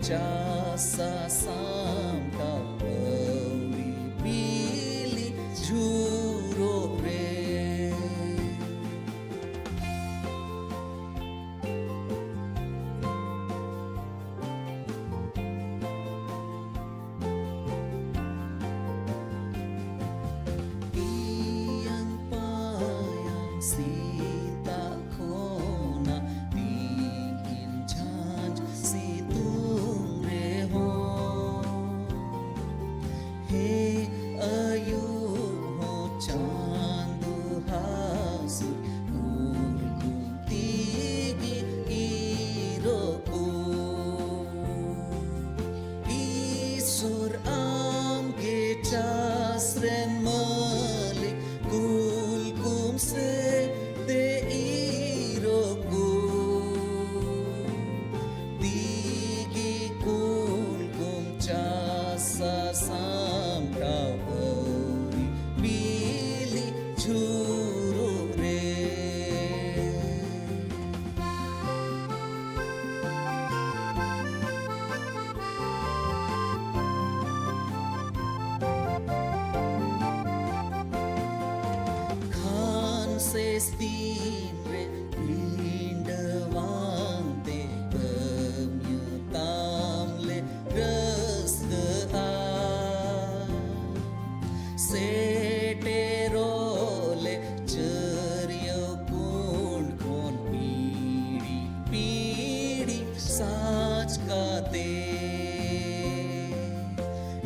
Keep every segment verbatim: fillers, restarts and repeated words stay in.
ᱪᱟᱥᱟ ᱥᱟᱢᱴᱟᱣ ᱟᱹᱣᱨᱤ ᱵᱤᱞᱤ ᱡᱷᱩᱨᱚᱜ ᱨᱮ᱾ ᱤᱭᱟᱝ ᱯᱟᱭᱟᱝ ᱥᱮᱛᱟᱜ ᱠᱷᱚᱱᱟᱜ ᱛᱤᱠᱤᱱ ᱡᱷᱟᱸᱡ ᱥᱤᱛᱩᱝ ᱨᱮᱦᱚᱸ, ᱦᱮ ᱟᱹᱭᱩᱵ ᱦᱚᱸ ᱪᱟᱸᱫᱚ ᱦᱟᱹᱥᱩᱨ ᱩᱨᱜᱩᱢ ᱛᱮᱜᱮ ᱤᱨᱚᱜ ᱠᱚ᱾ ᱤᱥᱚᱨ ᱟᱢ ᱜᱮ ᱪᱟᱥ ᱨᱮᱱ ᱢᱟᱹᱞᱤᱠ, ᱠᱩᱞ ᱠᱚᱢ ᱥᱮ ᱛᱮ ᱤᱨᱚᱜ ᱠᱚ᱾ ᱛᱤᱜᱤ ᱠᱩᱞ ᱠᱚᱢ ᱪᱟᱥᱟ ᱥᱟᱢᱴᱟᱣ ᱟᱹᱣᱨᱤ ᱵᱤᱞᱤ ᱡᱷᱩᱨᱩᱜ ᱨᱮ᱾ ᱠᱷᱟᱱ ᱥᱮᱥ ᱫᱤᱱ ᱨᱮ ᱵᱷᱤᱸᱰᱟᱹᱣᱟᱱ ᱛᱮ ᱠᱟᱹᱢᱤᱭᱟᱹ ᱛᱟᱢ ᱞᱮ ᱨᱟᱹᱥᱠᱟᱹᱜᱼᱟ᱾ ᱥᱮᱴᱮᱨᱚᱜ ᱞᱮ ᱪᱟᱹᱨᱭᱟᱹ ᱠᱩᱱ ᱠᱷᱚᱱ ᱯᱤᱲᱤ ᱯᱤᱲᱤ ᱥᱟᱡᱽ ᱠᱟᱛᱮ᱾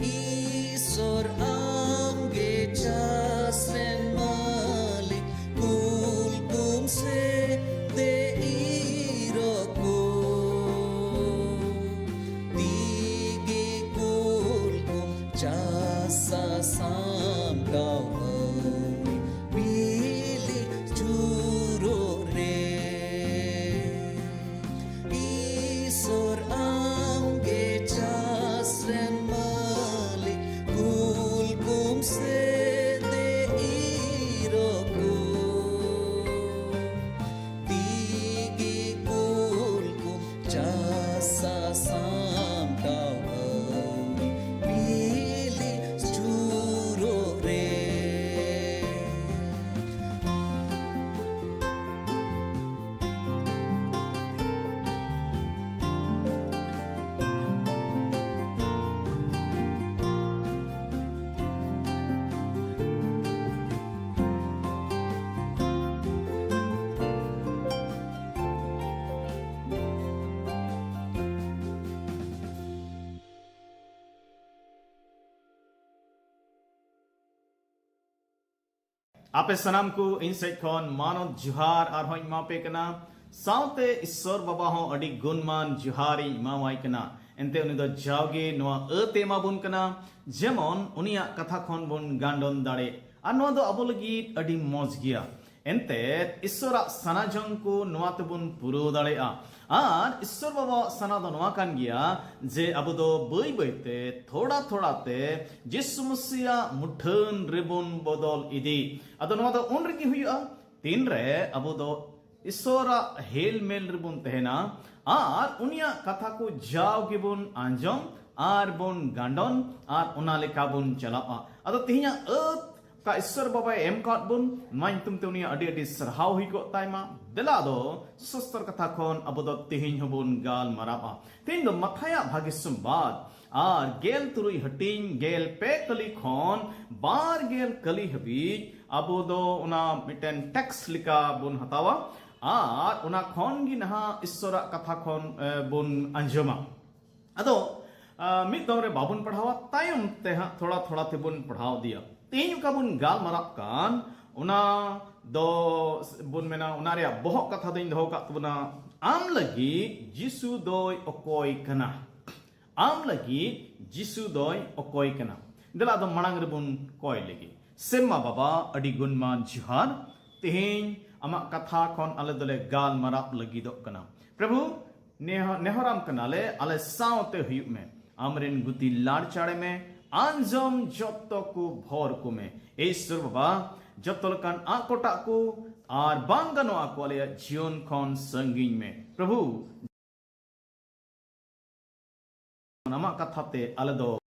ᱤᱥᱚᱨ ᱟᱢ ᱜᱮ ᱪᱟᱥ ᱨᱮᱱ ᱢᱟᱹᱞᱤᱠ, ᱠᱩᱞ ᱠᱚᱢ ᱥᱮ ᱛᱮ ᱤᱨᱚᱜ ᱠᱚ᱾ ᱛᱤᱜᱤ ᱠᱩᱞ ᱠᱚᱢ ᱪᱟᱥᱟ ᱥᱟᱢᱴᱟᱣ ᱟᱹᱣᱨᱤ ᱵᱤᱞᱤ ᱡᱷᱩᱨᱚᱜ ᱨᱮ᱾ ᱤᱥᱚᱨ ᱟᱢ ᱜᱮ ᱟᱯᱮ ᱥᱟᱱᱟᱢ ᱠᱚ ᱤᱧ ᱥᱮᱫ ᱠᱷᱚᱱ ᱢᱟᱱᱚᱛ ᱡᱚᱦᱟᱨ ᱟᱨᱦᱚᱸᱧ ᱮᱢᱟ ᱯᱮ ᱠᱟᱱᱟ᱾ ᱥᱟᱶᱛᱮ ᱤᱥᱥᱚᱨ ᱵᱟᱵᱟ ᱦᱚᱸ ᱟᱹᱰᱤ ᱜᱩᱱᱢᱟᱱ ᱡᱚᱦᱟᱨᱤᱧ ᱮᱢᱟᱣᱟᱭ ᱠᱟᱱᱟ᱾ ᱮᱱᱛᱮ ᱩᱱᱤ ᱫᱚ ᱡᱟᱣᱜᱮ ᱱᱚᱣᱟ ᱟᱹᱛᱮ ᱮᱢᱟ ᱵᱚᱱ ᱠᱟᱱᱟ, ᱡᱮᱢᱚᱱ ᱩᱱᱤᱭᱟᱜ ᱠᱟᱛᱷᱟ ᱠᱷᱚᱱ ᱵᱚᱱ ᱜᱟᱱᱰᱚᱱ ᱫᱟᱲᱮ᱾ ᱟᱨ ᱱᱚᱣᱟ ᱫᱚ ᱟᱵᱚ ᱞᱟᱹᱜᱤᱫ ᱟᱹᱰᱤ ᱢᱚᱡᱽ ᱜᱮᱭᱟ᱾ ᱮᱱᱛᱮ ᱤᱥᱥᱚᱨᱟᱜ ᱥᱟᱱᱟ ᱡᱚᱝ ᱠᱚ ᱱᱚᱣᱟ ᱛᱮᱵᱚᱱ ᱯᱩᱨᱟᱹᱣ ᱫᱟᱲᱮᱭᱟᱜᱼᱟ᱾ ᱟᱨ ᱤᱥᱥᱚᱨ ᱵᱟᱵᱟᱣᱟᱜ ᱥᱟᱱᱟ ᱫᱚ ᱱᱚᱣᱟ ᱠᱟᱱ ᱜᱮᱭᱟ ᱡᱮ ᱟᱵᱚ ᱫᱚ ᱵᱟᱹᱭ ᱵᱟᱹᱭ ᱛᱮ, ᱛᱷᱚᱲᱟ ᱛᱷᱚᱲᱟ ᱛᱮ ᱡᱤᱥᱩ ᱢᱟᱥᱤᱭᱟᱜ ᱢᱩᱴᱷᱟᱹᱱ ᱨᱮᱵᱚᱱ ᱵᱚᱫᱚᱞ ᱤᱫᱤ᱾ ᱟᱫᱚ ᱱᱚᱣᱟ ᱫᱚ ᱩᱱ ᱨᱮᱜᱮ ᱦᱩᱭᱩᱜᱼᱟ ᱛᱤᱱᱨᱮ ᱟᱵᱚ ᱫᱚ ᱤᱥᱥᱚᱨᱟᱜ ᱦᱮᱞᱢᱮᱞ ᱨᱮᱵᱚᱱ ᱛᱟᱦᱮᱱᱟ ᱟᱨ ᱩᱱᱤᱭᱟᱜ ᱠᱟᱛᱷᱟ ᱠᱚ ᱡᱟᱣ ᱜᱮᱵᱚᱱ ᱟᱸᱡᱚᱢ ᱟᱨ ᱵᱚᱱ ᱜᱟᱸᱰᱚᱱ ᱟᱨ ᱚᱱᱟ ᱞᱮᱠᱟ ᱵᱚᱱ ᱪᱟᱞᱟᱜᱼᱟ᱾ ᱟᱫᱚ ᱛᱮᱦᱮᱧᱟᱜ ᱟᱹᱛ ᱚᱠᱟ ᱤᱥᱥᱚᱨ ᱵᱟᱵᱟᱭ ᱮᱢ ᱠᱟᱫ ᱵᱚᱱ, ᱱᱚᱣᱟ ᱧᱩᱛᱩᱢ ᱛᱮ ᱩᱱᱤᱭᱟᱜ ᱟᱹᱰᱤ ᱟᱹᱰᱤ ᱥᱟᱨᱦᱟᱣ ᱦᱩᱭ ᱠᱚᱜ ᱛᱟᱭ ᱢᱟ᱾ ᱫᱮᱞᱟ ᱫᱚ ᱥᱚᱥᱛᱚᱨ ᱠᱟᱛᱷᱟ ᱠᱷᱚᱱ ᱟᱵᱚ ᱫᱚ ᱛᱮᱦᱮᱧ ᱦᱚᱸᱵᱚᱱ ᱜᱟᱞᱢᱟᱨᱟᱣᱟ᱾ ᱛᱮᱦᱮᱧ ᱫᱚ ᱢᱟᱛᱷᱟᱭᱟᱜ ᱵᱷᱟᱜᱮ ᱥᱚᱢᱵᱟᱫ ᱟᱨ ᱜᱮᱞ ᱛᱩᱨᱩᱭ ᱦᱟᱹᱴᱤᱧ, ᱜᱮᱞ ᱯᱮ ᱠᱟᱹᱞᱤ ᱠᱷᱚᱱ ᱵᱟᱨ ᱜᱮᱞ ᱠᱟᱹᱞᱤ ᱦᱟᱹᱵᱤᱡ ᱟᱵᱚ ᱫᱚ ᱚᱱᱟ ᱢᱤᱫᱴᱮᱱ ᱴᱮᱠᱥᱴ ᱞᱮᱠᱟ ᱵᱚᱱ ᱦᱟᱛᱟᱣᱟ ᱟᱨ ᱚᱱᱟ ᱠᱷᱚᱱ ᱜᱮ ᱱᱟᱦᱟᱜ ᱤᱥᱥᱚᱨᱟᱜ ᱠᱟᱛᱷᱟ ᱠᱷᱚᱱ ᱮ, ᱵᱚᱱ ᱟᱸᱡᱚᱢᱟ᱾ ᱟᱫᱚ ᱟ, ᱢᱤᱫ ᱫᱚᱢ ᱨᱮ ᱵᱟᱵᱚᱱ ᱯᱟᱲᱦᱟᱣᱟ, ᱛᱟᱭᱚᱢ ᱛᱮ ᱦᱟᱸᱜ ᱛᱷᱚᱲᱟ ᱛᱷᱚᱲᱟ ᱛᱮᱵᱚᱱ ᱯᱟᱲᱦᱟᱣ ᱤᱫᱤᱭᱟ᱾ ᱛᱮᱦᱮᱧ ᱚᱠᱟ ᱵᱚᱱ ᱜᱟᱞᱢᱟᱨᱟᱜ ᱠᱟᱱ, ᱚᱱᱟ ᱫᱚ ᱵᱚᱱ ᱢᱮᱱᱟ, ᱚᱱᱟ ᱨᱮᱭᱟᱜ ᱵᱚᱦᱚᱜ ᱠᱟᱛᱷᱟ ᱫᱚᱧ ᱫᱚᱦᱚ ᱠᱟᱜ ᱛᱟᱵᱚᱱᱟ, ᱟᱢ ᱞᱟᱹᱜᱤᱫ ᱡᱤᱥᱩ ᱫᱚᱭ ᱚᱠᱚᱭ ᱠᱟᱱᱟ? ᱟᱢ ᱞᱟᱹᱜᱤᱫ ᱡᱤᱥᱩ ᱫᱚᱭ ᱚᱠᱚᱭ ᱠᱟᱱᱟ? ᱫᱮᱞᱟ ᱟᱫᱚ ᱢᱟᱲᱟᱝ ᱨᱮᱵᱚᱱ ᱠᱚᱭ ᱞᱮᱜᱮ᱾ ᱥᱮᱨᱢᱟ ᱵᱟᱵᱟ, ᱟᱹᱰᱤ ᱜᱩᱱᱢᱟᱱ ᱡᱚᱦᱟᱨ᱾ ᱛᱮᱦᱮᱧ ᱟᱢᱟᱜ ᱠᱟᱛᱷᱟ ᱠᱷᱚᱱ ᱟᱞᱮ ᱫᱚᱞᱮ ᱜᱟᱞᱢᱟᱨᱟᱣ ᱞᱟᱹᱜᱤᱫᱚᱜ ᱠᱟᱱᱟ᱾ ᱯᱨᱚᱵᱷᱩ, ᱱᱮᱦ-, ᱱᱮᱦᱚᱨᱟᱢ ᱠᱟᱱᱟᱞᱮ, ᱟᱞᱮ ᱥᱟᱶᱛᱮ ᱦᱩᱭᱩᱜ ᱢᱮ᱾ ᱟᱢᱨᱮᱱ ᱜᱩᱛᱤ ᱞᱟᱲ ᱪᱟᱲᱮ ᱢᱮ, ᱟᱸᱡᱚᱢ ᱡᱚᱛᱚ ᱠᱚ ᱵᱷᱚᱨ ᱠᱚ ᱢᱮ᱾ ᱮ ᱤᱥᱥᱚᱨ ᱵᱟᱵᱟ, ᱡᱚᱛᱚ ᱞᱮᱠᱟᱱ ᱟᱜ ᱠᱚᱴᱟᱜ ᱠᱚ ᱟᱨ ᱵᱟᱝ ᱜᱟᱱᱚᱜᱼᱟ ᱠᱚ ᱟᱞᱮᱭᱟᱜ ᱡᱤᱭᱚᱱ ᱠᱷᱚᱱ ᱥᱟᱺᱜᱤᱧ ᱢᱮ᱾ ᱯᱨᱚᱵᱷᱩ, ᱟᱢᱟᱜ ᱠᱟᱛᱷᱟ ᱛᱮ ᱟᱞᱮ ᱫᱚ,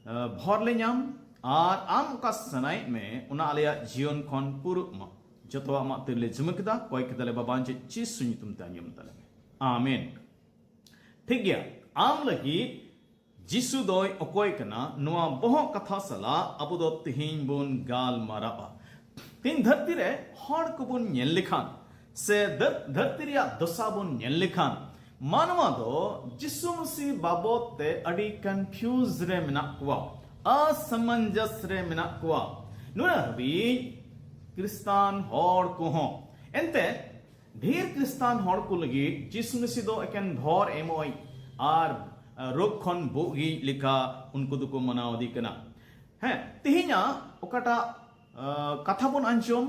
ᱮ, ᱵᱷᱚᱨ ᱞᱮ ᱧᱟᱢ ᱟᱨ ᱟᱢ ᱚᱠᱟ ᱥᱟᱱᱟᱭᱮᱫ ᱢᱮ ᱚᱱᱟ ᱟᱞᱮᱭᱟᱜ ᱡᱤᱭᱚᱱ ᱠᱷᱚᱱ ᱯᱩᱨᱩᱜ ᱢᱟ᱾ ᱡᱚᱛᱚᱣᱟᱜ ᱟᱢᱟᱜ ᱛᱤᱨᱮᱞᱮ ᱡᱤᱢᱟᱹ ᱠᱮᱫᱟ, ᱠᱚᱭ ᱠᱮᱫᱟᱞᱮ ᱵᱟᱵᱟ, ᱟᱢ ᱪᱮᱫ ᱡᱤᱥᱩ ᱧᱩᱛᱩᱢ ᱛᱮ ᱟᱸᱡᱚᱢ ᱛᱟᱞᱮ ᱢᱮ᱾ ᱟᱢᱮᱱ᱾ ᱴᱷᱤᱠ ᱜᱮᱭᱟ, ᱟᱢ ᱞᱟᱹᱜᱤᱫ ᱡᱤᱥᱩ ᱫᱚᱭ ᱚᱠᱚᱭ ᱠᱟᱱᱟ, ᱱᱚᱣᱟ ᱵᱚᱦᱚᱜ ᱠᱟᱛᱷᱟ ᱥᱟᱞᱟᱜ ᱟᱵᱚ ᱫᱚ ᱛᱮᱦᱮᱧ ᱵᱚᱱ ᱜᱟᱞᱢᱟᱨᱟᱣᱟ᱾ ᱛᱮᱦᱮᱧ ᱫᱷᱟᱹᱨᱛᱤ ᱨᱮ ᱦᱚᱲ ᱠᱚᱵᱚᱱ ᱧᱮᱞ ᱞᱮᱠᱷᱟᱱ ᱥᱮ ᱫᱷᱟᱹᱨ-, ᱫᱷᱟᱹᱨᱛᱤ ᱨᱮᱭᱟᱜ ᱫᱚᱥᱟ ᱵᱚᱱ ᱧᱮᱞ ᱞᱮᱠᱷᱟᱱ ᱢᱟᱱᱣᱟ ᱫᱚ ᱡᱤᱥᱩ ᱢᱟᱹᱥᱤ ᱵᱟᱵᱚᱫ ᱛᱮ ᱟᱹᱰᱤ ᱠᱚᱱᱯᱷᱤᱭᱩᱡᱽ ᱨᱮ ᱢᱮᱱᱟᱜ ᱠᱚᱣᱟ, ᱚᱥᱟᱢᱚᱧᱡᱚᱥ ᱨᱮ ᱢᱮᱱᱟᱜ ᱠᱚᱣᱟ᱾ ᱱᱩᱱᱟᱹᱜ ᱦᱟᱹᱵᱤᱡ ᱠᱷᱨᱤᱥᱴᱟᱱ ᱦᱚᱲ ᱠᱚᱦᱚᱸ᱾ ᱮᱱᱛᱮ, ᱰᱷᱮᱨ ᱠᱷᱨᱤᱥᱴᱟᱱ ᱦᱚᱲ ᱠᱚ ᱞᱟᱹᱜᱤᱫ ᱡᱤᱥᱩ ᱢᱟᱹᱥᱤ ᱫᱚ ᱮᱠᱮᱱ ᱵᱷᱚᱨ ᱮᱢᱚᱜ ᱟᱨ ᱨᱳᱜᱽ ᱠᱷᱚᱱ ᱵᱩᱜᱤ ᱞᱮᱠᱟ ᱩᱱᱠᱩ ᱫᱚᱠᱚ ᱢᱟᱱᱟᱣ ᱤᱫᱤ ᱠᱟᱱᱟ᱾ ᱦᱮᱸ, ᱛᱮᱦᱮᱧᱟᱜ ᱚᱠᱟᱴᱟᱜ ᱠᱟᱛᱷᱟ ᱵᱚᱱ ᱟᱸᱡᱚᱢ,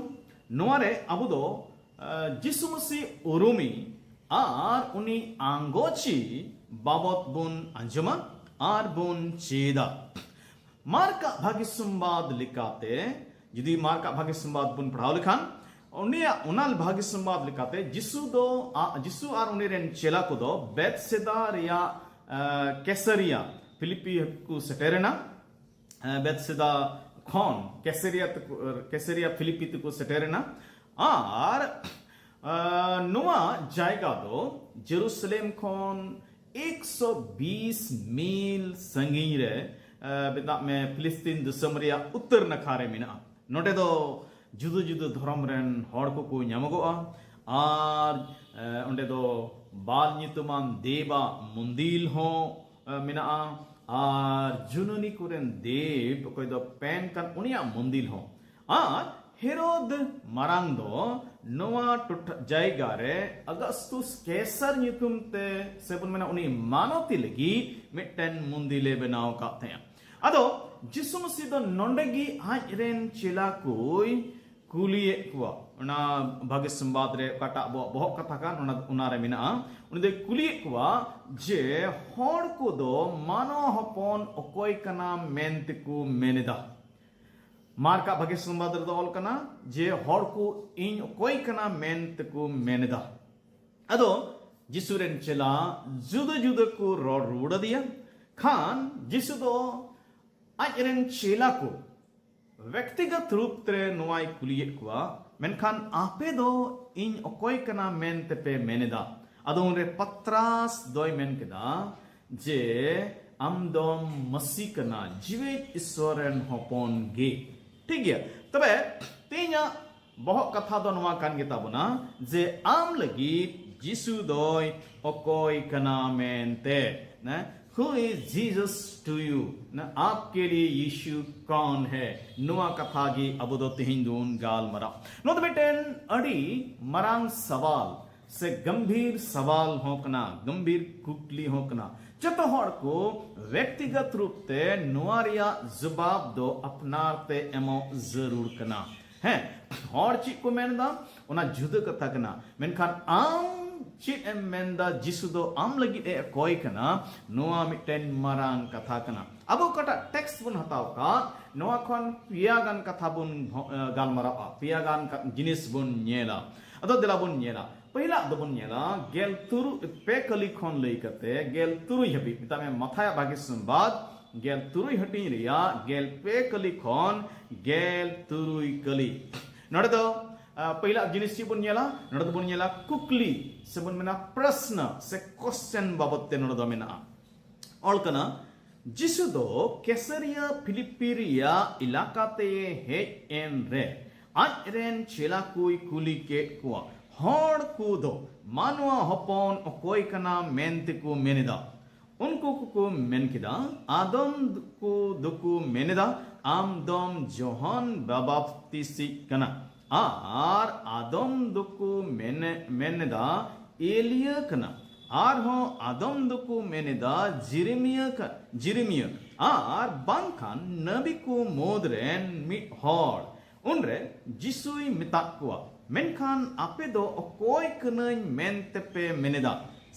ᱱᱚᱣᱟ ᱨᱮ ᱟᱵᱚ ᱫᱚ ᱡᱤᱥᱩ ᱢᱟᱹᱥᱤ ᱩᱨᱩᱢᱤ ᱟᱨ ᱩᱱᱤ ᱟᱸᱜᱚᱪᱤ ᱵᱟᱵᱚᱛ ᱵᱚᱱ ᱟᱸᱡᱚᱢᱟ ᱟᱨ ᱵᱚᱱ ᱪᱮᱫᱟ᱾ ᱢᱟᱨᱠᱟᱜ ᱵᱷᱟᱹᱜᱤ ᱥᱚᱢᱵᱟᱫ ᱞᱮᱠᱟᱛᱮ, ᱡᱩᱫᱤ ᱢᱟᱨᱠᱟᱜ ᱵᱷᱟᱹᱜᱤ ᱥᱚᱢᱵᱟᱫ ᱵᱚᱱ ᱯᱟᱲᱦᱟᱣ ᱞᱮᱠᱷᱟᱱ, ᱩᱱᱤᱭᱟᱜ ᱚᱱᱟ ᱵᱷᱟᱹᱜᱤ ᱥᱚᱢᱵᱟᱫ ᱞᱮᱠᱟᱛᱮ ᱡᱤᱥᱩ ᱫᱚ ᱟ- ᱡᱤᱥᱩ ᱟᱨ ᱩᱱᱤ ᱨᱮᱱ ᱪᱮᱞᱟ ᱠᱚᱫᱚ ᱵᱮᱛᱥᱮᱫᱟ ᱨᱮᱭᱟᱜ ᱠᱮᱥᱟᱨᱤᱭᱟ ᱯᱷᱤᱞᱤᱯᱤ ᱠᱚ ᱥᱮᱴᱮᱨᱮᱱᱟ᱾ ᱵᱮᱛᱥᱮᱫᱟ ᱠᱷᱚᱱ ᱠᱮᱥᱟᱨᱤᱭᱟ ᱛᱮᱠᱚ ᱠᱮᱥᱟᱨᱤᱭᱟ ᱯᱷᱤᱞᱤᱯᱤ ᱛᱮᱠᱚ ᱥᱮᱴᱮᱨᱮᱱᱟ᱾ ᱟᱨ ᱱᱚᱣᱟ ᱡᱟᱭᱜᱟ ᱫᱚ ᱡᱮᱨᱩᱥᱟᱞᱮᱢ ᱠᱷᱚᱱ ᱮᱠᱥᱚ ᱵᱤᱥ ᱢᱤᱞ ᱥᱟᱺᱜᱤᱧ ᱨᱮ, ᱢᱮᱛᱟᱜ ᱢᱮ, ᱯᱷᱤᱞᱤᱥᱛᱤᱱ ᱫᱤᱥᱚᱢ ᱨᱮᱭᱟᱜ ᱩᱛᱛᱚᱨ ᱱᱟᱠᱷᱟ ᱨᱮ ᱢᱮᱱᱟᱜᱼᱟ᱾ ᱱᱚᱰᱮ ᱫᱚ ᱡᱩᱫᱟᱹ ᱡᱩᱫᱟᱹ ᱫᱷᱚᱨᱚᱢ ᱨᱮᱱ ᱦᱚᱲ ᱠᱚᱠᱚ ᱧᱟᱢᱚᱜᱚᱜᱼᱟ᱾ ᱟᱨ ᱚᱸᱰᱮ ᱫᱚ ᱵᱟᱞ ᱧᱩᱛᱩᱢᱟᱱ ᱫᱮᱵᱟᱜ ᱢᱚᱱᱫᱤᱨ ᱦᱚᱸ ᱢᱮᱱᱟᱜᱼᱟ᱾ ᱟᱨ ᱡᱩᱱᱟᱹᱱᱤ ᱠᱚᱨᱮᱱ ᱫᱮᱵ, ᱚᱠᱚᱭ ᱫᱚ ᱯᱮᱱ ᱠᱟᱱ, ᱩᱱᱤᱭᱟᱜ ᱢᱚᱱᱫᱤᱨ ᱦᱚᱸ᱾ ᱟᱨ ᱦᱮᱨᱳᱫ ᱢᱟᱨᱟᱝ ᱫᱚ ᱱᱚᱣᱟ ᱴᱚᱴᱷᱟ ᱡᱟᱭᱜᱟ ᱨᱮ ᱟᱜᱟᱥᱛᱩᱥ ᱠᱮᱥᱟᱨ ᱧᱩᱛᱩᱢ ᱛᱮ, ᱥᱮ ᱵᱚᱱ ᱢᱮᱱᱟ, ᱩᱱᱤ ᱢᱟᱱᱚᱛᱤ ᱞᱟᱹᱜᱤᱫ ᱢᱤᱫᱴᱮᱱ ᱢᱚᱱᱫᱤᱨ ᱮ ᱵᱮᱱᱟᱣ ᱟᱠᱟᱫ ᱛᱟᱦᱮᱸᱫ᱾ ᱟᱫᱚ ᱡᱤᱥᱩ ᱢᱟᱹᱥᱤ ᱫᱚ ᱱᱚᱰᱮ ᱜᱮ ᱟᱡ ᱨᱮᱱ ᱪᱮᱞᱟ ᱠᱚᱭ ᱠᱩᱞᱤᱭᱮᱫ ᱠᱚᱣᱟ᱾ ᱚᱱᱟ ᱵᱷᱟᱹᱜᱤ ᱥᱚᱢᱵᱟᱫ ᱨᱮ ᱚᱠᱟᱴᱟᱜ ᱟᱵᱚᱣᱟᱜ ᱵᱚᱦᱚᱜ ᱠᱟᱛᱷᱟ ᱠᱟᱱ, ᱚᱱᱟ, ᱚᱱᱟ ᱨᱮ ᱢᱮᱱᱟᱜᱼᱟ᱾ ᱩᱱᱤ ᱫᱚᱭ ᱠᱩᱞᱤᱭᱮᱫ ᱠᱚᱣᱟ ᱡᱮ, ᱦᱚᱲ ᱠᱚᱫᱚ ᱢᱟᱱᱣᱟ ᱦᱚᱯᱚᱱ ᱚᱠᱚᱭ ᱠᱟᱱᱟ ᱢᱮᱱ ᱛᱮᱠᱚ ᱢᱮᱱ ᱮᱫᱟ? ᱢᱟᱨᱠᱟᱜ ᱵᱷᱟᱹᱜᱤ ᱥᱚᱢᱵᱟᱫ ᱨᱮᱫᱚ ᱚᱞ ᱠᱟᱱᱟ ᱡᱮ, ᱦᱚᱲ ᱠᱚ ᱤᱧ ᱚᱠᱚᱭ ᱠᱟᱱᱟ ᱢᱮᱱ ᱛᱮᱠᱚ ᱢᱮᱱ ᱮᱫᱟ᱾ ᱟᱫᱚ ᱡᱤᱥᱩ ᱨᱮᱱ ᱪᱮᱞᱟ ᱡᱩᱫᱟᱹ ᱡᱩᱫᱟᱹ ᱠᱚ ᱨᱚᱲ ᱨᱩᱣᱟᱹᱲ ᱟᱫᱮᱭᱟ᱾ ᱠᱷᱟᱱ ᱡᱤᱥᱩ ᱫᱚ ᱟᱡ ᱨᱮᱱ ᱪᱮᱞᱟ ᱠᱚ ᱵᱮᱠᱛᱤᱜᱚᱛ ᱨᱩᱯ ᱛᱮ ᱱᱚᱣᱟᱭ ᱠᱩᱞᱤᱭᱮᱫ ᱠᱚᱣᱟ, ᱢᱮᱱᱠᱷᱟᱱ ᱟᱯᱮ ᱫᱚ ᱤᱧ ᱚᱠᱚᱭ ᱠᱟᱱᱟ ᱢᱮᱱ ᱛᱮᱯᱮ ᱢᱮᱱ ᱮᱫᱟ? ᱟᱫᱚ ᱩᱱᱨᱮ ᱯᱟᱛᱨᱟᱥ ᱫᱚᱭ ᱢᱮᱱ ᱠᱮᱫᱟ ᱡᱮ, ᱟᱢ ᱫᱚᱢ ᱢᱟᱹᱥᱤ ᱠᱟᱱᱟ, ᱡᱤᱣᱮᱫ ᱤᱥᱥᱚᱨ ᱨᱮᱱ ᱦᱚᱯᱚᱱ ᱜᱮ᱾ ᱴᱷᱤᱠ ᱜᱮᱭᱟ, ᱛᱚᱵᱮ ᱛᱮᱦᱮᱧᱟᱜ ᱵᱚᱦᱚᱜ ᱠᱟᱛᱷᱟ ᱫᱚ ᱱᱚᱣᱟ ᱠᱟᱱ ᱜᱮᱛᱟ ᱵᱚᱱᱟ ᱡᱮ ᱟᱢ ᱞᱟᱹᱜᱤᱫ ᱡᱤᱥᱩ ᱫᱚᱭ ᱚᱠᱚᱭ ᱠᱟᱱᱟ ᱢᱮᱱᱛᱮ᱾ ᱦᱮᱸ? Who is Jesus to you? ᱱᱟ, ᱟᱯᱠᱮ ᱞᱤᱭᱮ ᱭᱤᱥᱩ ᱠᱚᱱ ᱦᱮ? ᱱᱚᱣᱟ ᱠᱟᱛᱷᱟ ᱜᱮ ᱟᱵᱚ ᱫᱚ ᱛᱮᱦᱮᱧ ᱫᱚᱵᱚᱱ ᱜᱟᱞᱢᱟᱨᱟᱣ᱾ ᱱᱚᱣᱟ ᱫᱚ ᱢᱤᱫᱴᱮᱱ ᱟᱹᱰᱤ ᱢᱟᱨᱟᱝ ᱥᱟᱣᱟᱞ ᱥᱮ ᱜᱟᱢᱵᱷᱤᱨ ᱥᱟᱣᱟᱞ ᱦᱚᱸ ᱠᱟᱱᱟ, ᱜᱟᱢᱵᱷᱤᱨ ᱠᱩᱠᱞᱤ ᱦᱚᱸ ᱠᱟᱱᱟ᱾ ᱡᱚᱛᱚ ᱦᱚᱲ ᱠᱚ ᱵᱮᱠᱛᱤᱜᱚᱛ ᱨᱩᱯ ᱛᱮ ᱱᱚᱣᱟ ᱨᱮᱭᱟᱜ ᱡᱚᱵᱟᱵ ᱫᱚ ᱟᱯᱱᱟᱨ ᱛᱮ ᱮᱢᱚᱜ ᱡᱟᱹᱨᱩᱲ ᱠᱟᱱᱟ᱾ ᱦᱮᱸ, ᱦᱚᱲ ᱪᱮᱫ ᱠᱚ ᱢᱮᱱ ᱮᱫᱟ, ᱚᱱᱟ ᱡᱩᱫᱟᱹ ᱠᱟᱛᱷᱟ ᱠᱟᱱᱟ, ᱢᱮᱱᱠᱷᱟᱱ ᱟᱢ ᱪᱮᱫ ᱮᱢ ᱢᱮᱱ ᱮᱫᱟ, ᱡᱤᱥᱩ ᱫᱚ ᱟᱢ ᱞᱟᱹᱜᱤᱫ ᱮ ᱚᱠᱚᱭ ᱠᱟᱱᱟ, ᱱᱚᱣᱟ ᱢᱤᱫᱴᱮᱱ ᱢᱟᱨᱟᱝ ᱠᱟᱛᱷᱟ ᱠᱟᱱᱟ᱾ ᱟᱵᱚ ᱚᱠᱟᱴᱟᱜ ᱴᱮᱠᱥᱴ ᱵᱚᱱ ᱦᱟᱛᱟᱣ ᱠᱟᱫ, ᱱᱚᱣᱟ ᱠᱷᱚᱱ ᱯᱮᱭᱟ ᱜᱟᱱ ᱠᱟᱛᱷᱟ ᱵᱚᱱ ᱜᱟᱞᱢᱟᱨᱟᱜᱼᱟ, ᱯᱮᱭᱟ ᱜᱟᱱ ᱡᱤᱱᱤᱥ ᱵᱚᱱ ᱧᱮᱞᱟ᱾ ᱟᱫᱚ ᱫᱮᱞᱟ ᱵᱚᱱ ᱧᱮᱞᱟ᱾ ᱯᱟᱹᱦᱤᱞᱟᱜ ᱫᱚᱵᱚᱱ ᱧᱮᱞᱟ ᱜᱮᱞ ᱛᱩᱨᱩᱭ, ᱯᱮ ᱠᱟᱹᱞᱤ ᱠᱷᱚᱱ ᱞᱟᱹᱭ ᱠᱟᱛᱮ ᱜᱮᱞ ᱛᱩᱨᱩᱭ ᱦᱟᱹᱵᱤᱡ, ᱢᱮᱛᱟᱜ ᱢᱮ ᱢᱟᱛᱷᱟᱭᱟᱜ ᱵᱷᱟᱹᱜᱤ ᱥᱚᱢᱵᱟᱫ ᱜᱮᱞ ᱛᱩᱨᱩᱭ ᱦᱟᱹᱴᱤᱧ ᱨᱮᱭᱟᱜ ᱜᱮᱞ ᱯᱮ ᱠᱟᱹᱞᱤ ᱠᱷᱚᱱ ᱜᱮᱞ ᱛᱩᱨᱩᱭ ᱠᱟᱹᱞᱤ᱾ ᱱᱚᱰᱮ ᱫᱚ ᱯᱟᱹᱦᱤᱞᱟᱜ ᱡᱤᱱᱤᱥ ᱪᱮᱫ ᱵᱚᱱ ᱧᱮᱞᱟ? ᱱᱚᱰᱮ ᱫᱚᱵᱚᱱ ᱧᱮᱞᱟ ᱠᱩᱠᱞᱤ ᱥᱮ ᱵᱚᱱ ᱢᱮᱱᱟ ᱯᱨᱚᱥᱱᱚ ᱥᱮ ᱠᱚᱥᱪᱮᱱ ᱵᱟᱵᱚᱛ ᱛᱮ ᱱᱚᱰᱮ ᱫᱚ ᱢᱮᱱᱟᱜᱼᱟ᱾ ᱚᱞ ᱠᱟᱱᱟ, ᱡᱤᱥᱩ ᱫᱚ ᱠᱮᱥᱟᱨᱤᱭᱟ ᱯᱷᱤᱞᱤᱯᱯᱤ ᱨᱮᱭᱟᱜ ᱮᱞᱟᱠᱟ ᱛᱮ ᱦᱮᱡ ᱮᱱ ᱨᱮ ᱟᱡ ᱨᱮᱱ ᱪᱮᱞᱟ ᱠᱚᱭ ᱠᱩᱞᱤ ᱠᱮᱫ ᱠᱚᱣᱟ, "ᱦᱚᱲ ᱠᱚ ᱫᱚ ᱢᱟᱱᱣᱟ ᱦᱚᱯᱚᱱ ᱚᱠᱚᱭ ᱠᱟᱱᱟ ᱢᱮᱱ ᱛᱮᱠᱚ ᱢᱮᱱ ᱮᱫᱟ?" ᱩᱱᱠᱩ ᱠᱚᱠᱚ ᱢᱮᱱ ᱠᱮᱫᱟ, "ᱟᱫᱚᱢ ᱠᱚ ᱫᱚᱠᱚ ᱢᱮᱱ ᱮᱫᱟ, ᱟᱢ ᱫᱚᱢ ᱡᱚᱦᱟᱱ ᱵᱟᱵᱟᱯᱛᱤᱥᱤᱡ ᱠᱟᱱᱟ, ᱟᱨ ᱟᱫᱚᱢ ᱫᱚᱠᱚ ᱢᱮᱱ ᱮᱫᱟ, ᱮᱞᱤᱭᱟᱹ ᱠᱟᱱᱟ, ᱟᱨᱦᱚᱸ ᱟᱫᱚᱢ ᱫᱚᱠᱚ ᱢᱮᱱ ᱮᱫᱟ, ᱡᱤᱨᱤᱢᱤᱭᱟᱹ ᱠᱟ-, ᱡᱤᱨᱤᱢᱤᱭᱟᱹ, ᱟᱨ ᱵᱟᱝᱠᱷᱟᱱ ᱱᱟᱵᱤ ᱠᱚ ᱢᱩᱫᱽ ᱨᱮᱱ ᱢᱤᱫ ᱦᱚᱲ᱾" ᱩᱱᱨᱮ ᱡᱤᱥᱩᱭ ᱢᱮᱛᱟᱫ ᱠᱚᱣᱟ, "ᱢᱮᱱᱠᱷᱟᱱ ᱟᱯᱮ ᱫᱚ ᱚᱠᱚᱭ ᱠᱟᱹᱱᱟᱹᱧ ᱢᱮᱱ ᱛᱮᱯᱮ ᱢᱮᱱᱮᱫᱟ?"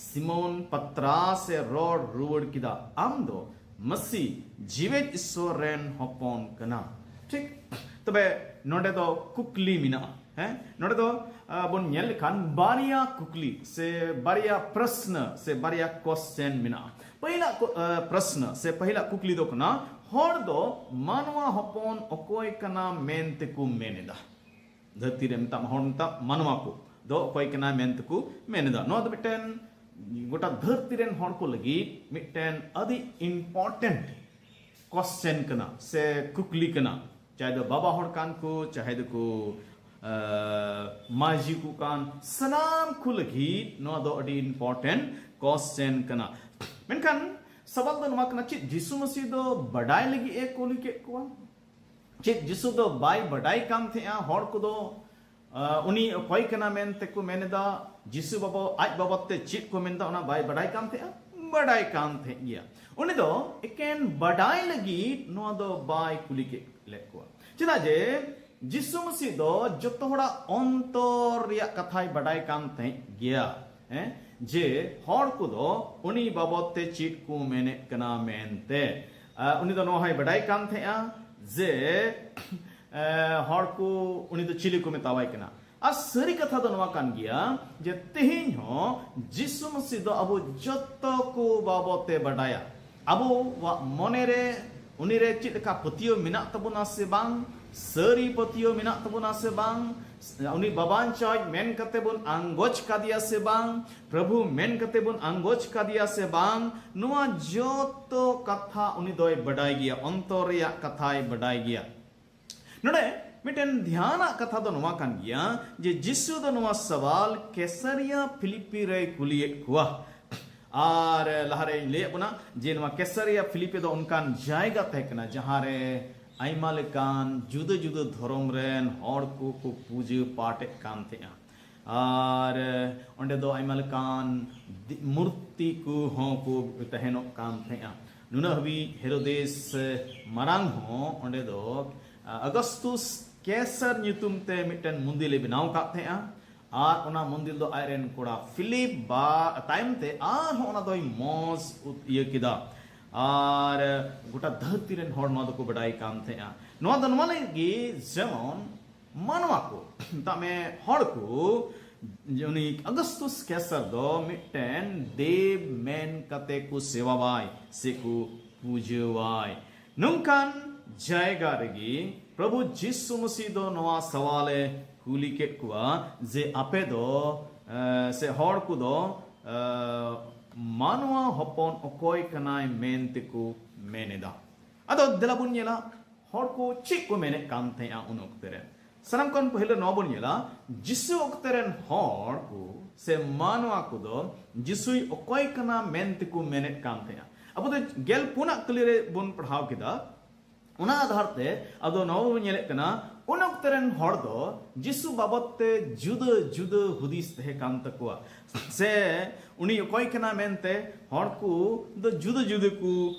ᱥᱤᱢᱳᱱ ᱯᱟᱛᱨᱟᱥ ᱮ ᱨᱚᱲ ᱨᱩᱣᱟᱹᱲ ᱠᱮᱫᱟ, "ᱟᱢ ᱫᱚ ᱢᱟᱹᱥᱤ, ᱡᱤᱣᱮᱫ ᱤᱥᱥᱚᱨ ᱨᱮᱱ ᱦᱚᱯᱚᱱ ᱠᱟᱱᱟᱢ᱾" ᱴᱷᱤᱠ? ᱛᱚᱵᱮ ᱱᱚᱰᱮ ᱫᱚ ᱠᱩᱠᱞᱤ ᱢᱮᱱᱟᱜᱼᱟ᱾ ᱦᱮᱸ, ᱱᱚᱰᱮ ᱫᱚ, ᱟ, ᱵᱚᱱ ᱧᱮᱞ ᱞᱮᱠᱷᱟᱱ ᱵᱟᱨᱭᱟ ᱠᱩᱠᱞᱤ ᱥᱮ ᱵᱟᱨᱭᱟ ᱯᱨᱚᱥᱱᱚ ᱥᱮ ᱵᱟᱨᱭᱟ ᱠᱚᱥᱪᱮᱱ ᱢᱮᱱᱟᱜᱼᱟ᱾ ᱯᱟᱹᱦᱤᱞᱟᱜ ᱠᱚ-, ᱟ, ᱯᱨᱚᱥᱱᱚ ᱥᱮ ᱯᱟᱹᱦᱤᱞᱟᱜ ᱠᱩᱠᱞᱤ ᱫᱚ ᱠᱟᱱᱟ, ᱦᱚᱲ ᱫᱚ ᱢᱟᱱᱣᱟ ᱦᱚᱯᱚᱱ ᱚᱠᱚᱭ ᱠᱟᱱᱟ ᱢᱮᱱ ᱛᱮᱠᱚ ᱢᱮᱱ ᱮᱫᱟ? ᱫᱷᱟᱹᱨᱛᱤ ᱨᱮ ᱢᱮᱛᱟᱜ ᱢᱟ, ᱦᱚᱲ ᱢᱮᱛᱟᱜ ᱢᱟᱱᱣᱟ ᱠᱚ ᱫᱚ ᱚᱠᱚᱭ ᱠᱟᱱᱟ ᱢᱮᱱ ᱛᱮᱠᱚ ᱢᱮᱱ ᱮᱫᱟ? ᱱᱚᱣᱟ ᱫᱚ ᱢᱤᱫᱴᱮᱱ ᱜᱚᱴᱟ ᱫᱷᱟᱹᱨᱛᱤ ᱨᱮᱱ ᱦᱚᱲ ᱠᱚ ᱞᱟᱹᱜᱤᱫ ᱢᱤᱫᱴᱮᱱ ᱟᱹᱰᱤ important ᱠᱚᱥᱪᱮᱱ ᱠᱟᱱᱟ ᱥᱮ ᱠᱩᱠᱞᱤ ᱠᱟᱱᱟ᱾ ᱪᱟᱦᱮ ᱫᱚ ᱵᱟᱵᱟ ᱦᱚᱲ ᱠᱟᱱ ᱠᱚ, ᱪᱟᱦᱮ ᱫᱚᱠᱚ, ᱟ, ᱢᱟᱹᱡᱷᱤ ᱠᱚ ᱠᱟᱱ, ᱥᱟᱱᱟᱢ ᱠᱚ ᱞᱟᱹᱜᱤᱫ ᱱᱚᱣᱟ ᱫᱚ ᱟᱹᱰᱤ important ᱠᱚᱥᱪᱮᱱ ᱠᱟᱱᱟ᱾ ᱢᱮᱱᱠᱷᱟᱱ ᱥᱟᱣᱟᱞ ᱫᱚ ᱱᱚᱣᱟ ᱠᱟᱱᱟ, ᱪᱮᱫ ᱡᱤᱥᱩ ᱢᱟᱹᱥᱤ ᱫᱚ ᱵᱟᱰᱟᱭ ᱞᱟᱹᱜᱤᱫ ᱮ ᱠᱩᱞᱤ ᱠᱮᱫ ᱠᱚᱣᱟ? ᱪᱮᱫ ᱡᱤᱥᱩ ᱫᱚ ᱵᱟᱭ ᱵᱟᱰᱟᱭ ᱠᱟᱱ ᱛᱟᱦᱮᱸᱜᱼᱟ ᱦᱚᱲ ᱠᱚᱫᱚ, ᱟᱸ, ᱩᱱᱤ ᱚᱠᱚᱭ ᱠᱟᱱᱟ ᱢᱮᱱᱛᱮ ᱠᱚ ᱢᱮᱱ ᱮᱫᱟ? ᱡᱤᱥᱩ ᱵᱟᱵᱟ ᱟᱡ ᱵᱟᱵᱚᱫ ᱛᱮ ᱪᱮᱫ ᱠᱚ ᱢᱮᱱ ᱮᱫᱟ, ᱚᱱᱟ ᱵᱟᱭ ᱵᱟᱰᱟᱭ ᱠᱟᱱ ᱛᱟᱦᱮᱸᱜᱼᱟ? ᱵᱟᱰᱟᱭ ᱠᱟᱱ ᱛᱟᱦᱮᱸᱫ ᱜᱮᱭᱟ᱾ ᱩᱱᱤ ᱫᱚ ᱮᱠᱮᱱ ᱵᱟᱰᱟᱭ ᱞᱟᱹᱜᱤᱫ ᱱᱚᱣᱟ ᱫᱚ ᱵᱟᱭ ᱠᱩᱞᱤ ᱠᱮᱫ ᱞᱮᱫ ᱠᱚᱣᱟ᱾ ᱪᱮᱫᱟᱜ ᱡᱮ ᱡᱤᱥᱩ ᱢᱟᱹᱥᱤ ᱫᱚ ᱡᱚᱛᱚ ᱦᱚᱲᱟᱜ ᱚᱱᱛᱚᱨ ᱨᱮᱭᱟᱜ ᱠᱟᱛᱷᱟᱭ ᱵᱟᱰᱟᱭ ᱠᱟᱱ ᱛᱟᱦᱮᱸᱫ ᱜᱮᱭᱟ, ᱦᱮᱸ? ᱡᱮ ᱦᱚᱲ ᱠᱚᱫᱚ ᱩᱱᱤ ᱵᱟᱵᱚᱫ ᱛᱮ ᱪᱮᱫ ᱠᱚ ᱢᱮᱱᱮᱫ ᱠᱟᱱᱟ ᱢᱮᱱᱛᱮ᱾ ᱟᱨ ᱩᱱᱤ ᱫᱚ ᱱᱚᱣᱟ ᱦᱚᱸᱭ ᱵᱟᱰᱟᱭ ᱠᱟᱱ ᱛᱟᱦᱮᱸᱫᱼᱟ ᱡᱮ, ᱮ, ᱦᱚᱲ ᱠᱚ ᱩᱱᱤ ᱫᱚ ᱪᱤᱞᱤ ᱠᱚ ᱢᱮᱛᱟᱣᱟᱭ ᱠᱟᱱᱟ᱾ ᱟᱨ ᱥᱟᱹᱨᱤ ᱠᱟᱛᱷᱟ ᱫᱚ ᱱᱚᱣᱟ ᱠᱟᱱ ᱜᱮᱭᱟ ᱡᱮ ᱛᱮᱦᱮᱧ ᱦᱚᱸ ᱡᱤᱥᱩ ᱢᱟᱹᱥᱤ ᱫᱚ ᱟᱵᱚ ᱡᱚᱛᱚ ᱠᱚ ᱵᱟᱵᱚᱫ ᱛᱮ ᱵᱟᱰᱟᱭᱟ᱾ ᱟᱵᱚᱣᱟᱜ ᱢᱚᱱᱮ ᱨᱮ ᱩᱱᱤ ᱨᱮ ᱪᱮᱫ ᱞᱮᱠᱟ ᱯᱟᱹᱛᱭᱟᱹᱣ ᱢᱮᱱᱟᱜ ᱛᱟᱵᱚᱱᱟ ᱥᱮ ᱵᱟᱝ, ᱥᱟᱹᱨᱤ ᱯᱟᱹᱛᱭᱟᱹᱣ ᱢᱮᱱᱟᱜ ᱛᱟᱵᱚᱱᱟ ᱥᱮ ᱵᱟᱝ, ᱩᱱᱤ ᱵᱟᱵᱟᱧᱪᱟᱣᱤᱡ ᱢᱮᱱ ᱠᱟᱛᱮ ᱵᱚᱱ ᱟᱸᱜᱚᱪ ᱠᱟᱫᱮᱭᱟ ᱥᱮ ᱵᱟᱝ, ᱯᱨᱚᱵᱷᱩ ᱢᱮᱱ ᱠᱟᱛᱮ ᱵᱚᱱ ᱟᱸᱜᱚᱪ ᱠᱟᱫᱮᱭᱟ ᱥᱮ ᱵᱟᱝ, ᱱᱚᱣᱟ ᱡᱚᱛᱚ ᱠᱟᱛᱷᱟ ᱩᱱᱤ ᱫᱚᱭ ᱵᱟᱰᱟᱭ ᱜᱮᱭᱟ, ᱚᱱᱛᱚᱨ ᱨᱮᱭᱟᱜ ᱠᱟᱛᱷᱟᱭ ᱵᱟᱰᱟᱭ ᱜᱮᱭᱟ᱾ ᱱᱚᱰᱮ ᱢᱤᱫᱴᱮᱱ ᱫᱷᱮᱭᱟᱱᱟᱜ ᱠᱟᱛᱷᱟ ᱫᱚ ᱱᱚᱣᱟ ᱠᱟᱱ ᱜᱮᱭᱟ ᱡᱮ ᱡᱤᱥᱩ ᱫᱚ ᱱᱚᱣᱟ ᱥᱟᱣᱟᱞ ᱠᱮᱥᱟᱨᱤᱭᱟ ᱯᱷᱤᱞᱤᱯᱤ ᱨᱮᱭ ᱠᱩᱞᱤᱭᱮᱫ ᱠᱚᱣᱟ᱾ ᱟᱨ ᱞᱟᱦᱟᱨᱮᱧ ᱞᱟᱹᱭᱟᱫ ᱵᱚᱱᱟ ᱡᱮ ᱱᱚᱣᱟ ᱠᱮᱥᱟᱨᱤᱭᱟ ᱯᱷᱤᱞᱤᱯᱤ ᱫᱚ ᱚᱱᱠᱟᱱ ᱡᱟᱭᱜᱟ ᱛᱟᱦᱮᱸ ᱠᱟᱱᱟ ᱡᱟᱦᱟᱸ ᱨᱮ ᱟᱭᱢᱟ ᱞᱮᱠᱟᱱ ᱡᱩᱫᱟᱹ ᱡᱩᱫᱟᱹ ᱫᱷᱚᱨᱚᱢ ᱨᱮᱱ ᱦᱚᱲ ᱠᱚᱠᱚ ᱯᱩᱡᱟᱹ ᱯᱟᱴᱮᱫ ᱠᱟᱱ ᱛᱟᱦᱮᱸᱜᱼᱟ᱾ ᱟᱨ ᱚᱸᱰᱮ ᱫᱚ ᱟᱭᱢᱟ ᱞᱮᱠᱟᱱ ᱫᱤ-, ᱢᱩᱨᱛᱤ ᱠᱚᱦᱚᱸ ᱠᱚ ᱛᱟᱦᱮᱱᱚᱜ ᱠᱟᱱ ᱛᱟᱦᱮᱸᱜᱼᱟ᱾ ᱱᱩᱱᱟᱹᱜ ᱦᱟᱹᱵᱤᱡ ᱦᱮᱨᱳᱫᱮᱥ ᱢᱟᱨᱟᱝ ᱦᱚᱸ ᱚᱸᱰᱮ ᱫᱚ, ᱟ, ᱚᱜᱚᱥᱛᱩᱥ ᱠᱮᱥᱟᱨ ᱧᱩᱛᱩᱢ ᱛᱮ ᱢᱤᱫᱴᱮᱱ ᱢᱚᱱᱫᱤᱞᱮ ᱵᱮᱱᱟᱣ ᱟᱠᱟᱫ ᱛᱟᱦᱮᱸᱜᱼᱟ᱾ ᱟᱨ ᱚᱱᱟ ᱢᱚᱱᱫᱤᱨ ᱫᱚ ᱟᱡᱨᱮᱱ ᱠᱚᱲᱟ ᱯᱷᱤᱞᱤᱯ ᱵᱟ ᱛᱟᱭᱚᱢ ᱛᱮ ᱟᱨᱦᱚᱸ ᱚᱱᱟ ᱫᱚᱭ ᱢᱚᱡᱽ ᱩᱛ-, ᱤᱭᱟᱹ ᱠᱮᱫᱟ᱾ ᱟᱨ ᱜᱚᱴᱟ ᱫᱷᱟᱹᱨᱛᱤ ᱨᱮᱱ ᱦᱚᱲ ᱱᱚᱣᱟ ᱫᱚᱠᱚ ᱵᱟᱰᱟᱭ ᱠᱟᱱ ᱛᱟᱦᱮᱸᱜᱼᱟ᱾ ᱱᱚᱣᱟ ᱫᱚ ᱱᱚᱣᱟ ᱞᱟᱹᱜᱤᱫ ᱜᱮ ᱡᱮᱢᱚᱱ ᱢᱟᱱᱣᱟ ᱠᱚ, ᱢᱮᱛᱟᱜ ᱢᱮ ᱦᱚᱲ ᱠᱚ, ᱩᱱᱤ ᱚᱜᱚᱥᱛᱩᱥ ᱠᱮᱥᱟᱨ ᱫᱚ ᱢᱤᱫᱴᱮᱱ ᱫᱮᱵ ᱢᱮᱱ ᱠᱟᱛᱮ ᱠᱚ ᱥᱮᱣᱟᱣᱟᱭ ᱥᱮ ᱠᱚ ᱯᱩᱡᱟᱹᱣᱟᱭ᱾ ᱱᱚᱝᱠᱟᱱ ᱡᱟᱭᱜᱟ ᱨᱮᱜᱮ ᱯᱨᱚᱵᱷᱩ ᱡᱤᱥᱩ ᱢᱟᱹᱥᱤ ᱫᱚ ᱱᱚᱣᱟ ᱥᱟᱣᱟᱞᱮ ᱠᱩᱞᱤ ᱠᱮᱫ ᱠᱚᱣᱟ ᱡᱮ ᱟᱯᱮ ᱫᱚ, ᱮ, ᱥᱮ ᱦᱚᱲ ᱠᱚᱫᱚ, ᱮ, ᱢᱟᱱᱣᱟ ᱦᱚᱯᱚᱱ ᱚᱠᱚᱭ ᱠᱟᱱᱟᱭ ᱢᱮᱱ ᱛᱮᱠᱚ ᱢᱮᱱ ᱮᱫᱟ? ᱟᱫᱚ ᱫᱮᱞᱟ ᱵᱚᱱ ᱧᱮᱞᱟ ᱦᱚᱲ ᱠᱚ ᱪᱮᱫ ᱠᱚ ᱢᱮᱱᱮᱫ ᱠᱟᱱ ᱛᱟᱦᱮᱸᱜᱼᱟ ᱩᱱ ᱚᱠᱛᱮ ᱨᱮ᱾ ᱥᱟᱱᱟᱢ ᱠᱷᱚᱱ ᱯᱟᱹᱦᱤᱞ ᱨᱮ ᱱᱚᱣᱟ ᱵᱚᱱ ᱧᱮᱞᱟ, ᱡᱤᱥᱩ ᱚᱠᱛᱮ ᱨᱮᱱ ᱦᱚᱲ ᱠᱚ ᱥᱮ ᱢᱟᱱᱣᱟ ᱠᱚᱫᱚ ᱡᱤᱥᱩᱭ ᱚᱠᱚᱭ ᱠᱟᱱᱟ ᱢᱮᱱ ᱛᱮᱠᱚ ᱢᱮᱱᱮᱫ ᱠᱟᱱ ᱛᱟᱦᱮᱸᱜᱼᱟ᱾ ᱟᱵᱚ ᱫᱚ ᱜᱮᱞ ᱯᱩᱱᱟᱜ ᱠᱟᱹᱞᱤ ᱨᱮ ᱵᱚᱱ ᱯᱟᱲᱦᱟᱣ ᱠᱮᱫᱟ᱾ ᱚᱱᱟ ᱟᱫᱷᱟᱨ ᱛᱮ ᱟᱫᱚ ᱱᱚᱣᱟ ᱵᱚᱱ ᱧᱮᱞᱮᱫ ᱠᱟᱱᱟ, ᱩᱱ ᱚᱠᱛᱮ ᱨᱮᱱ ᱦᱚᱲ ᱫᱚ ᱡᱤᱥᱩ ᱵᱟᱵᱚᱫ ᱛᱮ ᱡᱩᱫᱟᱹ ᱡᱩᱫᱟᱹ ᱦᱩᱫᱤᱥ ᱛᱟᱦᱮᱸ ᱠᱟᱱ ᱛᱟᱠᱚᱣᱟ, ᱥᱮ ᱩᱱᱤ ᱚᱠᱚᱭ ᱠᱟᱱᱟ ᱢᱮᱱᱛᱮ ᱦᱚᱲ ᱠᱚ ᱫᱚ ᱡᱩᱫᱟᱹ ᱡᱩᱫᱟᱹ ᱠᱚ,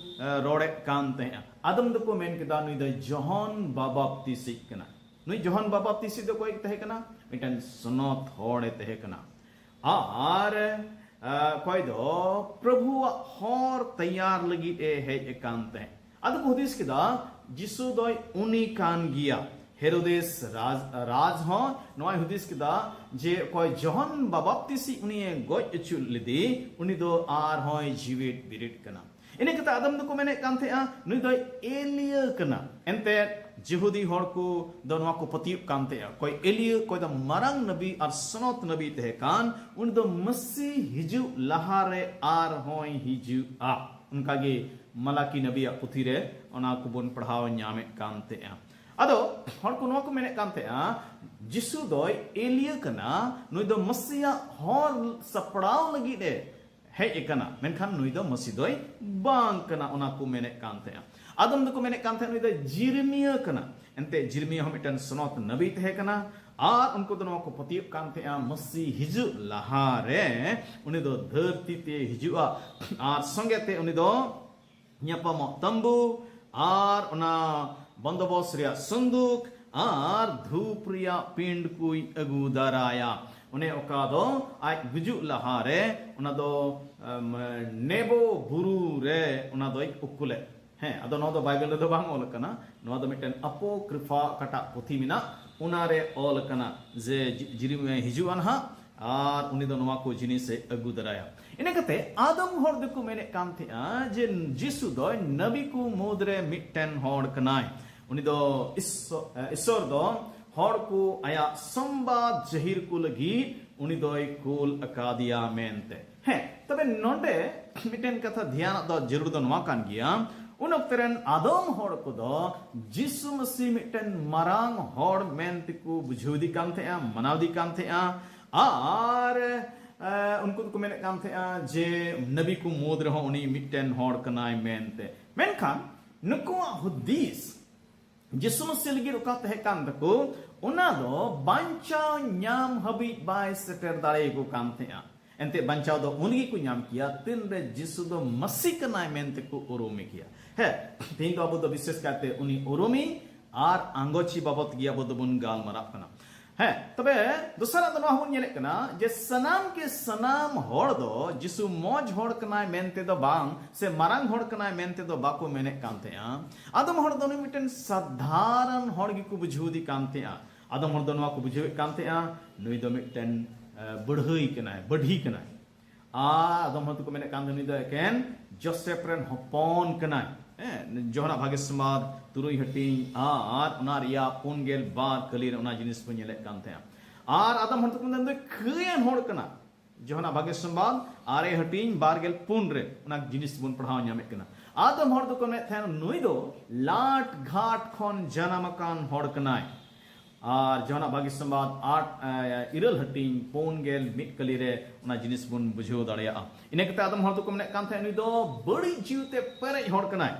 ᱮ, ᱨᱚᱲᱮᱫ ᱠᱟᱱ ᱛᱟᱦᱮᱸᱜᱼᱟ᱾ ᱟᱫᱚᱢ ᱫᱚᱠᱚ ᱢᱮᱱ ᱠᱮᱫᱟ, "ᱱᱩᱭ ᱫᱚ ᱡᱚᱦᱚᱱ ᱵᱟᱵᱟᱯᱛᱤᱥᱤᱡ ᱠᱟᱱᱟ᱾ ᱱᱩᱭ ᱡᱚᱦᱚᱱ ᱵᱟᱵᱟᱯᱛᱤᱥᱤᱡ ᱫᱚ ᱚᱠᱚᱭ ᱛᱟᱦᱮᱸ ᱠᱟᱱᱟ? ᱢᱤᱫᱴᱮᱱ ᱥᱚᱱᱚᱛ ᱦᱚᱲᱮ ᱛᱟᱦᱮᱸ ᱠᱟᱱᱟ᱾ ᱟᱨ, ᱮ, ᱚᱠᱚᱭ ᱫᱚ ᱯᱨᱚᱵᱷᱩᱣᱟᱜ ᱦᱚᱨ ᱛᱮᱭᱟᱨ ᱞᱟᱹᱜᱤᱫ ᱮ ᱦᱮᱡ ᱟᱠᱟᱱ ᱛᱟᱦᱮᱸᱫ᱾" ᱟᱫᱚ ᱠᱚ ᱦᱩᱫᱤᱥ ᱠᱮᱫᱟ, "ᱡᱤᱥᱩ ᱫᱚᱭ ᱩᱱᱤ ᱠᱟᱱ ᱜᱮᱭᱟ᱾" ᱦᱮᱨᱳᱫᱮᱥ ᱨᱟᱡᱽ, ᱨᱟᱡᱽ ᱦᱚᱸ ᱱᱚᱣᱟᱭ ᱦᱩᱫᱤᱥ ᱠᱮᱫᱟ ᱡᱮ ᱚᱠᱚᱭ ᱡᱚᱦᱚᱱ ᱵᱟᱵᱟᱯᱛᱤᱥᱤ ᱩᱱᱤᱭᱮ ᱜᱚᱡ ᱚᱪᱚ ᱞᱮᱫᱮ, ᱩᱱᱤ ᱫᱚ ᱟᱨᱦᱚᱸᱭ ᱡᱤᱣᱮᱫ ᱵᱮᱨᱮᱫ ᱠᱟᱱᱟ᱾ ᱤᱱᱟᱹ ᱠᱟᱛᱮ ᱟᱫᱚᱢ ᱫᱚᱠᱚ ᱢᱮᱱᱮᱫ ᱠᱟᱱ ᱛᱟᱦᱮᱸᱜᱼᱟ, "ᱱᱩᱭ ᱫᱚᱭ ᱮᱞᱤᱭᱟᱹ ᱠᱟᱱᱟ᱾" ᱮᱱᱛᱮᱫ ᱡᱤᱦᱩᱫᱤ ᱦᱚᱲ ᱠᱚ ᱫᱚ ᱱᱚᱣᱟ ᱠᱚ ᱯᱟᱹᱛᱭᱟᱹᱜ ᱠᱟᱱ ᱛᱟᱦᱮᱸᱜᱼᱟ, ᱚᱠᱚᱭ ᱮᱞᱤᱭᱟᱹ, ᱚᱠᱚᱭ ᱫᱚ ᱢᱟᱨᱟᱝ ᱱᱟᱵᱤ ᱟᱨ ᱥᱚᱱᱚᱛ ᱱᱟᱵᱤ ᱛᱟᱦᱮᱸ ᱠᱟᱱ, ᱩᱱᱤ ᱫᱚ ᱢᱟᱹᱥᱤ ᱦᱤᱡᱩᱜ ᱞᱟᱦᱟᱨᱮ ᱟᱨᱦᱚᱸᱭ ᱦᱤᱡᱩᱜᱼᱟ᱾ ᱚᱱᱠᱟᱜᱮ ᱢᱟᱞᱟᱠᱤ ᱱᱟᱵᱤᱭᱟᱜ ᱯᱩᱛᱷᱤ ᱨᱮ ᱚᱱᱟ ᱠᱚᱵᱚᱱ ᱯᱟᱲᱦᱟᱣ ᱧᱟᱢᱮᱫ ᱠᱟᱱ ᱛᱟᱦᱮᱸᱜᱼᱟ᱾ ᱟᱫᱚ ᱦᱚᱲ ᱠᱚ ᱱᱚᱣᱟ ᱠᱚ ᱢᱮᱱᱮᱫ ᱠᱟᱱ ᱛᱟᱦᱮᱸᱜᱼᱟ, "ᱡᱤᱥᱩ ᱫᱚᱭ ᱮᱞᱤᱭᱟᱹ ᱠᱟᱱᱟ, ᱱᱩᱭ ᱫᱚ ᱢᱟᱹᱥᱤᱭᱟᱜ ᱦᱚᱨ ᱥᱟᱯᱲᱟᱣ ᱞᱟᱹᱜᱤᱫ ᱮ ᱦᱮᱡ ᱟᱠᱟᱱᱟ, ᱢᱮᱱᱠᱷᱟᱱ ᱱᱩᱭ ᱫᱚ ᱢᱟᱹᱥᱤ ᱫᱚᱭ ᱵᱟᱝ ᱠᱟᱱᱟ", ᱚᱱᱟ ᱠᱚ ᱢᱮᱱᱮᱫ ᱠᱟᱱ ᱛᱟᱦᱮᱸᱜᱼᱟ᱾ ᱟᱫᱚᱢ ᱫᱚᱠᱚ ᱢᱮᱱᱮᱫ ᱠᱟᱱ ᱛᱟᱦᱮᱸᱫ, "ᱱᱩᱭ ᱫᱚ ᱡᱤᱨᱢᱤᱭᱟᱹ ᱠᱟᱱᱟ᱾" ᱮᱱᱛᱮ ᱡᱤᱨᱢᱤᱭᱟᱹ ᱦᱚᱸ ᱢᱤᱫᱴᱮᱱ ᱥᱚᱱᱚᱛ ᱱᱟᱵᱤ ᱛᱟᱦᱮᱸ ᱠᱟᱱᱟ᱾ ᱟᱨ ᱩᱱᱠᱩ ᱫᱚ ᱱᱚᱣᱟ ᱠᱚ ᱯᱟᱹᱛᱭᱟᱹᱜ ᱠᱟᱱ ᱛᱟᱦᱮᱸᱜᱼᱟ, ᱢᱟᱹᱥᱤ ᱦᱤᱡᱩᱜ ᱞᱟᱦᱟᱨᱮ ᱩᱱᱤ ᱫᱚ ᱫᱷᱟᱹᱨᱛᱤ ᱛᱮ ᱦᱤᱡᱩᱜᱼᱟ ᱟᱨ ᱥᱚᱸᱜᱮ ᱛᱮ ᱩᱱᱤ ᱫᱚ ᱧᱟᱯᱟᱢᱚᱜ ᱛᱟᱢᱵᱩ ᱟᱨ ᱚᱱᱟ ᱵᱚᱱᱫᱚᱵᱚᱥ ᱨᱮᱭᱟᱜ ᱥᱚᱱᱫᱩᱠ ᱟᱨ ᱫᱷᱩᱯ ᱨᱮᱭᱟᱜ ᱯᱤᱸᱰ ᱠᱚᱭ ᱟᱹᱜᱩ ᱫᱟᱨᱟᱭᱟ᱾ ᱚᱱᱮ ᱚᱠᱟ ᱫᱚ ᱟᱡ ᱜᱩᱡᱩᱜ ᱞᱟᱦᱟᱨᱮ ᱚᱱᱟ ᱫᱚ, ᱮᱢ, ᱱᱮᱵᱳ ᱵᱩᱨᱩ ᱨᱮ ᱚᱱᱟ ᱫᱚᱭ ᱩᱠᱩᱞᱮᱫ᱾ ᱦᱮᱸ, ᱟᱫᱚ ᱱᱚᱣᱟ ᱫᱚ ᱵᱟᱭᱵᱮᱞ ᱨᱮᱫᱚ ᱵᱟᱝ ᱚᱞ ᱟᱠᱟᱱᱟ, ᱱᱚᱣᱟ ᱫᱚ ᱢᱤᱫᱴᱮᱱ ᱟᱯᱳᱠᱨᱤᱯᱷᱟ ᱚᱠᱟᱴᱟᱜ ᱯᱩᱛᱷᱤ ᱢᱮᱱᱟᱜ, ᱚᱱᱟᱨᱮ ᱚᱞ ᱟᱠᱟᱱᱟ ᱡᱮ ᱡᱤ-, ᱡᱤᱨᱤᱢᱤᱭᱟ ᱦᱤᱡᱩᱜᱼᱟ ᱱᱟᱦᱟᱜ, ᱟᱨ ᱩᱱᱤ ᱫᱚ ᱱᱚᱣᱟ ᱠᱚ ᱡᱤᱱᱤᱥᱮ ᱟᱹᱜᱩ ᱫᱟᱨᱟᱭᱟ᱾ ᱤᱱᱟᱹ ᱠᱟᱛᱮ ᱟᱫᱚᱢ ᱦᱚᱲ ᱫᱚᱠᱚ ᱢᱮᱱᱮᱫ ᱠᱟᱱ ᱛᱟᱦᱮᱸᱜᱼᱟ ᱡᱮ ᱡᱤᱥᱩ ᱫᱚ ᱱᱟᱵᱤ ᱠᱚ ᱢᱩᱫᱽᱨᱮ ᱢᱤᱫᱴᱮᱱ ᱦᱚᱲ ᱠᱟᱱᱟᱭ᱾ ᱩᱱᱤ ᱫᱚ ᱤᱥᱥᱚ-, ᱮ, ᱤᱥᱥᱚᱨ ᱫᱚ ᱦᱚᱲ ᱠᱚ ᱟᱭᱟᱜ ᱥᱚᱢᱵᱟᱫ ᱡᱟᱹᱦᱤᱨ ᱠᱚ ᱞᱟᱹᱜᱤᱫ ᱩᱱᱤ ᱫᱚᱭ ᱠᱩᱞ ᱟᱠᱟᱫᱮᱭᱟ ᱢᱮᱱᱛᱮ᱾ ᱦᱮᱸ, ᱛᱚᱵᱮ ᱱᱚᱰᱮ ᱢᱤᱫᱴᱮᱱ ᱠᱟᱛᱷᱟ ᱫᱷᱮᱭᱟᱱᱟᱜ ᱫᱚ ᱡᱟᱹᱨᱩᱲ ᱫᱚ ᱱᱚᱣᱟ ᱠᱟᱱ ᱜᱮᱭᱟ, ᱩᱱ ᱚᱠᱛᱮ ᱨᱮᱱ ᱟᱫᱚᱢ ᱦᱚᱲ ᱠᱚᱫᱚ ᱡᱤᱥᱩ ᱢᱟᱹᱥᱤ ᱢᱤᱫᱴᱮᱱ ᱢᱟᱨᱟᱝ ᱦᱚᱲ ᱢᱮᱱ ᱛᱮᱠᱚ ᱵᱩᱡᱷᱟᱹᱣ ᱤᱫᱤ ᱠᱟᱱ ᱛᱟᱦᱮᱸᱜᱼᱟ, ᱢᱟᱱᱟᱣ ᱤᱫᱤ ᱠᱟᱱ ᱛᱟᱦᱮᱸᱜᱼᱟ᱾ ᱟᱨ ᱮ, ᱩᱱᱠᱩ ᱫᱚᱠᱚ ᱢᱮᱱᱮᱫ ᱠᱟᱱ ᱛᱟᱦᱮᱸᱜᱼᱟ ᱡᱮ ᱱᱟᱵᱤ ᱠᱚ ᱢᱩᱫᱽ ᱨᱮᱦᱚᱸ ᱩᱱᱤ ᱢᱤᱫᱴᱮᱱ ᱦᱚᱲ ᱠᱟᱱᱟᱭ ᱢᱮᱱᱛᱮ᱾ ᱢᱮᱱᱠᱷᱟᱱ ᱱᱩᱠᱩᱣᱟᱜ ᱦᱩᱫᱤᱥ ᱡᱤᱥᱩ ᱢᱟᱹᱥᱤ ᱞᱟᱹᱜᱤᱫ ᱚᱠᱟ ᱛᱟᱦᱮᱸ ᱠᱟᱱ ᱛᱟᱠᱚ, ᱚᱱᱟ ᱫᱚ ᱵᱟᱧᱪᱟᱣ ᱧᱟᱢ ᱦᱟᱹᱵᱤᱡ ᱵᱟᱭ ᱥᱮᱴᱮᱨ ᱫᱟᱲᱮᱭᱟᱠᱚ ᱠᱟᱱ ᱛᱟᱦᱮᱸᱜᱼᱟ᱾ ᱮᱱᱛᱮ ᱵᱟᱧᱪᱟᱣ ᱫᱚ ᱩᱱ ᱜᱮᱠᱚ ᱧᱟᱢ ᱠᱮᱭᱟ, ᱛᱤᱱᱨᱮ ᱡᱤᱥᱩ ᱫᱚ ᱢᱟᱹᱥᱤ ᱠᱟᱱᱟᱭ ᱢᱮᱱᱛᱮ ᱠᱚ ᱩᱨᱩᱢᱮ ᱠᱮᱭᱟ᱾ ᱦᱮᱸ, ᱛᱮᱦᱮᱧ ᱫᱚ ᱟᱵᱚ ᱫᱚ ᱵᱤᱥᱮᱥ ᱠᱟᱭᱛᱮ ᱩᱱᱤ ᱩᱨᱩᱢᱤ ᱟᱨ ᱟᱸᱜᱚᱪᱤ ᱵᱟᱵᱚᱛ ᱜᱮ ᱟᱵᱚ ᱫᱚᱵᱚᱱ ᱜᱟᱞᱢᱟᱨᱟᱜ ᱠᱟᱱᱟ᱾ ᱦᱮᱸ, ᱛᱚᱵᱮ ᱫᱚᱥᱟᱨᱟᱜ ᱫᱚ ᱱᱚᱣᱟ ᱦᱚᱸᱵᱚᱱ ᱧᱮᱞᱮᱫ ᱠᱟᱱᱟ ᱡᱮ ᱥᱟᱱᱟᱢ ᱠᱮ ᱥᱟᱱᱟᱢ ᱦᱚᱲ ᱫᱚ ᱡᱤᱥᱩ ᱢᱚᱡᱽ ᱦᱚᱲ ᱠᱟᱱᱟᱭ ᱢᱮᱱᱛᱮ ᱫᱚ ᱵᱟᱝ, ᱥᱮ ᱢᱟᱨᱟᱝ ᱦᱚᱲ ᱠᱟᱱᱟᱭ ᱢᱮᱱᱛᱮ ᱫᱚ ᱵᱟᱠᱚ ᱢᱮᱱᱮᱫ ᱠᱟᱱ ᱛᱟᱦᱮᱸᱜᱼᱟ᱾ ᱟᱫᱚᱢ ᱦᱚᱲ ᱫᱚ ᱩᱱᱤ ᱢᱤᱫᱴᱮᱱ ᱥᱟᱫᱷᱟᱨᱚᱱ ᱦᱚᱲ ᱜᱮᱠᱚ ᱵᱩᱡᱷᱟᱹᱣ ᱮᱫᱮ ᱠᱟᱱ ᱛᱟᱦᱮᱸᱜᱼᱟ᱾ ᱟᱫᱚᱢ ᱦᱚᱲ ᱫᱚ ᱱᱚᱣᱟ ᱠᱚ ᱵᱩᱡᱷᱟᱹᱣᱮᱫ ᱠᱟᱱ ᱛᱟᱦᱮᱸᱜᱼᱟ, ᱱᱩᱭ ᱫᱚ ᱢᱤᱫᱴᱮᱱ, ᱮ, ᱵᱟᱹᱲᱦᱟᱹᱭ ᱠᱟᱱᱟᱭ, ᱵᱟᱹᱰᱷᱤ ᱠᱟᱱᱟᱭ᱾ ᱟᱨ ᱟᱫᱚᱢ ᱦᱚᱲ ᱫᱚᱠᱚ ᱢᱮᱱᱮᱫ ᱠᱟᱱ ᱛᱟᱦᱮᱸ, ᱱᱩᱭ ᱫᱚ ᱮᱠᱮᱱ ᱡᱳᱥᱮᱯ ᱨᱮᱱ ᱦᱚᱯᱚᱱ ᱠᱟᱱᱟᱭ᱾ ᱦᱮᱸ, ᱡᱚᱦᱚᱱᱟᱜ ᱵᱷᱟᱜᱮ ᱥᱚᱢᱵᱟᱫ ᱛᱩᱨᱩᱭ ᱦᱟᱹᱴᱤᱧ ᱟᱨ ᱚᱱᱟ ᱨᱮᱭᱟᱜ ᱯᱩᱱ ᱜᱮᱞ ᱵᱟᱨ ᱠᱟᱹᱞᱤ ᱨᱮ ᱚᱱᱟ ᱡᱤᱱᱤᱥ ᱵᱚᱱ ᱧᱮᱞᱮᱫ ᱠᱟᱱ ᱛᱟᱦᱮᱸᱜᱼᱟ᱾ ᱟᱨ ᱟᱫᱚᱢ ᱦᱚᱲ ᱫᱚᱠᱚ ᱢᱮᱱᱫᱟ, ᱱᱩᱭ ᱫᱚ ᱠᱷᱟᱹᱭᱟᱱ ᱦᱚᱲ ᱠᱟᱱᱟ᱾ ᱡᱚᱦᱚᱱᱟᱜ ᱵᱷᱟᱜᱮ ᱥᱚᱢᱵᱟᱫ ᱟᱨᱮ ᱦᱟᱹᱴᱤᱧ ᱵᱟᱨ ᱜᱮᱞ ᱯᱩᱱ ᱨᱮ ᱚᱱᱟ ᱡᱤᱱᱤᱥ ᱵᱚᱱ ᱯᱟᱲᱦᱟᱣ ᱧᱟᱢᱮᱫ ᱠᱟᱱᱟ᱾ ᱟᱫᱚᱢ ᱦᱚᱲ ᱫᱚᱠᱚ ᱢᱮᱱᱮᱫ ᱛᱟᱦᱮᱸᱱ, ᱱᱩᱭ ᱫᱚ ᱞᱟᱴ ᱜᱷᱟᱴ ᱠᱷᱚᱱ ᱡᱟᱱᱟᱢ ᱟᱠᱟᱱ ᱦᱚᱲ ᱠᱟᱱᱟᱭ᱾ ᱟᱨ ᱡᱚᱦᱚᱱᱟᱜ ᱵᱷᱟᱜᱮ ᱥᱚᱢᱵᱟᱫ ᱟᱴ, ᱮ, ᱤᱨᱟᱹᱞ ᱦᱟᱹᱴᱤᱧ ᱯᱩᱱ ᱜᱮᱞ ᱢᱤᱫ ᱠᱟᱹᱞᱤ ᱨᱮ ᱚᱱᱟ ᱡᱤᱱᱤᱥ ᱵᱚᱱ ᱵᱩᱡᱷᱟᱹᱣ ᱫᱟᱲᱮᱭᱟᱜᱼᱟ᱾ ᱤᱱᱟᱹ ᱠᱟᱛᱮ ᱟᱫᱚᱢ ᱦᱚᱲ ᱫᱚᱠᱚ ᱢᱮᱱᱮᱫ ᱠᱟᱱ ᱛᱟᱦᱮᱸᱫ, ᱱᱩᱭ ᱫᱚ ᱵᱟᱹᱲᱤᱡ ᱡᱤᱣᱤᱛᱮ ᱯᱮᱨᱮᱡ ᱦᱚᱲ ᱠᱟᱱᱟᱭ᱾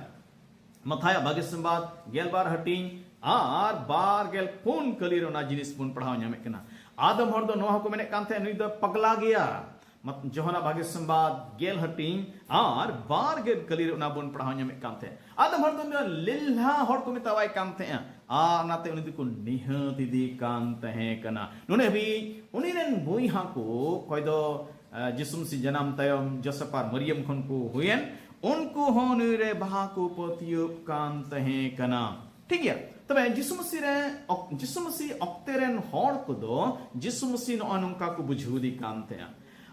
ᱢᱟᱛᱷᱟᱭᱟᱜ ᱵᱷᱟᱜᱮ ᱥᱚᱢᱵᱟᱫ ᱜᱮᱞ ᱵᱟᱨ ᱦᱟᱹᱴᱤᱧ ᱟᱨ ᱵᱟᱨ ᱜᱮᱞ ᱯᱩᱱ ᱠᱟᱹᱞᱤ ᱨᱮ ᱚᱱᱟ ᱡᱤᱱᱤᱥ ᱵᱚᱱ ᱯᱟᱲᱦᱟᱣ ᱧᱟᱢᱮᱫ ᱠᱟᱱᱟ᱾ ᱟᱫᱚᱢ ᱦᱚᱲ ᱫᱚ ᱱᱚᱣᱟ ᱦᱚᱸᱠᱚ ᱢᱮᱱᱮᱫ ᱠᱟᱱ ᱛᱟᱦᱮᱸᱫ, ᱱᱩᱭ ᱫᱚ ᱯᱟᱜᱽᱞᱟ ᱜᱮᱭᱟ᱾ ᱢᱟᱛ-, ᱡᱚᱦᱚᱱᱟᱜ ᱵᱷᱟᱜᱮ ᱥᱚᱢᱵᱟᱫ ᱜᱮᱞ ᱦᱟᱹᱴᱤᱧ ᱟᱨ ᱵᱟᱨ ᱜᱮᱞ ᱠᱟᱹᱞᱤ ᱨᱮ ᱚᱱᱟ ᱵᱚᱱ ᱯᱟᱲᱦᱟᱣ ᱧᱟᱢᱮᱫ ᱠᱟᱱ ᱛᱟᱦᱮᱸᱫ᱾ ᱟᱫᱚᱢ ᱦᱚᱲ ᱫᱚ ᱩᱱᱤ ᱫᱚ ᱞᱮᱞᱦᱟ ᱦᱚᱲ ᱠᱚ ᱢᱮᱛᱟᱣᱟᱭ ᱠᱟᱱ ᱛᱟᱦᱮᱸᱫᱼᱟ, ᱟᱨ ᱚᱱᱟᱛᱮ ᱩᱱᱤ ᱫᱚᱠᱚ ᱱᱤᱦᱟᱹᱛ ᱤᱫᱤ ᱠᱟᱱ ᱛᱟᱦᱮᱸ ᱠᱟᱱᱟ᱾ ᱱᱚᱰᱮ ᱦᱟᱹᱵᱤᱡ ᱩᱱᱤ ᱨᱮᱱ ᱵᱚᱭᱦᱟ ᱠᱚ, ᱚᱠᱚᱭ ᱫᱚ, ᱮ, ᱡᱤᱥᱩ ᱢᱟᱹᱥᱤ ᱡᱟᱱᱟᱢ ᱛᱟᱭᱚᱢ ᱡᱳᱥᱮᱯ ᱟᱨ ᱢᱟᱨᱤᱭᱟᱢ ᱠᱷᱚᱱ ᱠᱚ ᱦᱩᱭᱮᱱ, ᱩᱱᱠᱩ ᱦᱚᱸ ᱱᱩᱭ ᱨᱮ ᱵᱟᱦᱟ ᱠᱚ ᱯᱟᱹᱛᱭᱟᱹᱵ ᱠᱟᱱ ᱛᱟᱦᱮᱸ ᱠᱟᱱᱟ᱾ ᱴᱷᱤᱠ ᱜᱮᱭᱟ, ᱛᱚᱵᱮ ᱡᱤᱥᱩ ᱢᱟᱹᱥᱤ ᱨᱮ, ᱚᱠ-, ᱡᱤᱥᱩ ᱢᱟᱹᱥᱤ ᱚᱠᱛᱮ ᱨᱮᱱ ᱦᱚᱲ ᱠᱚᱫᱚ ᱡᱤᱥᱩ ᱢᱟᱹᱥᱤ ᱱᱚᱜᱼᱚᱭ ᱱᱚᱝᱠᱟ ᱠᱚ ᱵᱩᱡᱷᱟᱹᱣ ᱤᱫᱤ ᱠᱟᱱ ᱛᱟᱦᱮᱸᱜᱼᱟ᱾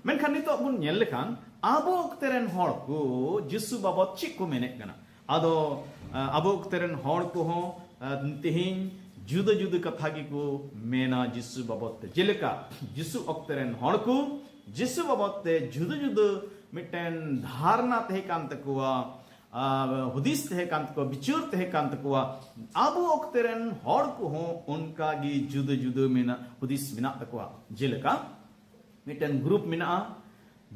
ᱢᱮᱱᱠᱷᱟᱱ ᱱᱤᱛᱚᱜ ᱵᱚᱱ ᱧᱮᱞ ᱞᱮᱠᱷᱟᱱ ᱟᱵᱚ ᱚᱠᱛᱮ ᱨᱮᱱ ᱦᱚᱲ ᱠᱚ ᱡᱤᱥᱩ ᱵᱟᱵᱚᱛ ᱪᱮᱫ ᱠᱚ ᱢᱮᱱᱮᱫ ᱠᱟᱱᱟ? ᱟᱫᱚ, ᱟ, ᱟᱵᱚ ᱚᱠᱛᱮ ᱨᱮᱱ ᱦᱚᱲ ᱠᱚᱦᱚᱸ, ᱟ, ᱛᱮᱦᱮᱧ ᱡᱩᱫᱟᱹ ᱡᱩᱫᱟᱹ ᱠᱟᱛᱷᱟ ᱜᱮᱠᱚ ᱢᱮᱱᱟ ᱡᱤᱥᱩ ᱵᱟᱵᱚᱛ ᱛᱮ᱾ ᱡᱮᱞᱮᱠᱟ, ᱡᱤᱥᱩ ᱚᱠᱛᱮ ᱨᱮᱱ ᱦᱚᱲ ᱠᱚ ᱡᱤᱥᱩ ᱵᱟᱵᱚᱛ ᱛᱮ ᱡᱩᱫᱟᱹ ᱡᱩᱫᱟᱹ ᱢᱤᱫᱴᱮᱱ ᱫᱷᱟᱨᱱᱟ ᱛᱟᱦᱮᱸ ᱠᱟᱱ ᱛᱟᱠᱚᱣᱟ᱾ ᱟᱨ ᱦᱩᱫᱤᱥ ᱛᱟᱦᱮᱸ ᱠᱟᱱ ᱛᱟᱠᱚᱣᱟ, ᱵᱤᱪᱟᱹᱨ ᱛᱟᱦᱮᱸ ᱠᱟᱱ ᱛᱟᱠᱚᱣᱟ, ᱟᱵᱚ ᱚᱠᱛᱮ ᱨᱮᱱ ᱦᱚᱲ ᱠᱚᱦᱚᱸ ᱚᱱᱠᱟ ᱜᱮ ᱡᱩᱫᱟᱹ ᱡᱩᱫᱟᱹ ᱢᱮᱱᱟᱜ, ᱦᱩᱫᱤᱥ ᱢᱮᱱᱟᱜ ᱛᱟᱠᱚᱣᱟ᱾ ᱡᱮᱞᱮᱠᱟ ᱢᱤᱫᱴᱮᱱ ᱜᱨᱩᱯ ᱢᱮᱱᱟᱜᱼᱟ,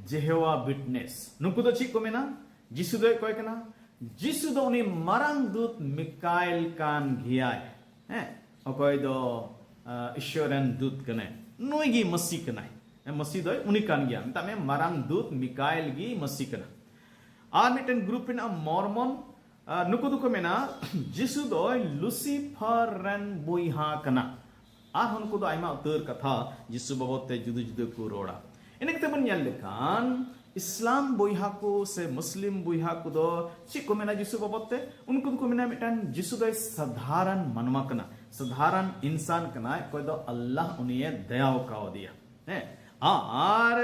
ᱡᱮᱦᱳᱣᱟ ᱵᱤᱴᱱᱮᱥ᱾ ᱱᱩᱠᱩ ᱫᱚ ᱪᱮᱫ ᱠᱚ ᱢᱮᱱᱟ? ᱡᱤᱥᱩ ᱫᱚᱭ ᱚᱠᱚᱭ ᱠᱟᱱᱟ? ᱡᱤᱥᱩ ᱫᱚ ᱩᱱᱤ ᱢᱟᱨᱟᱝ ᱫᱩᱛ ᱢᱤᱠᱟᱭᱮᱞ ᱠᱟᱱ ᱜᱮᱭᱟᱭ᱾ ᱦᱮᱸ, ᱚᱠᱚᱭ ᱫᱚ, ᱟᱸ, ᱤᱥᱥᱚᱨ ᱨᱮᱱ ᱫᱩᱛ ᱠᱟᱱᱟᱭ, ᱱᱩᱭ ᱜᱮ ᱢᱟᱹᱥᱤ ᱠᱟᱱᱟᱭ᱾ ᱦᱮᱸ, ᱢᱟᱹᱥᱤ ᱫᱚᱭ ᱩᱱᱤ ᱠᱟᱱ ᱜᱮᱭᱟ, ᱢᱮᱛᱟᱜ ᱢᱮ ᱢᱟᱨᱟᱝ ᱫᱩᱛ ᱢᱤᱠᱟᱭᱮᱞ ᱜᱮ ᱢᱟᱹᱥᱤ ᱠᱟᱱᱟ᱾ ᱟᱨ ᱢᱤᱫᱴᱮᱱ ᱜᱨᱩᱯ ᱢᱮᱱᱟᱜᱼᱟ ᱢᱚᱨᱢᱚᱱ᱾ ᱟᱨ ᱱᱩᱠᱩ ᱫᱚᱠᱚ ᱢᱮᱱᱟ ᱡᱤᱥᱩ ᱫᱚᱭ ᱞᱩᱥᱤᱯᱷᱟᱨ ᱨᱮᱱ ᱵᱚᱭᱦᱟ ᱠᱟᱱᱟ᱾ ᱟᱨᱦᱚᱸ ᱱᱩᱠᱩ ᱫᱚ ᱟᱭᱢᱟ ᱩᱛᱟᱹᱨ ᱠᱟᱛᱷᱟ ᱡᱤᱥᱩ ᱵᱟᱵᱚᱫ ᱛᱮ ᱡᱩᱫᱟᱹ ᱡᱩᱫᱟᱹ ᱠᱚ ᱨᱚᱲᱟ᱾ ᱤᱱᱟᱹ ᱠᱟᱛᱮ ᱵᱚᱱ ᱧᱮᱞ ᱞᱮᱠᱷᱟᱱ ᱤᱥᱞᱟᱢ ᱵᱚᱭᱦᱟ ᱠᱚ ᱥᱮ ᱢᱩᱥᱞᱤᱢ ᱵᱚᱭᱦᱟ ᱠᱚᱫᱚ ᱪᱮᱫ ᱠᱚ ᱢᱮᱱᱟ ᱡᱤᱥᱩ ᱵᱟᱵᱚᱫ ᱛᱮ? ᱩᱱᱠᱩ ᱫᱚᱠᱚ ᱢᱮᱱᱟ ᱢᱤᱫᱴᱟᱝ ᱡᱤᱥᱩ ᱫᱚᱭ ᱥᱟᱫᱷᱟᱨᱚᱱ ᱢᱟᱱᱣᱟ ᱠᱟᱱᱟ, ᱥᱟᱫᱷᱟᱨᱚᱱ ᱤᱱᱥᱟᱱ ᱠᱟᱱᱟᱭ, ᱚᱠᱚᱭ ᱫᱚ ᱟᱞᱞᱟᱦ ᱩᱱᱤᱭᱮ ᱫᱟᱭᱟ ᱠᱟᱣᱫᱮᱭᱟ᱾ ᱦᱮᱸ, ᱟᱨ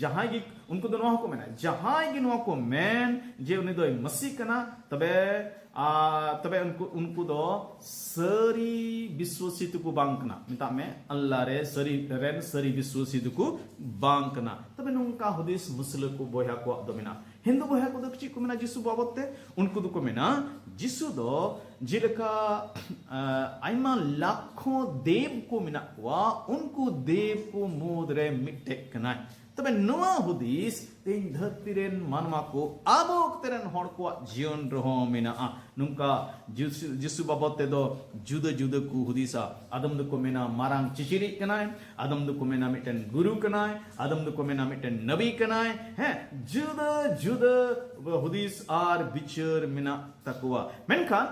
ᱡᱟᱦᱟᱸᱭ ᱜᱮ, ᱩᱱᱠᱩ ᱫᱚ ᱱᱚᱣᱟ ᱦᱚᱸᱠᱚ ᱢᱮᱱᱟ, ᱡᱟᱦᱟᱸᱭ ᱜᱮ ᱱᱚᱣᱟ ᱠᱚ ᱢᱮᱱ ᱡᱮ ᱩᱱᱤ ᱫᱚᱭ ᱢᱟᱹᱥᱤ ᱠᱟᱱᱟ, ᱛᱚᱵᱮ, ᱟᱨ ᱛᱚᱵᱮ ᱩᱱᱠᱩ, ᱩᱱᱠᱩ ᱫᱚ ᱥᱟᱹᱨᱤ ᱵᱤᱥᱣᱟᱥᱤ ᱫᱚᱠᱚ ᱵᱟᱝ ᱠᱟᱱᱟ᱾ ᱢᱮᱛᱟᱜ ᱢᱮ ᱟᱞᱞᱟᱦ ᱨᱮ ᱥᱟᱹᱨᱤ, ᱨᱮᱱ ᱥᱟᱹᱨᱤ ᱵᱤᱥᱣᱟᱥᱤ ᱫᱚᱠᱚ ᱵᱟᱝ ᱠᱟᱱᱟ᱾ ᱛᱚᱵᱮ ᱱᱚᱝᱠᱟ ᱦᱩᱫᱤᱥ ᱢᱩᱥᱞᱟᱹ ᱠᱚ ᱵᱚᱭᱦᱟ ᱠᱚᱣᱟᱜ ᱫᱚ ᱢᱮᱱᱟᱜᱼᱟ᱾ ᱦᱤᱱᱫᱩ ᱵᱚᱭᱦᱟ ᱠᱚᱫᱚ ᱪᱮᱫ ᱠᱚ ᱢᱮᱱᱟ ᱡᱤᱥᱩ ᱵᱟᱵᱚᱫ ᱛᱮ? ᱩᱱᱠᱩ ᱫᱚᱠᱚ ᱢᱮᱱᱟ ᱡᱤᱥᱩ ᱫᱚ ᱡᱮᱞᱮᱠᱟ, ᱟᱸ, ᱟᱭᱢᱟ ᱞᱟᱠᱷᱚ ᱫᱮᱵ ᱠᱚ ᱢᱮᱱᱟᱜ ᱠᱚᱣᱟ, ᱩᱱᱠᱩ ᱫᱮᱵ ᱠᱚ ᱢᱩᱫᱽ ᱨᱮ ᱢᱤᱫᱴᱮᱡ ᱠᱟᱱᱟᱭ᱾ ᱛᱚᱵᱮ ᱱᱚᱣᱟ ᱦᱩᱫᱤᱥ ᱛᱮᱦᱮᱧ ᱫᱷᱟᱹᱨᱛᱤ ᱨᱮᱱ ᱢᱟᱱᱣᱟ ᱠᱚ, ᱟᱵᱚ ᱚᱠᱛᱮ ᱨᱮᱱ ᱦᱚᱲ ᱠᱚᱣᱟᱜ ᱡᱤᱭᱚᱱ ᱨᱮᱦᱚᱸ ᱢᱮᱱᱟᱜᱼᱟ᱾ ᱱᱚᱝᱠᱟ ᱡᱤᱥᱩ, ᱡᱤᱥᱩ ᱵᱟᱵᱚᱫ ᱛᱮᱫᱚ ᱡᱩᱫᱟᱹ ᱡᱩᱫᱟᱹ ᱠᱚ ᱦᱩᱫᱤᱥᱟ᱾ ᱟᱫᱚᱢ ᱫᱚᱠᱚ ᱢᱮᱱᱟ ᱢᱟᱨᱟᱝ ᱪᱤᱪᱨᱤᱡ ᱠᱟᱱᱟᱭ, ᱟᱫᱚᱢ ᱫᱚᱠᱚ ᱢᱮᱱᱟ ᱢᱤᱫᱴᱮᱱ ᱜᱩᱨᱩ ᱠᱟᱱᱟᱭ, ᱟᱫᱚᱢ ᱫᱚᱠᱚ ᱢᱮᱱᱟ ᱢᱤᱫᱴᱮᱱ ᱱᱟᱵᱤ ᱠᱟᱱᱟᱭ᱾ ᱦᱮᱸ, ᱡᱩᱫᱟᱹ ᱡᱩᱫᱟᱹ ᱦᱩᱫᱤᱥ ᱟᱨ ᱵᱤᱪᱟᱹᱨ ᱢᱮᱱᱟᱜ ᱛᱟᱠᱚᱣᱟ᱾ ᱢᱮᱱᱠᱷᱟᱱ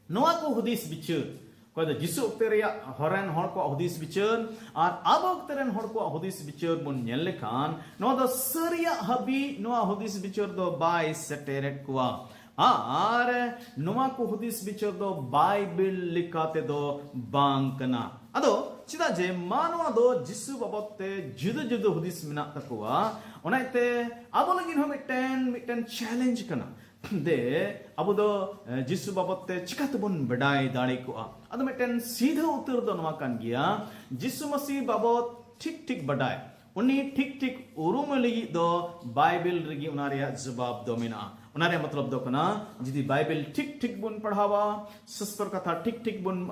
ᱱᱚᱣᱟ ᱠᱚ ᱦᱩᱫᱤᱥ ᱵᱤᱪᱟᱹᱨ, ᱚᱠᱚᱭ ᱫᱚ ᱡᱤᱥᱩ ᱚᱠᱛᱮ ᱨᱮᱭᱟᱜ ᱦᱚᱨᱮᱱ ᱦᱚᱲ ᱠᱚᱣᱟᱜ ᱦᱩᱫᱤᱥ ᱵᱤᱪᱟᱹᱨ ᱟᱨ ᱟᱵᱚ ᱚᱠᱛᱮ ᱨᱮᱱ ᱦᱚᱲ ᱠᱚᱣᱟᱜ ᱦᱩᱫᱤᱥ ᱵᱤᱪᱟᱹᱨ ᱵᱚᱱ ᱧᱮᱞ ᱞᱮᱠᱷᱟᱱ, ᱱᱚᱣᱟ ᱫᱚ ᱥᱟᱹᱨᱤᱭᱟᱜ ᱦᱟᱹᱵᱤᱡ ᱱᱚᱣᱟ ᱦᱩᱫᱤᱥ ᱵᱤᱪᱟᱹᱨ ᱫᱚ ᱵᱟᱭ ᱥᱮᱴᱮᱨᱮᱫ ᱠᱚᱣᱟ᱾ ᱟᱨ ᱱᱚᱣᱟ ᱠᱚ ᱦᱩᱫᱤᱥ ᱵᱤᱪᱟᱹᱨ ᱫᱚ ᱵᱟᱭᱵᱮᱞ ᱞᱮᱠᱟ ᱛᱮᱫᱚ ᱵᱟᱝ ᱠᱟᱱᱟ᱾ ᱟᱫᱚ ᱪᱮᱫᱟᱜ ᱡᱮ ᱢᱟᱱᱣᱟ ᱫᱚ ᱡᱤᱥᱩ ᱵᱟᱵᱚᱫ ᱛᱮ ᱡᱩᱫᱟᱹ ᱡᱩᱫᱟᱹ ᱦᱩᱫᱤᱥ ᱢᱮᱱᱟᱜ ᱛᱟᱠᱚᱣᱟ, ᱚᱱᱟᱛᱮ ᱟᱵᱚ ᱞᱟᱹᱜᱤᱫ ᱦᱚᱸ ᱢᱤᱫᱴᱮᱱ, ᱢᱤᱫᱴᱮᱱ ᱪᱮᱞᱮᱧᱡᱽ ᱠᱟᱱᱟ᱾ ᱫᱮ, ᱟᱵᱚ ᱫᱚ, ᱮ, ᱡᱤᱥᱩ ᱵᱟᱵᱚᱫ ᱛᱮ ᱪᱤᱠᱟ ᱛᱮᱵᱚᱱ ᱵᱟᱰᱟᱭ ᱫᱟᱲᱮ ᱠᱚᱜᱼᱟ? ᱟᱫᱚ ᱢᱤᱫᱴᱮᱱ ᱥᱤᱫᱷᱟᱹ ᱩᱛᱟᱹᱨ ᱫᱚ ᱱᱚᱣᱟ ᱠᱟᱱ ᱜᱮᱭᱟ, ᱡᱤᱥᱩ ᱢᱟᱹᱥᱤ ᱵᱟᱵᱚᱫ ᱴᱷᱤᱠ ᱴᱷᱤᱠ ᱵᱟᱰᱟᱭ, ᱩᱱᱤ ᱴᱷᱤᱠ ᱴᱷᱤᱠ ᱩᱨᱩᱢᱮ ᱞᱟᱹᱜᱤᱫ ᱫᱚ ᱵᱟᱭᱵᱮᱞ ᱨᱮᱜᱮ ᱚᱱᱟ ᱨᱮᱭᱟᱜ ᱡᱚᱵᱟᱵ ᱫᱚ ᱢᱮᱱᱟᱜᱼᱟ᱾ ᱚᱱᱟ ᱨᱮᱭᱟᱜ ᱢᱚᱛᱞᱚᱵ ᱫᱚ ᱠᱟᱱᱟ, ᱡᱩᱫᱤ ᱵᱟᱭᱵᱮᱞ ᱴᱷᱤᱠ ᱴᱷᱤᱠ ᱵᱚᱱ ᱯᱟᱲᱦᱟᱣᱟ, ᱥᱟᱥᱛᱚᱨ ᱠᱟᱛᱷᱟ ᱴᱷᱤᱠ ᱴᱷᱤᱠ ᱵᱚᱱ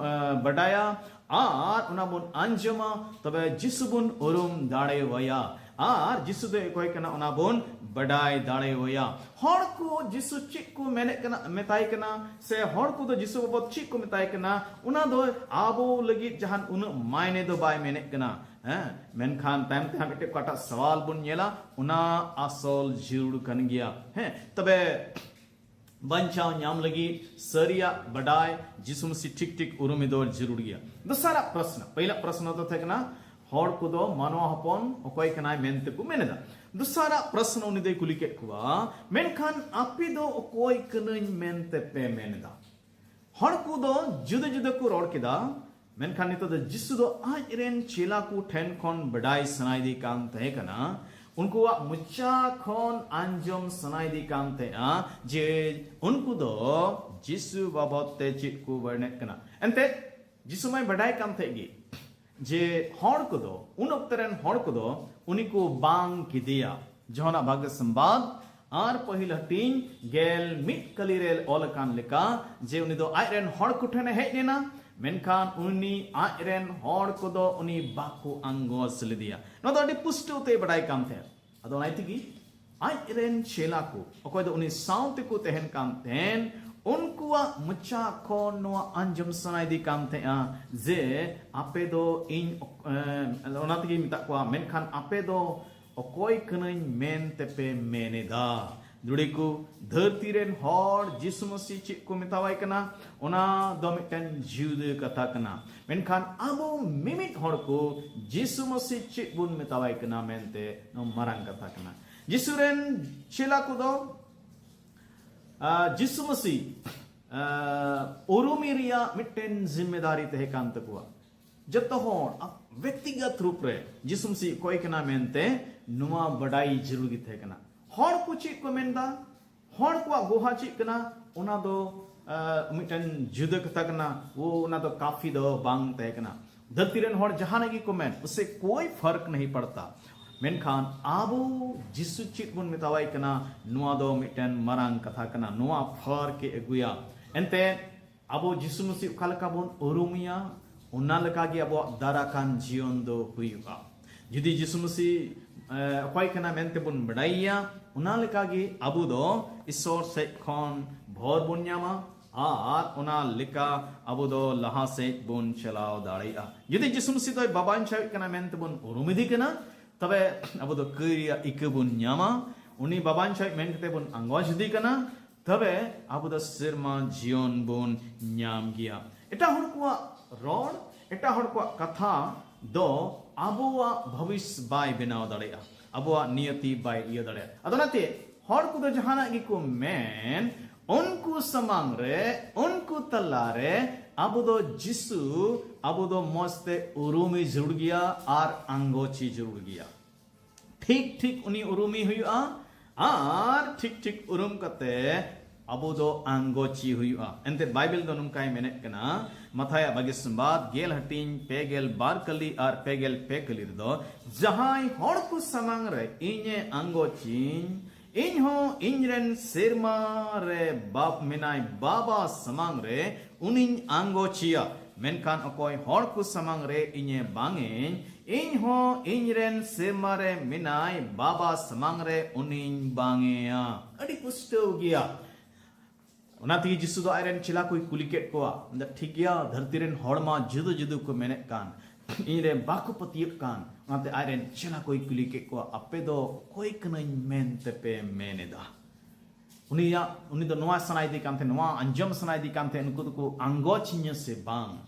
ᱵᱟᱰᱟᱭᱟ ᱟᱨ ᱚᱱᱟ ᱵᱚᱱ ᱟᱸᱡᱚᱢᱟ, ᱛᱚᱵᱮ ᱡᱤᱥᱩ ᱵᱚᱱ ᱩᱨᱩᱢ ᱫᱟᱲᱮᱣᱟᱭᱟ᱾ ᱟᱨ ᱡᱤᱥᱩ ᱫᱚ ᱚᱠᱚᱭ ᱠᱟᱱᱟ ᱚᱱᱟ ᱵᱚᱱ ᱵᱟᱰᱟᱭ ᱫᱟᱲᱮᱣᱟᱭᱟ᱾ ᱦᱚᱲ ᱠᱚ ᱡᱤᱥᱩ ᱪᱮᱫ ᱠᱚ ᱢᱮᱱᱮᱫ ᱠᱟᱱᱟ, ᱢᱮᱛᱟᱭ ᱠᱟᱱᱟ, ᱥᱮ ᱦᱚᱲ ᱠᱚᱫᱚ ᱡᱤᱥᱩ ᱵᱟᱵᱚᱫ ᱪᱮᱫ ᱠᱚ ᱢᱮᱛᱟᱭ ᱠᱟᱱᱟ, ᱚᱱᱟ ᱫᱚ ᱟᱵᱚ ᱞᱟᱹᱜᱤᱫ ᱡᱟᱦᱟᱱ ᱩᱱᱟᱹᱜ ᱢᱟᱭᱱᱮ ᱫᱚ ᱵᱟᱭ ᱢᱮᱱᱮᱫ ᱠᱟᱱᱟ᱾ ᱦᱮᱸ, ᱢᱮᱱᱠᱷᱟᱱ ᱛᱟᱭᱚᱢ ᱛᱮ ᱦᱟᱸᱜ ᱢᱤᱫᱴᱮᱡ ᱚᱠᱟᱴᱟᱜ ᱥᱟᱣᱟᱞ ᱵᱚᱱ ᱧᱮᱞᱟ, ᱚᱱᱟ ᱟᱥᱚᱞ ᱡᱟᱹᱨᱩᱲ ᱠᱟᱱ ᱜᱮᱭᱟ᱾ ᱦᱮᱸ, ᱛᱚᱵᱮ ᱵᱟᱧᱪᱟᱣ ᱧᱟᱢ ᱞᱟᱹᱜᱤᱫ ᱥᱟᱹᱨᱤᱭᱟᱜ ᱵᱟᱰᱟᱭ, ᱡᱤᱥᱩ ᱢᱟᱹᱥᱤ ᱴᱷᱤᱠ ᱴᱷᱤᱠ ᱩᱨᱩᱢ ᱫᱚ ᱡᱟᱹᱨᱩᱲ ᱜᱮᱭᱟ᱾ ᱫᱚᱥᱟᱨᱟᱜ ᱯᱨᱚᱥᱱᱚ, ᱯᱟᱹᱦᱤᱞᱟᱜ ᱯᱨᱚᱥᱱᱚ ᱫᱚ ᱛᱟᱦᱮᱸ ᱠᱟᱱᱟ, ᱦᱚᱲ ᱠᱚᱫᱚ ᱢᱟᱱᱣᱟ ᱦᱚᱯᱚᱱ ᱚᱠᱚᱭ ᱠᱟᱱᱟᱭ ᱢᱮᱱᱛᱮ ᱠᱚ ᱢᱮᱱ ᱮᱫᱟ᱾ ᱫᱚᱥᱟᱨᱟᱜ ᱯᱨᱚᱥᱱᱚ ᱩᱱᱤ ᱫᱚᱭ ᱠᱩᱞᱤ ᱠᱮᱫ ᱠᱚᱣᱟ, ᱢᱮᱱᱠᱷᱟᱱ ᱟᱯᱮ ᱫᱚ ᱚᱠᱚᱭ ᱠᱟᱹᱱᱟᱹᱧ ᱢᱮᱱᱛᱮ ᱯᱮ ᱢᱮᱱ ᱮᱫᱟ? ᱦᱚᱲ ᱠᱚᱫᱚ ᱡᱩᱫᱟᱹ ᱡᱩᱫᱟᱹ ᱠᱚ ᱨᱚᱲ ᱠᱮᱫᱟ, ᱢᱮᱱᱠᱷᱟᱱ ᱱᱤᱛᱚᱜ ᱫᱚ ᱡᱤᱥᱩ ᱫᱚ ᱟᱡ ᱨᱮᱱ ᱪᱮᱞᱟ ᱠᱚ ᱴᱷᱮᱱ ᱠᱷᱚᱱ ᱵᱟᱰᱟᱭ ᱥᱟᱱᱟᱭᱮᱫᱮ ᱠᱟᱱ ᱛᱟᱦᱮᱸ ᱠᱟᱱᱟ, ᱩᱱᱠᱩᱣᱟᱜ ᱢᱚᱪᱟ ᱠᱷᱚᱱ ᱟᱸᱡᱚᱢ ᱥᱟᱱᱟᱭᱮᱫᱮ ᱠᱟᱱ ᱛᱟᱦᱮᱸᱜᱼᱟ ᱡᱮ ᱩᱱᱠᱩ ᱫᱚ ᱡᱤᱥᱩ ᱵᱟᱵᱚᱫ ᱛᱮ ᱪᱮᱫ ᱠᱚ ᱢᱮᱱᱮᱫ ᱠᱟᱱᱟ᱾ ᱮᱱᱛᱮᱫ ᱡᱤᱥᱩ ᱢᱟᱭ ᱵᱟᱰᱟᱭ ᱠᱟᱱ ᱛᱟᱦᱮᱸᱫ ᱜᱮ ᱡᱮ ᱦᱚᱲ ᱠᱚᱫᱚ, ᱩᱱ ᱚᱠᱛᱮ ᱨᱮᱱ ᱦᱚᱲ ᱠᱚᱫᱚ ᱩᱱᱤ ᱠᱚ ᱵᱟᱝ ᱠᱮᱫᱮᱭᱟ᱾ ᱡᱚᱦᱟᱱᱟᱜ ᱵᱷᱟᱜᱮ ᱥᱚᱢᱵᱟᱫ ᱟᱨ ᱯᱟᱹᱦᱤᱞ ᱦᱟᱹᱴᱤᱧ ᱜᱮᱞ ᱢᱤᱫ ᱠᱟᱹᱞᱤ ᱨᱮ ᱚᱞ ᱟᱠᱟᱱ ᱞᱮᱠᱟ ᱡᱮ ᱩᱱᱤ ᱫᱚ ᱟᱡ ᱨᱮᱱ ᱦᱚᱲ ᱠᱚ ᱴᱷᱮᱱᱮ ᱦᱮᱡ ᱞᱮᱱᱟ, ᱢᱮᱱᱠᱷᱟᱱ ᱩᱱᱤ ᱟᱡ ᱨᱮᱱ ᱦᱚᱲ ᱠᱚᱫᱚ ᱩᱱᱤ ᱵᱟᱠᱚ ᱟᱸᱜᱚᱪ ᱞᱮᱫᱮᱭᱟ᱾ ᱱᱚᱣᱟ ᱫᱚ ᱟᱹᱰᱤ ᱯᱩᱥᱴᱟᱹᱣ ᱛᱮᱭ ᱵᱟᱰᱟᱭ ᱠᱟᱱ ᱛᱟᱦᱮᱸᱫ᱾ ᱟᱫᱚ ᱚᱱᱟ ᱛᱮᱜᱮ ᱟᱡ ᱨᱮᱱ ᱪᱮᱞᱟ ᱠᱚ, ᱚᱠᱚᱭ ᱫᱚ ᱩᱱᱤ ᱥᱟᱶ ᱛᱮᱠᱚ ᱛᱟᱦᱮᱱ ᱠᱟᱱ ᱛᱟᱦᱮᱸᱱ, ᱩᱱᱠᱩᱣᱟᱜ ᱢᱚᱪᱟ ᱠᱷᱚᱱ ᱱᱚᱣᱟ ᱟᱸᱡᱚᱢ ᱥᱟᱱᱟᱭᱮᱫᱮ ᱠᱟᱱ ᱛᱟᱦᱮᱸᱜᱼᱟ ᱡᱮ ᱟᱯᱮ ᱫᱚ ᱤᱧ, ᱮᱸ, ᱚᱱᱟ ᱛᱮᱜᱮᱧ ᱢᱮᱛᱟᱜ ᱠᱚᱣᱟ, ᱢᱮᱱᱠᱷᱟᱱ ᱟᱯᱮ ᱫᱚ ᱚᱠᱚᱭ ᱠᱟᱹᱱᱟᱹᱧ ᱢᱮᱱ ᱛᱮᱯᱮ ᱢᱮᱱ ᱮᱫᱟ? ᱫᱷᱩᱲᱤ ᱠᱚ, ᱫᱷᱟᱹᱨᱛᱤ ᱨᱮᱱ ᱦᱚᱲ ᱡᱤᱥᱩ ᱢᱟᱹᱥᱤ ᱪᱮᱫ ᱠᱚ ᱢᱮᱛᱟᱣᱟᱭ ᱠᱟᱱᱟ, ᱚᱱᱟ ᱫᱚ ᱢᱤᱫᱴᱮᱱ ᱡᱩᱫᱟᱹ ᱠᱟᱛᱷᱟ ᱠᱟᱱᱟ᱾ ᱢᱮᱱᱠᱷᱟᱱ ᱟᱵᱚ ᱢᱤᱢᱤᱫ ᱦᱚᱲ ᱠᱚ ᱡᱤᱥᱩ ᱢᱟᱹᱥᱤ ᱪᱮᱫ ᱵᱚᱱ ᱢᱮᱛᱟᱣᱟᱭ ᱠᱟᱱᱟ ᱢᱮᱱᱛᱮ ᱱᱚᱣᱟ ᱢᱟᱨᱟᱝ ᱠᱟᱛᱷᱟ ᱠᱟᱱᱟ᱾ ᱡᱤᱥᱩ ᱨᱮᱱ ᱪᱮᱞᱟ ᱠᱚᱫᱚ, ᱟ, ᱡᱤᱥᱩ ᱢᱟᱹᱥᱤ, ᱟ, ᱩᱨᱩᱢᱤ ᱨᱮᱭᱟᱜ ᱢᱤᱫᱴᱮᱱ ᱡᱤᱢᱢᱮᱫᱟᱨᱤ ᱛᱟᱦᱮᱸ ᱠᱟᱱ ᱛᱟᱠᱚᱣᱟ᱾ ᱡᱚᱛᱚ ᱦᱚᱲ ᱟ-, ᱵᱮᱠᱛᱤᱜᱚᱛ ᱨᱩᱯ ᱨᱮ ᱡᱤᱥᱩ ᱢᱟᱹᱥᱤ ᱚᱠᱚᱭ ᱠᱟᱱᱟ ᱢᱮᱱᱛᱮ ᱱᱚᱣᱟ ᱵᱟᱰᱟᱭ ᱡᱟᱹᱨᱩᱲ ᱜᱮ ᱛᱟᱦᱮᱸ ᱠᱟᱱᱟ᱾ ᱦᱚᱲ ᱠᱚ ᱪᱮᱫ ᱠᱚ ᱢᱮᱱᱫᱟ, ᱦᱚᱲ ᱠᱚᱣᱟᱜ ᱜᱚᱦᱟ ᱪᱮᱫ ᱠᱟᱱᱟ, ᱚᱱᱟ ᱫᱚ, ᱟ, ᱢᱤᱫᱴᱮᱱ ᱡᱩᱫᱟᱹ ᱠᱟᱛᱷᱟ ᱠᱟᱱᱟ᱾ ᱳ, ᱚᱱᱟ ᱫᱚ ᱠᱟᱯᱷᱤ ᱫᱚ ᱵᱟᱝ ᱛᱟᱦᱮᱸ ᱠᱟᱱᱟ᱾ ᱫᱷᱟᱹᱨᱛᱤ ᱨᱮᱱ ᱦᱚᱲ ᱡᱟᱦᱟᱱᱟᱜ ᱜᱮᱠᱚ ᱢᱮᱱ, ᱩᱥᱮ ᱠᱳᱭ ᱯᱷᱟᱨᱠ ᱱᱟᱦᱤ ᱯᱟᱲᱛᱟ᱾ ᱢᱮᱱᱠᱷᱟᱱ ᱟᱵᱚ ᱡᱤᱥᱩ ᱪᱮᱫ ᱵᱚᱱ ᱢᱮᱛᱟᱣᱟᱭ ᱠᱟᱱᱟ, ᱱᱚᱣᱟ ᱫᱚ ᱢᱤᱫᱴᱮᱱ ᱢᱟᱨᱟᱝ ᱠᱟᱛᱷᱟ ᱠᱟᱱᱟ᱾ ᱱᱚᱣᱟ ᱯᱷᱟᱨᱠ ᱮ ᱟᱹᱜᱩᱭᱟ᱾ ᱮᱱᱛᱮ ᱟᱵᱚ ᱡᱤᱥᱩ ᱢᱟᱹᱥᱤ ᱚᱠᱟ ᱞᱮᱠᱟ ᱵᱚᱱ ᱩᱨᱩᱢᱮᱭᱟ, ᱚᱱᱟ ᱞᱮᱠᱟᱜᱮ ᱟᱵᱚᱣᱟᱜ ᱫᱟᱨᱟᱠᱟᱱ ᱡᱤᱭᱚᱱ ᱫᱚ ᱦᱩᱭᱩᱜᱼᱟ᱾ ᱡᱩᱫᱤ ᱡᱤᱥᱩ ᱢᱟᱹᱥᱤ ᱮ, ᱚᱠᱚᱭ ᱠᱟᱱᱟ ᱢᱮᱱᱛᱮ ᱵᱚᱱ ᱵᱟᱰᱟᱭᱮᱭᱟ, ᱚᱱᱟ ᱞᱮᱠᱟᱜᱮ ᱟᱵᱚ ᱫᱚ ᱤᱥᱚᱨ ᱥᱮᱫ ᱠᱷᱚᱱ ᱵᱷᱚᱨ ᱵᱚᱱ ᱧᱟᱢᱟ ᱟᱨ ᱚᱱᱟ ᱞᱮᱠᱟ ᱟᱵᱚ ᱫᱚ ᱞᱟᱦᱟ ᱥᱮᱫ ᱵᱚᱱ ᱪᱟᱞᱟᱣ ᱫᱟᱲᱮᱭᱟᱜᱼᱟ᱾ ᱡᱩᱫᱤ ᱡᱤᱥᱩ ᱢᱟᱹᱥᱤ ᱫᱚᱭ ᱵᱟᱵᱟᱧᱪᱟᱣᱤᱡ ᱠᱟᱱᱟ ᱢᱮᱱᱛᱮ ᱵᱚᱱ ᱩᱨᱩᱢ ᱤᱫᱤ ᱠᱟᱱᱟ, ᱛᱚᱵᱮ ᱟᱵᱚ ᱫᱚ ᱠᱟᱹᱭ ᱨᱮᱭᱟᱜ ᱤᱠᱟᱹ ᱵᱚᱱ ᱧᱟᱢᱟ᱾ ᱩᱱᱤ ᱵᱟᱵᱟᱧᱪᱟᱣᱤᱡ ᱢᱮᱱ ᱠᱟᱛᱮ ᱵᱚᱱ ᱟᱸᱜᱚᱪ ᱤᱫᱤ ᱠᱟᱱᱟ, ᱛᱚᱵᱮ ᱟᱵᱚ ᱫᱚ ᱥᱮᱨᱢᱟ ᱡᱤᱭᱚᱱ ᱵᱚᱱ ᱧᱟᱢ ᱜᱮᱭᱟ᱾ ᱮᱴᱟᱜ ᱦᱚᱲ ᱠᱚᱣᱟᱜ ᱨᱚᱲ, ᱮᱴᱟᱜ ᱦᱚᱲ ᱠᱚᱣᱟᱜ ᱠᱟᱛᱷᱟ ᱫᱚ ᱟᱵᱚᱣᱟᱜ ᱵᱷᱚᱵᱤᱥ ᱵᱟᱭ ᱵᱮᱱᱟᱣ ᱫᱟᱲᱮᱭᱟᱜᱼᱟ, ᱟᱵᱚᱣᱟᱜ ᱱᱤᱭᱚᱛᱤ ᱵᱟᱭ ᱤᱭᱟᱹ ᱫᱟᱲᱮᱭᱟᱜᱼᱟ᱾ ᱟᱫᱚ ᱚᱱᱟᱛᱮ ᱦᱚᱲ ᱠᱚᱫᱚ ᱡᱟᱦᱟᱱᱟᱜ ᱜᱮᱠᱚ ᱢᱮᱱ, ᱩᱱᱠᱩ ᱥᱟᱢᱟᱝ ᱨᱮ, ᱩᱱᱠᱩ ᱛᱟᱞᱟ ᱨᱮ ᱟᱵᱚ ᱫᱚ ᱡᱤᱥᱩ, ᱟᱵᱚ ᱫᱚ ᱢᱚᱡᱽ ᱛᱮ ᱩᱨᱩᱢᱮ ᱡᱟᱹᱨᱩᱲ ᱜᱮᱭᱟ ᱟᱨ ᱟᱸᱜᱚᱪᱮ ᱡᱟᱹᱨᱩᱲ ᱜᱮᱭᱟ᱾ ᱴᱷᱤᱠ ᱴᱷᱤᱠ ᱩᱱᱤ ᱩᱨᱩᱢᱮ ᱦᱩᱭᱩᱜᱼᱟ ᱟᱨ ᱴᱷᱤᱠ ᱴᱷᱤᱠ ᱩᱨᱩᱢ ᱠᱟᱛᱮ ᱟᱵᱚ ᱫᱚ ᱟᱸᱜᱚᱪᱮ ᱦᱩᱭᱩᱜᱼᱟ᱾ ᱮᱱᱛᱮ ᱵᱟᱭᱵᱮᱞ ᱫᱚ ᱱᱚᱝᱠᱟᱭ ᱢᱮᱱᱮᱫ ᱠᱟᱱᱟ, ᱢᱟᱛᱷᱟᱭᱟᱜ ᱵᱟᱜᱮ ᱥᱚᱢᱵᱟᱫ ᱜᱮᱞ ᱦᱟᱹᱴᱤᱧ ᱯᱮ ᱜᱮᱞ ᱵᱟᱨ ᱠᱟᱹᱞᱤ ᱟᱨ ᱯᱮ ᱜᱮᱞ ᱯᱮ ᱠᱟᱹᱞᱤ ᱨᱮᱫᱚ, ᱡᱟᱦᱟᱸᱭ ᱦᱚᱲ ᱠᱚ ᱥᱟᱢᱟᱝ ᱨᱮ ᱤᱧᱮ ᱟᱸᱜᱚᱪᱤᱧ, ᱤᱧ ᱦᱚᱸ ᱤᱧ ᱨᱮᱱ ᱥᱮᱨᱢᱟ ᱨᱮ ᱵᱟᱯ ᱢᱮᱱᱟᱭ ᱵᱟᱵᱟ ᱥᱟᱢᱟᱝ ᱨᱮ ᱩᱱᱤᱧ ᱟᱸᱜᱚᱪᱮᱭᱟ᱾ ᱢᱮᱱᱠᱷᱟᱱ ᱚᱠᱚᱭ ᱦᱚᱲ ᱠᱚ ᱥᱟᱢᱟᱝ ᱨᱮ ᱤᱧᱮ ᱵᱟᱝᱮᱧ, ᱤᱧ ᱦᱚᱸ ᱤᱧ ᱨᱮᱱ ᱥᱮᱨᱢᱟ ᱨᱮ ᱢᱮᱱᱟᱭ ᱵᱟᱵᱟ ᱥᱟᱢᱟᱝ ᱨᱮ ᱩᱱᱤᱧ ᱵᱟᱝᱮᱭᱟ᱾ ᱟᱹᱰᱤ ᱯᱩᱥᱴᱟᱹᱣ ᱜᱮᱭᱟ᱾ ᱚᱱᱟ ᱛᱮᱜᱮ ᱡᱤᱥᱩ ᱫᱚ ᱟᱡ ᱨᱮᱱ ᱪᱮᱞᱟ ᱠᱚᱭ ᱠᱩᱞᱤ ᱠᱮᱫ ᱠᱚᱣᱟ, ᱢᱮᱱᱫᱟ, "ᱴᱷᱤᱠ ᱜᱮᱭᱟ, ᱫᱷᱟᱹᱨᱛᱤ ᱨᱮᱱ ᱦᱚᱲ ᱢᱟ ᱡᱩᱫᱟᱹ ᱡᱩᱫᱟᱹ ᱠᱚ ᱢᱮᱱᱮᱫ ᱠᱟᱱ, ᱤᱧ ᱨᱮ ᱵᱟᱠᱚ ᱯᱟᱹᱛᱭᱟᱹᱜ ᱠᱟᱱ", ᱚᱱᱟᱛᱮ ᱟᱡ ᱨᱮᱱ ᱪᱮᱞᱟ ᱠᱚᱭ ᱠᱩᱞᱤ ᱠᱮᱫ ᱠᱚᱣᱟ, "ᱟᱯᱮ ᱫᱚ ᱚᱠᱚᱭ ᱠᱟᱹᱱᱟᱹᱧ ᱢᱮᱱ ᱛᱮᱯᱮ ᱢᱮᱱ ᱮᱫᱟ?" ᱩᱱᱤᱭᱟᱜ, ᱩᱱᱤ ᱫᱚ ᱱᱚᱣᱟ ᱥᱟᱱᱟᱭᱮᱫᱮ ᱠᱟᱱ ᱛᱟᱦᱮᱸ, ᱱᱚᱣᱟ ᱟᱸᱡᱚᱢ ᱥᱟᱱᱟᱭᱮᱫᱮ ᱠᱟᱱ ᱛᱟᱦᱮᱸ, ᱱᱩᱠᱩ ᱫᱚᱠᱚ ᱟᱸᱜᱚᱪᱤᱧᱟ ᱥᱮ ᱵᱟᱝ?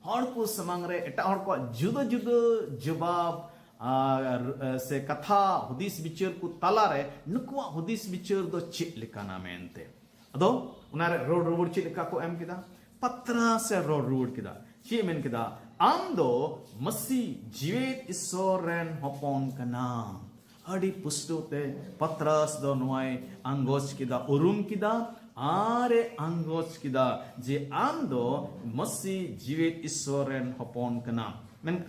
ᱦᱚᱲ ᱠᱚ ᱥᱟᱢᱟᱝ ᱨᱮ ᱮᱴᱟᱜ ᱦᱚᱲ ᱠᱚᱣᱟᱜ ᱡᱩᱫᱟᱹ ᱡᱩᱫᱟᱹ ᱡᱚᱵᱟᱵ ᱟᱨ, ᱥᱮ ᱠᱟᱛᱷᱟ ᱦᱩᱫᱤᱥ ᱵᱤᱪᱟᱹᱨ ᱠᱚ ᱛᱟᱞᱟᱨᱮ ᱱᱩᱠᱩᱣᱟᱜ ᱦᱩᱫᱤᱥ ᱵᱤᱪᱟᱹᱨ ᱫᱚ ᱪᱮᱫ ᱞᱮᱠᱟᱱᱟ ᱢᱮᱱᱛᱮ᱾ ᱟᱫᱚ ᱚᱱᱟᱨᱮ ᱨᱚᱲ ᱨᱩᱣᱟᱹᱲ ᱪᱮᱫ ᱞᱮᱠᱟ ᱠᱚ ᱮᱢ ᱠᱮᱫᱟ? ᱯᱟᱛᱨᱟᱥ ᱮ ᱨᱚᱲ ᱨᱩᱣᱟᱹᱲ ᱠᱮᱫᱟ᱾ ᱪᱮᱫ ᱮ ᱢᱮᱱ ᱠᱮᱫᱟ? "ᱟᱢ ᱫᱚ ᱢᱟᱹᱥᱤ ᱡᱤᱣᱮᱫ ᱤᱥᱚᱨ ᱨᱮᱱ ᱦᱚᱯᱚᱱ ᱠᱟᱱᱟᱢ᱾" ᱟᱹᱰᱤ ᱯᱩᱥᱴᱟᱹᱣ ᱛᱮ ᱯᱟᱛᱨᱟᱥ ᱫᱚ ᱱᱚᱣᱟᱭ ᱟᱸᱜᱚᱪ ᱠᱮᱫᱟ, ᱩᱨᱩᱢ ᱠᱮᱫᱟ ᱟᱨ ᱮ ᱟᱸᱜᱚᱪ ᱠᱮᱫᱟ ᱡᱮ ᱟᱢ ᱫᱚ ᱢᱟᱹᱥᱤ ᱡᱤᱣᱮᱫ ᱤᱥᱚᱨ ᱨᱮᱱ ᱦᱚᱯᱚᱱ ᱠᱟᱱᱟᱢ᱾ ᱢᱮᱱ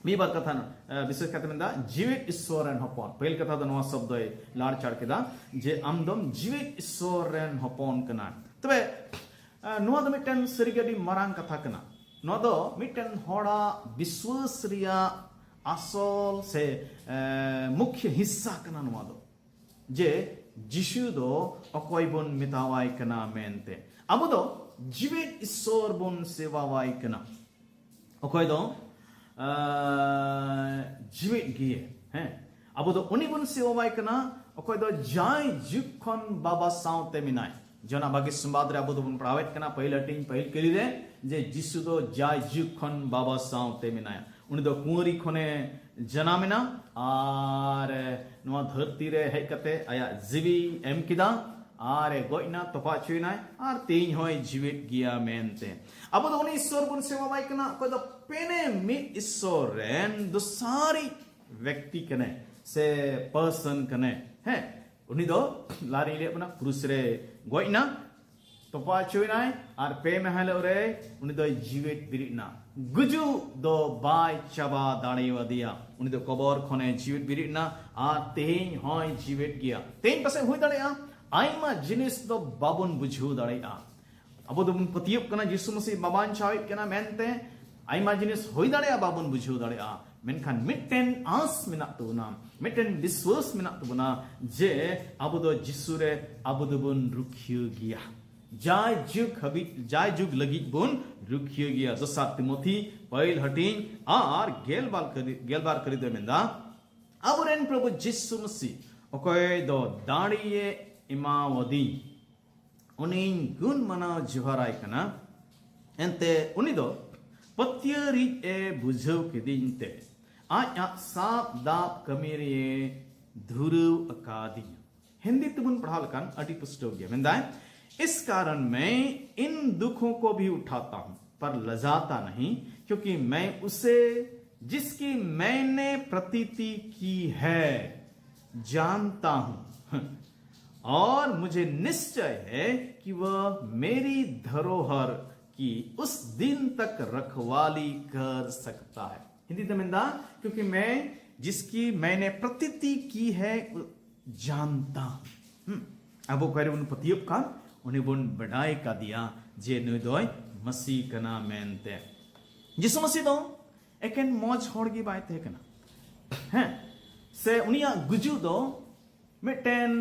ᱢᱤᱫ ᱵᱟᱨ ᱠᱟᱛᱷᱟ, ᱮ, ᱵᱤᱥᱮᱥ ᱠᱟᱛᱮ ᱢᱮᱱᱫᱟ, ᱡᱤᱣᱮᱫ ᱤᱥᱥᱚᱨ ᱨᱮᱱ ᱦᱚᱯᱚᱱ᱾ ᱯᱟᱹᱦᱤᱞ ᱠᱟᱛᱷᱟ ᱫᱚ ᱱᱚᱣᱟ ᱥᱚᱵᱫᱚᱭ ᱞᱟᱲᱪᱟᱲ ᱠᱮᱫᱟ ᱡᱮ ᱟᱢ ᱫᱚᱢ ᱡᱤᱣᱮᱫ ᱤᱥᱥᱚᱨ ᱨᱮᱱ ᱦᱚᱯᱚᱱ ᱠᱟᱱᱟ᱾ ᱛᱚᱵᱮ, ᱮ, ᱱᱚᱣᱟ ᱫᱚ ᱢᱤᱫᱴᱮᱱ ᱥᱟᱹᱨᱤᱜᱮ ᱟᱹᱰᱤ ᱢᱟᱨᱟᱝ ᱠᱟᱛᱷᱟ ᱠᱟᱱᱟ᱾ ᱱᱚᱣᱟ ᱫᱚ ᱢᱤᱫᱴᱮᱱ ᱦᱚᱲᱟᱜ ᱵᱤᱥᱣᱟᱹᱥ ᱨᱮᱭᱟᱜ ᱟᱥᱚᱞ ᱥᱮ, ᱮ, ᱢᱩᱠᱷᱭᱚ ᱦᱤᱥᱥᱟ ᱠᱟᱱᱟ ᱱᱚᱣᱟ ᱫᱚ, ᱡᱮ ᱡᱤᱥᱩ ᱫᱚ ᱚᱠᱚᱭ ᱵᱚᱱ ᱢᱮᱛᱟᱣᱟᱭ ᱠᱟᱱᱟ ᱢᱮᱱᱛᱮ᱾ ᱟᱵᱚ ᱫᱚ ᱡᱤᱣᱮᱫ ᱤᱥᱥᱚᱨ ᱵᱚᱱ ᱥᱮᱵᱟᱣᱟᱭ ᱠᱟᱱᱟ᱾ ᱚᱠᱚᱭ ᱫᱚ, ᱟᱸ, ᱡᱤᱣᱮᱫ ᱜᱮᱭᱟ᱾ ᱦᱮᱸ, ᱟᱵᱚ ᱫᱚ ᱩᱱᱤ ᱵᱚᱱ ᱥᱮᱵᱟᱣᱟᱭ ᱠᱟᱱᱟ, ᱚᱠᱚᱭ ᱫᱚ ᱡᱟᱭ ᱡᱩᱜᱽ ᱠᱷᱚᱱ ᱵᱟᱵᱟ ᱥᱟᱶᱛᱮ ᱢᱮᱱᱟᱭ᱾ ᱡᱚᱱᱟ ᱵᱷᱟᱜᱤ ᱥᱚᱢᱵᱟᱫ ᱨᱮ ᱟᱵᱚ ᱫᱚᱵᱚᱱ ᱯᱟᱲᱦᱟᱣᱮᱫ ᱠᱟᱱᱟ, ᱯᱟᱹᱦᱤᱞ ᱦᱟᱹᱴᱤᱧ, ᱯᱟᱹᱦᱤᱞ ᱠᱟᱹᱞᱤ ᱨᱮ, ᱡᱮ ᱡᱤᱥᱩ ᱫᱚ ᱡᱟᱭ ᱡᱩᱜᱽ ᱠᱷᱚᱱ ᱵᱟᱵᱟ ᱥᱟᱶᱛᱮ ᱢᱮᱱᱟᱭᱟ᱾ ᱩᱱᱤ ᱫᱚ ᱠᱩᱸᱣᱟᱨᱤ ᱠᱷᱚᱱᱮ ᱡᱟᱱᱟᱢ ᱮᱱᱟ ᱟᱨ ᱱᱚᱣᱟ ᱫᱷᱟᱹᱨᱛᱤ ᱨᱮ ᱦᱮᱡ ᱠᱟᱛᱮ ᱟᱭᱟᱜ ᱡᱤᱣᱤ ᱮᱢ ᱠᱮᱫᱟ ᱟᱨ ᱮ ᱜᱚᱡ ᱮᱱᱟ, ᱛᱚᱯᱟ ᱦᱚᱪᱚᱭᱮᱱᱟᱭ ᱟᱨ ᱛᱮᱦᱮᱧ ᱦᱚᱸᱭ ᱡᱤᱣᱮᱫ ᱜᱮᱭᱟ ᱢᱮᱱᱛᱮ᱾ ᱟᱵᱚ ᱫᱚ ᱩᱱᱤ ᱤᱥᱥᱚᱨ ᱵᱚᱱ ᱥᱮᱵᱟᱣᱟᱭ ᱠᱟᱱᱟ, ᱚᱠᱚᱭ ᱫᱚ ᱯᱮᱱᱮ ᱢᱤᱫ ᱤᱥᱥᱚᱨ ᱨᱮᱱ ᱫᱚᱥᱟᱨᱤᱡ ᱵᱮᱠᱛᱤ ᱠᱟᱱᱟᱭ ᱥᱮ ᱯᱟᱨᱥᱚᱱ ᱠᱟᱱᱟᱭ᱾ ᱦᱮᱸ, ᱩᱱᱤ ᱫᱚ ᱞᱟᱦᱟᱨᱮᱧ ᱞᱟᱹᱭᱟᱫ ᱵᱚᱱᱟ, ᱠᱨᱩᱥ ᱨᱮ ᱜᱚᱡ ᱮᱱᱟ, ᱛᱚᱯᱟ ᱦᱚᱪᱚᱭᱮᱱᱟᱭ ᱟᱨ ᱯᱮ ᱢᱟᱦᱟ ᱦᱤᱞᱳᱜ ᱨᱮ ᱩᱱᱤ ᱫᱚᱭ ᱡᱤᱣᱮᱫ ᱵᱮᱨᱮᱫ ᱮᱱᱟ᱾ ᱜᱩᱡᱩᱜ ᱫᱚ ᱵᱟᱭ ᱪᱟᱵᱟ ᱫᱟᱲᱮᱭᱟᱫᱮᱭᱟ᱾ ᱩᱱᱤ ᱫᱚ ᱠᱚᱵᱚᱨ ᱠᱷᱚᱱᱮ ᱡᱤᱣᱮᱫ ᱵᱮᱨᱮᱫ ᱮᱱᱟ ᱟᱨ ᱛᱮᱦᱮᱧ ᱦᱚᱸᱭ ᱡᱤᱣᱮᱫ ᱜᱮᱭᱟ᱾ ᱛᱮᱦᱮᱧ ᱯᱟᱥᱮᱡ ᱦᱩᱭ ᱫᱟᱲᱮᱭᱟᱜᱼᱟ ᱟᱭᱢᱟ ᱡᱤᱱᱤᱥ ᱫᱚ ᱵᱟᱵᱚᱱ ᱵᱩᱡᱷᱟᱹᱣ ᱫᱟᱲᱮᱭᱟᱜᱼᱟ᱾ ᱟᱵᱚ ᱫᱚᱵᱚᱱ ᱯᱟᱹᱛᱭᱟᱹᱜ ᱠᱟᱱᱟ ᱡᱤᱥᱩ ᱢᱟᱹᱥᱤ ᱵᱟᱵᱟᱧᱪᱟᱣᱮᱫ ᱠᱟᱱᱟ ᱢᱮᱱᱛᱮ᱾ ᱟᱭᱢᱟ ᱡᱤᱱᱤᱥ ᱦᱩᱭ ᱫᱟᱲᱮᱭᱟᱜᱼᱟ ᱵᱟᱵᱚᱱ ᱵᱩᱡᱷᱟᱹᱣ ᱫᱟᱲᱮᱭᱟᱜᱼᱟ, ᱢᱮᱱᱠᱷᱟᱱ ᱢᱤᱫᱴᱮᱱ ᱟᱸᱥ ᱢᱮᱱᱟᱜ ᱛᱟᱵᱚᱱᱟ, ᱢᱤᱫᱴᱮᱱ ᱵᱤᱥᱣᱟᱹᱥ ᱢᱮᱱᱟᱜ ᱛᱟᱵᱚᱱᱟ ᱡᱮ ᱟᱵᱚ ᱫᱚ ᱡᱤᱥᱩ ᱨᱮ ᱟᱵᱚ ᱫᱚᱵᱚᱱ ᱨᱩᱠᱷᱤᱭᱟᱹ ᱜᱮᱭᱟ᱾ ᱡᱟᱭ ᱡᱩᱜᱽ ᱦᱟᱹᱵᱤᱡ, ᱡᱟᱭ ᱡᱩᱜᱽ ᱞᱟᱹᱜᱤᱫ ᱵᱚᱱ ᱨᱩᱠᱷᱤᱭᱟᱹ ᱜᱮᱭᱟ᱾ ᱫᱚᱥᱟᱨ ᱛᱤᱢᱚᱛᱷᱤ ᱯᱟᱹᱦᱤᱞ ᱦᱟᱹᱴᱤᱧ ᱟᱨ ᱜᱮᱞᱵᱟᱨ ᱠᱟᱹᱨᱤ, ᱜᱮᱞᱵᱟᱨ ᱠᱟᱹᱨᱤ ᱫᱚᱭ ᱢᱮᱱᱫᱟ, ᱟᱵᱚᱨᱮᱱ ᱯᱨᱚᱵᱷᱩ ᱡᱤᱥᱩ ᱢᱟᱹᱥᱤ ᱚᱠᱚᱭ ᱫᱚ ᱫᱟᱲᱮᱭᱮ ᱮᱢᱟᱣᱟᱫᱤᱧ, ᱩᱱᱤᱧ ᱜᱩᱱ ᱢᱟᱱᱟᱣ ᱡᱚᱦᱟᱨᱟᱭ ᱠᱟᱱᱟ᱾ ᱮᱱᱛᱮ ᱩᱱᱤ ᱫᱚ ᱯᱟᱹᱛᱭᱟᱹᱣ ᱨᱤᱡ ᱮ ᱵᱩᱡᱷᱟᱹᱣ ᱠᱤᱫᱤᱧ ᱛᱮ ᱟᱡ ᱟᱜ ᱥᱟᱵ ᱫᱟᱵ ᱠᱟᱹᱢᱤ ᱨᱮ ᱫᱷᱩᱨᱟᱹᱣ ᱟᱠᱟᱫᱤᱧᱟ᱾ ᱦᱤᱱᱫᱤ ᱛᱮᱵᱚᱱ ᱯᱟᱲᱦᱟᱣ ᱞᱮᱠᱷᱟᱱ ᱟᱹᱰᱤ ᱯᱩᱥᱴᱟᱹᱣ ᱜᱮᱭᱟ᱾ ᱢᱮᱱᱫᱟᱭ, इस कारण मैं इन दुखों को भी उठाता हूं, पर लजाता नहीं, क्योंकि मैं उसे, जिसकी मैंने प्रतीति की है, जानता हूं, और मुझे निश्चय है कि वह मेरी धरोहर की उस दिन तक रखवाली कर सकता है। ᱦᱤᱱᱫᱤ ᱛᱮ ᱢᱮᱱᱫᱟ, ᱠᱤᱭᱩᱠᱤ ᱢᱮ ᱡᱤᱥᱠᱤ ᱢᱮᱱᱮ ᱯᱨᱚᱛᱤᱛᱤ ᱠᱤ ᱦᱮ ᱡᱟᱱᱛᱟ ᱦᱩᱸ᱾ ᱟᱵᱚ ᱚᱠᱚᱭ ᱨᱮᱵᱚᱱ ᱯᱟᱹᱛᱭᱟᱹᱜ ᱠᱟᱱ, ᱩᱱᱤ ᱵᱚᱱ ᱵᱟᱰᱟᱭ ᱠᱟᱫᱮᱭᱟ ᱡᱮ ᱱᱩᱭ ᱫᱚᱭ ᱢᱟᱹᱥᱤ ᱠᱟᱱᱟ ᱢᱮᱱᱛᱮ᱾ ᱡᱤᱥᱩ ᱢᱟᱹᱥᱤ ᱫᱚ ᱮᱠᱮᱱ ᱢᱚᱡᱽ ᱦᱚᱲ ᱜᱮ ᱵᱟᱭ ᱛᱟᱦᱮᱸ ᱠᱟᱱᱟ᱾ ᱦᱮᱸ, ᱥᱮ ᱩᱱᱤᱭᱟᱜ ᱜᱩᱡᱩᱜ ᱫᱚ ᱢᱤᱫᱴᱮᱱ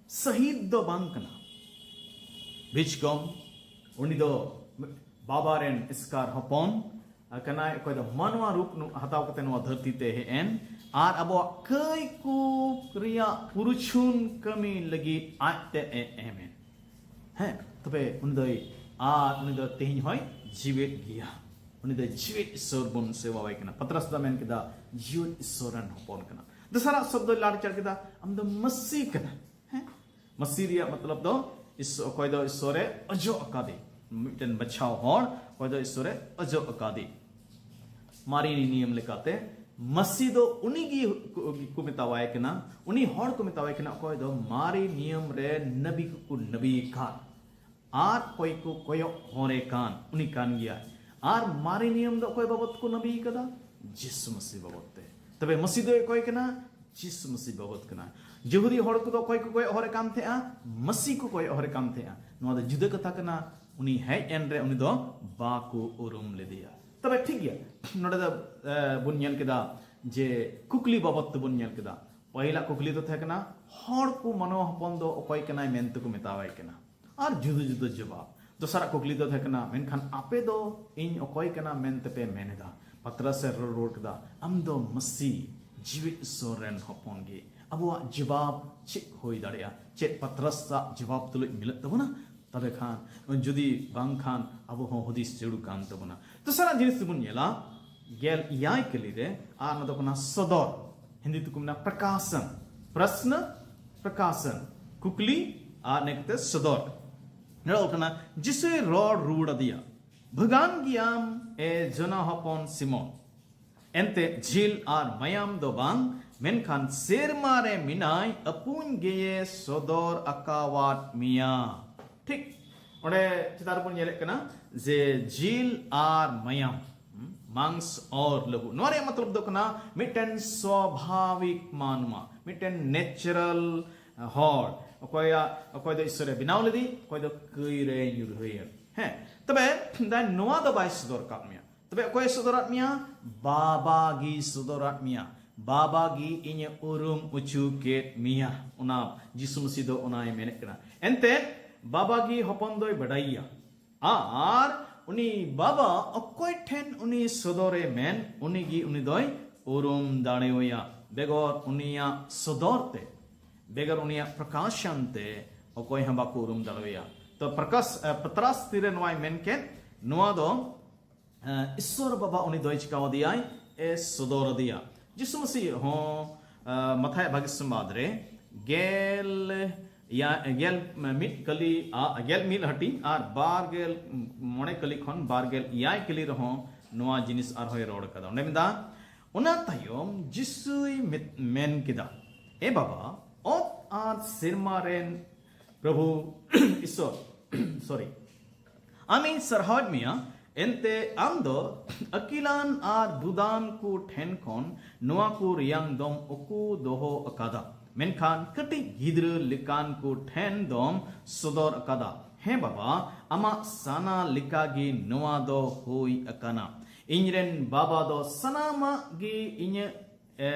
ᱥᱟᱹᱦᱤᱫ ᱫᱚ ᱵᱟᱝ ᱠᱟᱱᱟ᱾ ᱵᱤᱪᱠᱚᱢ, ᱩᱱᱤ ᱫᱚ ᱵᱟᱵᱟ ᱨᱮᱱ ᱮᱥᱠᱟᱨ ᱦᱚᱯᱚᱱ ᱠᱟᱱᱟᱭ, ᱚᱠᱚᱭ ᱫᱚ ᱢᱟᱱᱣᱟ ᱨᱩᱯ ᱱᱚ-, ᱦᱟᱛᱟᱣ ᱠᱟᱛᱮ ᱱᱚᱣᱟ ᱫᱷᱟᱹᱨᱛᱤ ᱛᱮ ᱦᱮᱡ ᱮᱱ ᱟᱨ ᱟᱵᱚᱣᱟᱜ ᱠᱟᱹᱭ ᱠᱚ ᱨᱮᱭᱟᱜ ᱯᱩᱨᱩᱪᱷᱩᱱ ᱠᱟᱹᱢᱤ ᱞᱟᱹᱜᱤᱫ ᱟᱡ ᱛᱮ ᱮ ᱮᱢ ᱮᱱ᱾ ᱦᱮᱸ, ᱛᱚᱵᱮ ᱩᱱᱤ ᱫᱚᱭ, ᱟᱨ ᱩᱱᱤ ᱫᱚ ᱛᱮᱦᱮᱧ ᱦᱚᱸᱭ ᱡᱤᱣᱮᱫ ᱜᱮᱭᱟ᱾ ᱩᱱᱤ ᱫᱚ ᱡᱤᱣᱮᱫ ᱤᱥᱥᱚᱨ ᱵᱚᱱ ᱥᱮᱵᱟᱣᱟᱭ ᱠᱟᱱᱟ᱾ ᱯᱟᱛᱨᱟᱥ ᱫᱚ ᱢᱮᱱ ᱠᱮᱫᱟ, ᱡᱤᱣᱮᱫ ᱤᱥᱥᱚᱨ ᱨᱮᱱ ᱦᱚᱯᱚᱱ ᱠᱟᱱᱟ᱾ ᱫᱚᱥᱟᱨᱟᱜ ᱥᱚᱵᱫᱚᱭ ᱞᱟᱲᱪᱟᱲ ᱠᱮᱫᱟ, ᱟᱢ ᱫᱚ ᱢᱟᱹᱥᱤ ᱠᱟᱱᱟ᱾ ᱦᱮᱸ? ᱢᱟᱹᱥᱤ ᱨᱮᱭᱟᱜ ᱢᱚᱛᱞᱚᱵ ᱫᱚ ᱤᱥ-, ᱚᱠᱚᱭ ᱫᱚ ᱤᱥᱥᱚᱨᱮ ᱚᱡᱚᱜ ᱟᱠᱟᱫᱮ, ᱢᱤᱫᱴᱮᱱ ᱵᱟᱪᱷᱟᱣ ᱦᱚᱲ, ᱚᱠᱚᱭ ᱫᱚ ᱤᱥᱥᱚᱨᱮ ᱚᱡᱚᱜ ᱟᱠᱟᱫᱮ᱾ ᱢᱟᱨᱮ ᱱᱤᱭᱚᱢ ᱞᱮᱠᱟᱛᱮ ᱢᱟᱹᱥᱤ ᱫᱚ ᱩᱱᱤ ᱜᱮ ᱠᱚ, ᱠᱚ ᱢᱮᱛᱟᱣᱟᱭ ᱠᱟᱱᱟ, ᱩᱱᱤ ᱦᱚᱲ ᱠᱚ ᱢᱮᱛᱟᱣᱟᱭ ᱠᱟᱱᱟ, ᱚᱠᱚᱭ ᱫᱚ ᱢᱟᱨᱮ ᱱᱤᱭᱚᱢ ᱨᱮ ᱱᱟᱵᱤ ᱠᱚᱠᱚ ᱱᱟᱵᱤ ᱟᱠᱟᱫ ᱟᱨ ᱚᱠᱚᱭ ᱠᱚ ᱠᱚᱭᱚᱜ ᱦᱚᱨᱮ ᱠᱟᱱ, ᱩᱱᱤ ᱠᱟᱱ ᱜᱮᱭᱟᱭ᱾ ᱟᱨ ᱢᱟᱨᱮ ᱱᱤᱭᱚᱢ ᱫᱚ ᱚᱠᱚᱭ ᱵᱟᱵᱚᱛ ᱠᱚ ᱱᱟᱵᱤ ᱟᱠᱟᱫᱟ? ᱡᱤᱥᱩ ᱢᱟᱹᱥᱤ ᱵᱟᱵᱚᱛ ᱛᱮ᱾ ᱛᱚᱵᱮ ᱢᱟᱹᱥᱤ ᱫᱚ ᱚᱠᱚᱭ ᱠᱟᱱᱟ? ᱡᱤᱥᱩ ᱢᱟᱹᱥᱤ ᱵᱟᱵᱚᱛ ᱠᱟᱱᱟ᱾ ᱡᱤᱦᱩᱫᱤ ᱦᱚᱲ ᱠᱚᱫᱚ ᱚᱠᱚᱭ ᱠᱚ ᱠᱚᱭᱚᱜ ᱦᱚᱨᱮ ᱠᱟᱱ ᱛᱟᱦᱮᱸᱜᱼᱟ? ᱢᱟᱹᱥᱤ ᱠᱚ ᱠᱚᱭᱚᱜ ᱦᱚᱨᱮ ᱠᱟᱱ ᱛᱟᱦᱮᱸᱜᱼᱟ᱾ ᱱᱚᱣᱟ ᱫᱚ ᱡᱩᱫᱟᱹ ᱠᱟᱛᱷᱟ ᱠᱟᱱᱟ᱾ ᱩᱱᱤ ᱦᱮᱡ ᱮᱱ ᱨᱮ ᱩᱱᱤ ᱫᱚ ᱵᱟᱠᱚ ᱩᱨᱩᱢ ᱞᱮᱫᱮᱭᱟ᱾ ᱛᱚᱵᱮ ᱴᱷᱤᱠ ᱜᱮᱭᱟ, ᱱᱚᱰᱮ ᱫᱚ, ᱮ, ᱵᱚᱱ ᱧᱮᱞ ᱠᱮᱫᱟ ᱡᱮ ᱠᱩᱠᱞᱤ ᱵᱟᱵᱚᱛ ᱛᱮᱵᱚᱱ ᱧᱮᱞ ᱠᱮᱫᱟ᱾ ᱯᱟᱹᱦᱤᱞᱟᱜ ᱠᱩᱠᱞᱤ ᱫᱚ ᱛᱟᱦᱮᱸ ᱠᱟᱱᱟ, ᱦᱚᱲ ᱠᱚ ᱢᱟᱱᱣᱟ ᱦᱚᱯᱚᱱ ᱫᱚ ᱚᱠᱚᱭ ᱠᱟᱱᱟᱭ ᱢᱮᱱᱛᱮ ᱠᱚ ᱢᱮᱛᱟᱣᱟᱭ ᱠᱟᱱᱟ? ᱟᱨ ᱡᱩᱫᱟᱹ ᱡᱩᱫᱟᱹ ᱡᱚᱵᱟᱵ᱾ ᱫᱚᱥᱟᱨᱟᱜ ᱠᱩᱠᱞᱤ ᱫᱚ ᱛᱟᱦᱮᱸ ᱠᱟᱱᱟ, ᱢᱮᱱᱠᱷᱟᱱ ᱟᱯᱮ ᱫᱚ ᱤᱧ ᱚᱠᱚᱭ ᱠᱟᱱᱟ ᱢᱮᱱᱛᱮ ᱯᱮ ᱢᱮᱱ ᱮᱫᱟ? ᱯᱟᱛᱨᱟᱥ ᱮ ᱨᱚᱲ ᱨᱩᱣᱟᱹᱲ ᱠᱮᱫᱟ, ᱟᱢ ᱫᱚ ᱢᱟᱹᱥᱤ, ᱡᱤᱣᱮᱫ ᱤᱥᱥᱚᱨ ᱨᱮᱱ ᱦᱚᱯᱚᱱ ᱜᱮ᱾ ᱟᱵᱚᱣᱟᱜ ᱡᱚᱵᱟᱵ ᱪᱮᱫ ᱦᱩᱭ ᱫᱟᱲᱮᱭᱟᱜᱼᱟ? ᱪᱮᱫ ᱯᱟᱛᱨᱟᱥ ᱟᱜ ᱡᱚᱵᱟᱵ ᱛᱩᱞᱩᱡ ᱢᱤᱞᱟᱹᱜ ᱛᱟᱵᱚᱱᱟ? ᱛᱚᱵᱮ ᱠᱷᱟᱱ, ᱡᱩᱫᱤ ᱵᱟᱝ ᱠᱷᱟᱱ, ᱟᱵᱚ ᱦᱚᱸ ᱦᱩᱫᱤᱥ ᱡᱟᱹᱨᱩᱲ ᱠᱟᱱ ᱛᱟᱵᱚᱱᱟ᱾ ᱫᱚᱥᱟᱨᱟᱜ ᱡᱤᱱᱤᱥ ᱫᱚᱵᱚᱱ ᱧᱮᱞᱟ, ᱜᱮᱞ ᱮᱭᱟᱭ ᱠᱟᱹᱞᱤ ᱨᱮ, ᱟᱨ ᱚᱱᱟ ᱫᱚ ᱠᱟᱱᱟ ᱥᱚᱫᱚᱨ᱾ ᱦᱤᱱᱫᱤ ᱛᱮᱠᱚ ᱢᱮᱱᱟ ᱯᱨᱚᱠᱟᱥᱚᱱ, ᱯᱨᱚᱥᱱᱚ, ᱯᱨᱚᱠᱟᱥᱚᱱ, ᱠᱩᱠᱞᱤ ᱟᱨ ᱱᱤᱭᱟᱹ ᱠᱟᱛᱮ ᱥᱚᱫᱚᱨ᱾ ᱱᱚᱰᱮ ᱚᱞ ᱠᱟᱱᱟ, ᱡᱤᱥᱩᱭ ᱨᱚᱲ ᱨᱩᱣᱟᱹᱲ ᱟᱫᱮᱭᱟ, ᱵᱷᱟᱹᱜᱟᱱ ᱜᱮᱭᱟᱢ ᱮ ᱡᱚᱱᱟ ᱦᱚᱯᱚᱱ ᱥᱤᱢᱚᱱ, ᱮᱱᱛᱮ ᱡᱤᱞ ᱟᱨ ᱢᱟᱭᱟᱢ ᱫᱚ ᱵᱟᱝ, ᱢᱮᱱᱠᱷᱟᱱ ᱥᱮᱨᱢᱟ ᱨᱮ ᱢᱮᱱᱟᱭ ᱟᱹᱯᱩᱧ ᱜᱮᱭᱮ ᱥᱚᱫᱚᱨ ᱟᱠᱟᱣᱟᱫ ᱢᱮᱭᱟ᱾ ᱴᱷᱤᱠ, ᱚᱸᱰᱮ ᱪᱮᱛᱟᱱ ᱨᱮᱵᱚᱱ ᱧᱮᱞᱮᱫ ᱠᱟᱱᱟ ᱡᱮ ᱡᱤᱞ ᱟᱨ ᱢᱟᱭᱟᱢ, ᱦᱩᱸ, ᱢᱟᱝᱥ ᱚᱨ ᱞᱟᱹᱦᱩ, ᱱᱚᱣᱟ ᱨᱮᱭᱟᱜ ᱢᱚᱛᱞᱚᱵ ᱫᱚ ᱠᱟᱱᱟ ᱢᱤᱫᱴᱮᱱ ᱥᱣᱟᱵᱷᱟᱵᱤᱠ ᱢᱟᱱᱣᱟ, ᱢᱤᱫᱴᱮᱱ ᱱᱮᱪᱟᱨᱟᱞ ᱦᱚᱲ, ᱚᱠᱚᱭᱟᱜ ᱚᱠᱚᱭ ᱫᱚ ᱤᱥᱥᱚᱨᱮ ᱵᱮᱱᱟᱣ ᱞᱮᱫᱮ, ᱚᱠᱚᱭ ᱫᱚ ᱠᱟᱹᱭ ᱨᱮ ᱧᱩᱨᱦᱟᱹᱭᱮᱱ᱾ ᱦᱮᱸ, ᱛᱚᱵᱮ ᱫᱟᱭ ᱱᱚᱣᱟ ᱫᱚ ᱵᱟᱭ ᱥᱚᱫᱚᱨ ᱠᱟᱜ ᱢᱮᱭᱟ᱾ ᱛᱚᱵᱮ ᱚᱠᱚᱭᱮ ᱥᱚᱫᱚᱨᱟᱫ ᱢᱮᱭᱟ? ᱵᱟᱵᱟ ᱜᱮ ᱥᱚᱫᱚᱨᱟᱫ ᱢᱮᱭᱟ᱾ ᱵᱟᱵᱟ ᱜᱮ ᱤᱧᱮ ᱩᱨᱩᱢ ᱚᱪᱚ ᱠᱮᱫ ᱢᱮᱭᱟ᱾ ᱚᱱᱟ ᱡᱤᱥᱩ ᱢᱟᱹᱥᱤ ᱫᱚ ᱚᱱᱟᱭ ᱢᱮᱱᱮᱫ ᱠᱟᱱᱟ᱾ ᱮᱱᱛᱮ ᱵᱟᱵᱟ ᱜᱮ ᱦᱚᱯᱚᱱ ᱫᱚᱭ ᱵᱟᱰᱟᱭᱮᱭᱟ᱾ ᱟᱨ ᱩᱱᱤ ᱵᱟᱵᱟ ᱚᱠᱚᱭ ᱴᱷᱮᱱ ᱩᱱᱤ ᱥᱚᱫᱚᱨᱮ ᱢᱮᱱ, ᱩᱱᱤ ᱜᱮ ᱩᱱᱤ ᱫᱚᱭ ᱩᱨᱩᱢ ᱫᱟᱲᱮᱣᱟᱭᱟ᱾ ᱵᱮᱜᱚᱨ ᱩᱱᱤᱭᱟᱜ ᱥᱚᱫᱚᱨ ᱛᱮ, ᱵᱮᱜᱚᱨ ᱩᱱᱤᱭᱟᱜ ᱯᱨᱚᱠᱟᱥᱚᱱ ᱛᱮ ᱚᱠᱚᱭ ᱦᱚᱸ ᱵᱟᱠᱚ ᱩᱨᱩᱢ ᱫᱟᱲᱮᱣᱟᱭᱟ᱾ ᱛᱚ ᱯᱨᱚᱠᱟᱥ, ᱮ, ᱯᱟᱛᱨᱟᱥ ᱛᱤᱨᱮ ᱱᱚᱣᱟᱭ ᱢᱮᱱ ᱠᱮᱫ, ᱱᱚᱣᱟ ᱫᱚ ᱮ, ᱤᱥᱥᱚᱨ ᱵᱟᱵᱟ ᱩᱱᱤ ᱫᱚᱭ ᱪᱤᱠᱟᱹᱣ ᱟᱫᱮᱭᱟᱭ? ᱮ ᱥᱚᱫᱚᱨ ᱟᱫᱮᱭᱟ᱾ ᱡᱤᱥᱩ ᱢᱟᱹᱥᱤ ᱦᱚᱸ, ᱮ, ᱢᱟᱛᱷᱟᱭ ᱵᱷᱟᱜᱮ ᱥᱚᱢᱵᱟᱫ ᱨᱮ ᱜᱮᱞ ᱮᱭᱟᱭ, ᱜᱮᱞ ᱢᱤᱫ ᱠᱟᱹᱞᱤ, ᱟ, ᱜᱮᱞ ᱢᱤᱫ ᱦᱟᱹᱴᱤᱧ ᱟᱨ ᱵᱟᱨ ᱜᱮᱞ ᱢᱚᱬᱮ ᱠᱟᱹᱞᱤ ᱠᱷᱚᱱ ᱵᱟᱨ ᱜᱮᱞ ᱮᱭᱟᱭ ᱠᱟᱹᱞᱤ ᱨᱮᱦᱚᱸ ᱱᱚᱣᱟ ᱡᱤᱱᱤᱥ ᱟᱨᱦᱚᱸᱭ ᱨᱚᱲ ᱠᱟᱫᱟ᱾ ᱚᱸᱰᱮ ᱢᱮᱱᱫᱟ, ᱚᱱᱟ ᱛᱟᱭᱚᱢ ᱡᱤᱥᱩᱭ ᱢᱮᱛ-, ᱢᱮᱱ ᱠᱮᱫᱟ, ᱮ ᱵᱟᱵᱟ, ᱚᱛ ᱟᱨ ᱥᱮᱨᱢᱟ ᱨᱮᱱ ᱯᱨᱚᱵᱷᱩ ᱤᱥᱥᱚᱨ, ᱥᱚᱨᱤ, ᱟᱢᱤᱧ ᱥᱟᱨᱦᱟᱣᱮᱫ ᱢᱮᱭᱟ, ᱮᱱᱛᱮ ᱟᱢ ᱫᱚ ᱟᱹᱠᱤᱞᱟᱱ ᱟᱨ ᱵᱩᱫᱟᱱ ᱠᱚ ᱴᱷᱮᱱ ᱠᱷᱚᱱ ᱱᱚᱣᱟ ᱠᱚ ᱨᱮᱭᱟᱝ ᱫᱚᱢ ᱩᱠᱩ ᱫᱚᱦᱚ ᱟᱠᱟᱫᱟ, ᱢᱮᱱᱠᱷᱟᱱ ᱠᱟᱹᱴᱤᱡ ᱜᱤᱫᱽᱨᱟᱹ ᱞᱮᱠᱟᱱ ᱠᱚ ᱴᱷᱮᱱ ᱫᱚᱢ ᱥᱚᱫᱚᱨ ᱟᱠᱟᱫᱟ᱾ ᱦᱮᱸ ᱵᱟᱵᱟ, ᱟᱢᱟᱜ ᱥᱟᱱᱟ ᱞᱮᱠᱟᱜᱮ ᱱᱚᱣᱟ ᱫᱚ ᱦᱩᱭ ᱟᱠᱟᱱᱟ᱾ ᱤᱧᱨᱮᱱ ᱵᱟᱵᱟ ᱫᱚ ᱥᱟᱱᱟᱢᱟᱜ ᱜᱮ ᱤᱧᱟᱹᱜ ᱮ,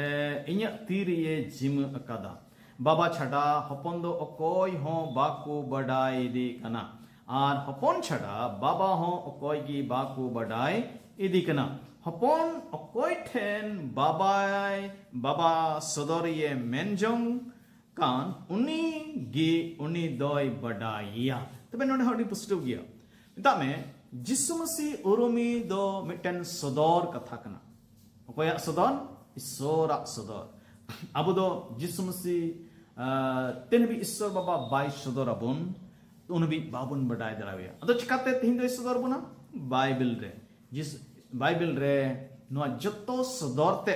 ᱤᱧᱟᱹᱜ ᱛᱤ ᱨᱮᱭᱮ ᱡᱤᱢᱟᱹ ᱟᱠᱟᱫᱟ᱾ ᱵᱟᱵᱟ ᱪᱷᱟᱰᱟ ᱦᱚᱯᱚᱱ ᱫᱚ ᱚᱠᱚᱭ ᱦᱚᱸ ᱵᱟᱠᱚ ᱵᱟᱰᱟᱭ ᱤᱫᱤ ᱠᱟᱱᱟ, ᱟᱨ ᱦᱚᱯᱚᱱ ᱪᱷᱟᱰᱟ ᱵᱟᱵᱟ ᱦᱚᱸ ᱚᱠᱚᱭ ᱜᱮ ᱵᱟᱠᱚ ᱵᱟᱰᱟᱭ ᱤᱫᱤ ᱠᱟᱱᱟ᱾ ᱦᱚᱯᱚᱱ ᱚᱠᱚᱭ ᱴᱷᱮᱱ ᱵᱟᱵᱟᱭ, ᱵᱟᱵᱟ ᱥᱚᱫᱚᱨᱤᱭᱮ ᱢᱮᱱ ᱡᱚᱝ ᱠᱟᱱ, ᱩᱱᱤ ᱜᱮ ᱩᱱᱤ ᱫᱚᱭ ᱵᱟᱰᱟᱭᱮᱭᱟ᱾ ᱛᱚᱵᱮ ᱱᱚᱰᱮ ᱦᱚᱸ ᱟᱹᱰᱤ ᱯᱩᱥᱴᱟᱹᱣ ᱜᱮᱭᱟ᱾ ᱢᱮᱛᱟᱜ ᱢᱮ, ᱡᱤᱥᱩ ᱢᱟᱹᱥᱤ ᱩᱨᱩᱢᱤ ᱫᱚ ᱢᱤᱫᱴᱮᱱ ᱥᱚᱫᱚᱨ ᱠᱟᱛᱷᱟ ᱠᱟᱱᱟ᱾ ᱚᱠᱚᱭᱟᱜ ᱥᱚᱫᱚᱨ? ᱤᱥᱥᱚᱨᱟᱜ ᱥᱚᱫᱚᱨ᱾ ᱟᱵᱚ ᱫᱚ ᱡᱤᱥᱩ ᱢᱟᱹᱥᱤ, ᱟᱸ, ᱛᱤᱱ ᱦᱟᱹᱵᱤᱡ ᱤᱥᱥᱚᱨ ᱵᱟᱵᱟ ᱵᱟᱭ ᱥᱚᱫᱚᱨ ᱟᱵᱚᱱ, ᱩᱱ ᱦᱟᱹᱵᱤᱡ ᱵᱟᱵᱚᱱ ᱵᱟᱰᱟᱭ ᱫᱟᱲᱮᱣᱟᱭᱟ᱾ ᱟᱫᱚ ᱪᱤᱠᱟᱛᱮ ᱛᱮᱦᱮᱧ ᱫᱚᱭ ᱥᱚᱫᱚᱨ ᱵᱚᱱᱟ? ᱵᱟᱭᱵᱮᱞ ᱨᱮ᱾ ᱡᱤᱥ-, ᱵᱟᱭᱵᱮᱞ ᱨᱮ ᱱᱚᱣᱟ ᱡᱚᱛᱚ ᱥᱚᱫᱚᱨ ᱛᱮ,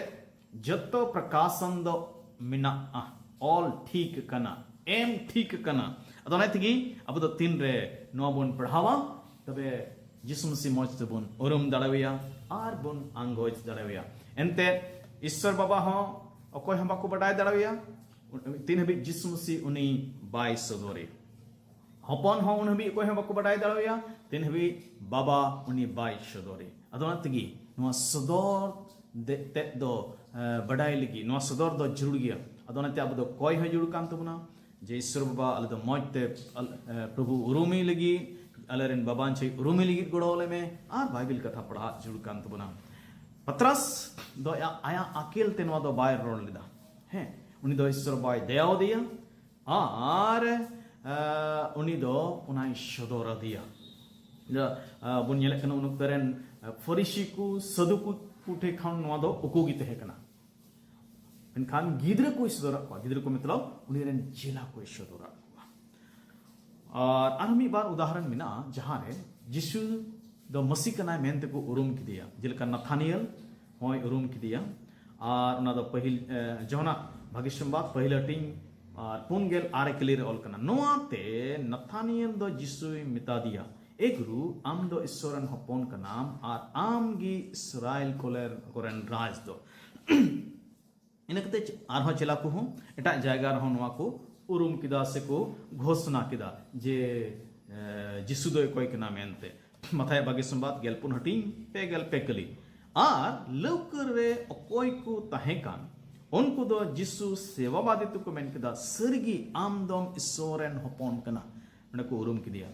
ᱡᱚᱛᱚ ᱯᱨᱚᱠᱟᱥᱚᱱ ᱫᱚ ᱢᱮᱱᱟᱜᱼᱟ, ᱚᱞ ᱴᱷᱤᱠ ᱠᱟᱱᱟ, ᱮᱢ ᱴᱷᱤᱠ ᱠᱟᱱᱟ᱾ ᱟᱫᱚ ᱚᱱᱟ ᱛᱮᱜᱮ ᱟᱵᱚ ᱫᱚ ᱛᱤᱱ ᱨᱮ ᱱᱚᱣᱟ ᱵᱚᱱ ᱯᱟᱲᱦᱟᱣᱟ, ᱛᱚᱵᱮ ᱡᱤᱥᱩ ᱢᱟᱹᱥᱤ ᱢᱚᱡᱽ ᱛᱮᱵᱚᱱ ᱩᱨᱩᱢ ᱫᱟᱲᱮᱣᱟᱭᱟ ᱟᱨ ᱵᱚᱱ ᱟᱸᱜᱚᱪ ᱫᱟᱲᱮᱣᱟᱭᱟ᱾ ᱮᱱᱛᱮ ᱤᱥᱥᱚᱨ ᱵᱟᱵᱟ ᱦᱚᱸ ᱚᱠᱚᱭ ᱦᱚᱸ ᱵᱟᱠᱚ ᱵᱟᱰᱟᱭ ᱫᱟᱲᱮᱣᱟᱭᱟ ᱛᱤᱱ ᱦᱟᱹᱵᱤᱡ ᱡᱤᱥᱩ ᱢᱟᱹᱥᱤ ᱩᱱᱤ ᱵᱟᱭ ᱥᱚᱫᱚᱨᱮ᱾ ᱦᱚᱯᱚᱱ ᱦᱚᱸ ᱩᱱ ᱦᱟᱹᱵᱤᱡ ᱚᱠᱚᱭ ᱦᱚᱸ ᱵᱟᱠᱚ ᱵᱟᱰᱟᱭ ᱫᱟᱲᱮᱣᱟᱭᱟ ᱛᱤᱱ ᱦᱟᱹᱵᱤᱡ ᱵᱟᱵᱟ ᱩᱱᱤ ᱵᱟᱭ ᱥᱚᱫᱚᱨᱮ᱾ ᱟᱫᱚ ᱚᱱᱟ ᱛᱮᱜᱮ ᱱᱚᱣᱟ ᱥᱚᱫᱚᱨ ᱫᱮ- ᱛᱮᱫ ᱫᱚ, ᱮ, ᱵᱟᱰᱟᱭ ᱞᱟᱹᱜᱤᱫ ᱱᱚᱣᱟ ᱥᱚᱫᱚᱨ ᱫᱚ ᱡᱟᱹᱨᱩᱲ ᱜᱮᱭᱟ᱾ ᱟᱫᱚ ᱚᱱᱟᱛᱮ ᱟᱵᱚ ᱫᱚ ᱠᱚᱭ ᱦᱚᱸ ᱡᱟᱹᱨᱩᱲ ᱠᱟᱱ ᱛᱟᱵᱚᱱᱟ ᱡᱮ ᱤᱥᱥᱚᱨ ᱵᱟᱵᱟ ᱟᱞᱮ ᱫᱚ ᱢᱚᱡᱽ ᱛᱮ ᱟᱞ- ᱮ, ᱯᱨᱚᱵᱷᱩ ᱩᱨᱩᱢᱤ ᱞᱟᱹᱜᱤᱫ, ᱟᱞᱮᱨᱮᱱ ᱵᱟᱵᱟ ᱟᱧᱪᱷᱟᱹᱭ ᱩᱨᱩᱢᱤ ᱞᱟᱹᱜᱤᱫ ᱜᱚᱲᱚ ᱟᱞᱮ ᱢᱮ, ᱟᱨ ᱵᱟᱭᱵᱤᱞ ᱠᱟᱛᱷᱟ ᱯᱟᱲᱦᱟᱜ ᱡᱟᱹᱨᱩᱲ ᱠᱟᱱ ᱛᱟᱵᱚᱱᱟ᱾ ᱯᱟᱛᱨᱟᱥ ᱫᱚ ᱟᱭᱟᱜ, ᱟᱭᱟᱜ ᱟᱹᱠᱤᱞ ᱛᱮ ᱱᱚᱣᱟ ᱫᱚ ᱵᱟᱭ ᱨᱚᱲ ᱞᱮᱫᱟ᱾ ᱦᱮᱸ, ᱩᱱᱤ ᱫᱚ ᱤᱥᱥᱚᱨ ᱵᱟᱭ ᱫᱟᱭᱟᱣᱟᱫᱮᱭᱟ, ᱟᱨ, ᱟ, ᱩᱱᱤ ᱫᱚ ᱚᱱᱟᱭ ᱥᱚᱫᱚᱨ ᱟᱫᱮᱭᱟ᱾ ᱡᱟ, ᱟ, ᱵᱚᱱ ᱧᱮᱞᱮᱫ ᱠᱟᱱᱟ, ᱩᱱ ᱚᱠᱛᱚ ᱨᱮᱱ, ᱟ, ᱯᱷᱚᱨᱤᱥᱤ ᱠᱚ, ᱥᱟᱹᱫᱩᱠᱩ ᱠᱚ ᱴᱷᱮᱱ ᱠᱷᱚᱱ ᱱᱚᱣᱟ ᱫᱚ ᱩᱠᱩ ᱜᱮ ᱛᱟᱦᱮᱸ ᱠᱟᱱᱟ᱾ ᱢᱮᱱᱠᱷᱟᱱ ᱜᱤᱫᱽᱨᱟᱹ ᱠᱚᱭ ᱥᱚᱫᱚᱨᱟᱫ ᱠᱚᱣᱟ, ᱜᱤᱫᱽᱨᱟᱹ ᱠᱚ ᱢᱚᱛᱞᱚᱵ ᱩᱱᱤ ᱨᱮᱱ ᱪᱮᱞᱟ ᱠᱚᱭ ᱥᱚᱫᱚᱨᱟᱫ ᱠᱚᱣᱟ᱾ ᱟᱨ ᱟᱨᱦᱚᱸ ᱢᱤᱫ ᱵᱟᱨ ᱩᱫᱟᱦᱚᱨᱚᱱ ᱢᱮᱱᱟᱜᱼᱟ, ᱡᱟᱦᱟᱸ ᱨᱮ ᱡᱤᱥᱩ ᱫᱚ ᱢᱟᱹᱥᱤ ᱠᱟᱱᱟᱭ ᱢᱮᱱᱛᱮ ᱠᱚ ᱩᱨᱩᱢ ᱠᱮᱫᱮᱭᱟ, ᱡᱮᱞᱮᱠᱟ ᱱᱟᱛᱷᱟᱱᱤᱭᱮᱞ ᱦᱚᱸᱭ ᱩᱨᱩᱢ ᱠᱮᱫᱮᱭᱟ᱾ ᱟᱨ ᱚᱱᱟ ᱫᱚ ᱯᱟᱹᱦᱤᱞ, ᱮ, ᱡᱚᱦᱚᱱᱟᱜ ᱵᱷᱟᱹᱜᱤ ᱥᱚᱢᱵᱟᱫ, ᱯᱟᱹᱦᱤᱞ ᱦᱟᱹᱴᱤᱧ, ᱟᱨ ᱯᱩᱱ ᱜᱮᱞ ᱟᱨᱮ ᱠᱟᱹᱞᱤ ᱨᱮ ᱚᱞ ᱠᱟᱱᱟ, ᱱᱚᱣᱟᱛᱮ ᱱᱟᱛᱷᱟᱱᱤᱭᱮᱞ ᱫᱚ ᱡᱤᱥᱩᱭ ᱢᱮᱛᱟ ᱫᱮᱭᱟ, "ᱮ ᱜᱩᱨᱩ, ᱟᱢ ᱫᱚ ᱤᱥᱥᱚᱨ ᱨᱮᱱ ᱦᱚᱯᱚᱱ ᱠᱟᱱᱟᱢ, ᱟᱨ ᱟᱢ ᱜᱮ ᱤᱥᱨᱟᱭᱮᱞ ᱠᱚᱞᱮᱨ-, ᱠᱚᱨᱮᱱ ᱨᱟᱡᱽ ᱫᱚ᱾" ᱤᱱᱟᱹ ᱠᱟᱛᱮ ᱟᱨᱦᱚᱸ ᱪᱮᱞᱟ ᱠᱚᱦᱚᱸ ᱮᱴᱟᱜ ᱡᱟᱭᱜᱟ ᱨᱮᱦᱚᱸ ᱱᱚᱣᱟ ᱠᱚ ᱩᱨᱩᱢ ᱠᱮᱫᱟ ᱥᱮᱠᱚ ᱜᱷᱳᱥᱱᱟ ᱠᱮᱫᱟ ᱡᱮ, ᱮ, ᱡᱤᱥᱩ ᱫᱚᱭ ᱚᱠᱚᱭ ᱠᱟᱱᱟ ᱢᱮᱱᱛᱮ᱾ ᱢᱟᱛᱷᱟᱭ ᱵᱷᱟᱹᱜᱤ ᱥᱚᱢᱵᱟᱫ ᱜᱮᱞ ᱯᱩᱱ ᱦᱟᱹᱴᱤᱧ ᱯᱮ ᱜᱮᱞ ᱯᱮ ᱠᱟᱹᱞᱤ᱾ ᱟᱨ ᱞᱟᱹᱣᱠᱟᱹ ᱨᱮ ᱚᱠᱚᱭ ᱠᱚ ᱛᱟᱦᱮᱸ ᱠᱟᱱ, ᱩᱱᱠᱩ ᱫᱚ ᱡᱤᱥᱩ ᱥᱮᱵᱟ ᱵᱟᱫᱮ ᱛᱮᱠᱚ ᱢᱮᱱ ᱠᱮᱫᱟ, "ᱥᱟᱹᱨᱤᱜᱮ ᱟᱢ ᱫᱚᱢ ᱤᱥᱥᱚᱨ ᱨᱮᱱ ᱦᱚᱯᱚᱱ ᱠᱟᱱᱟ᱾" ᱚᱸᱰᱮ ᱠᱚ ᱩᱨᱩᱢ ᱠᱮᱫᱮᱭᱟ᱾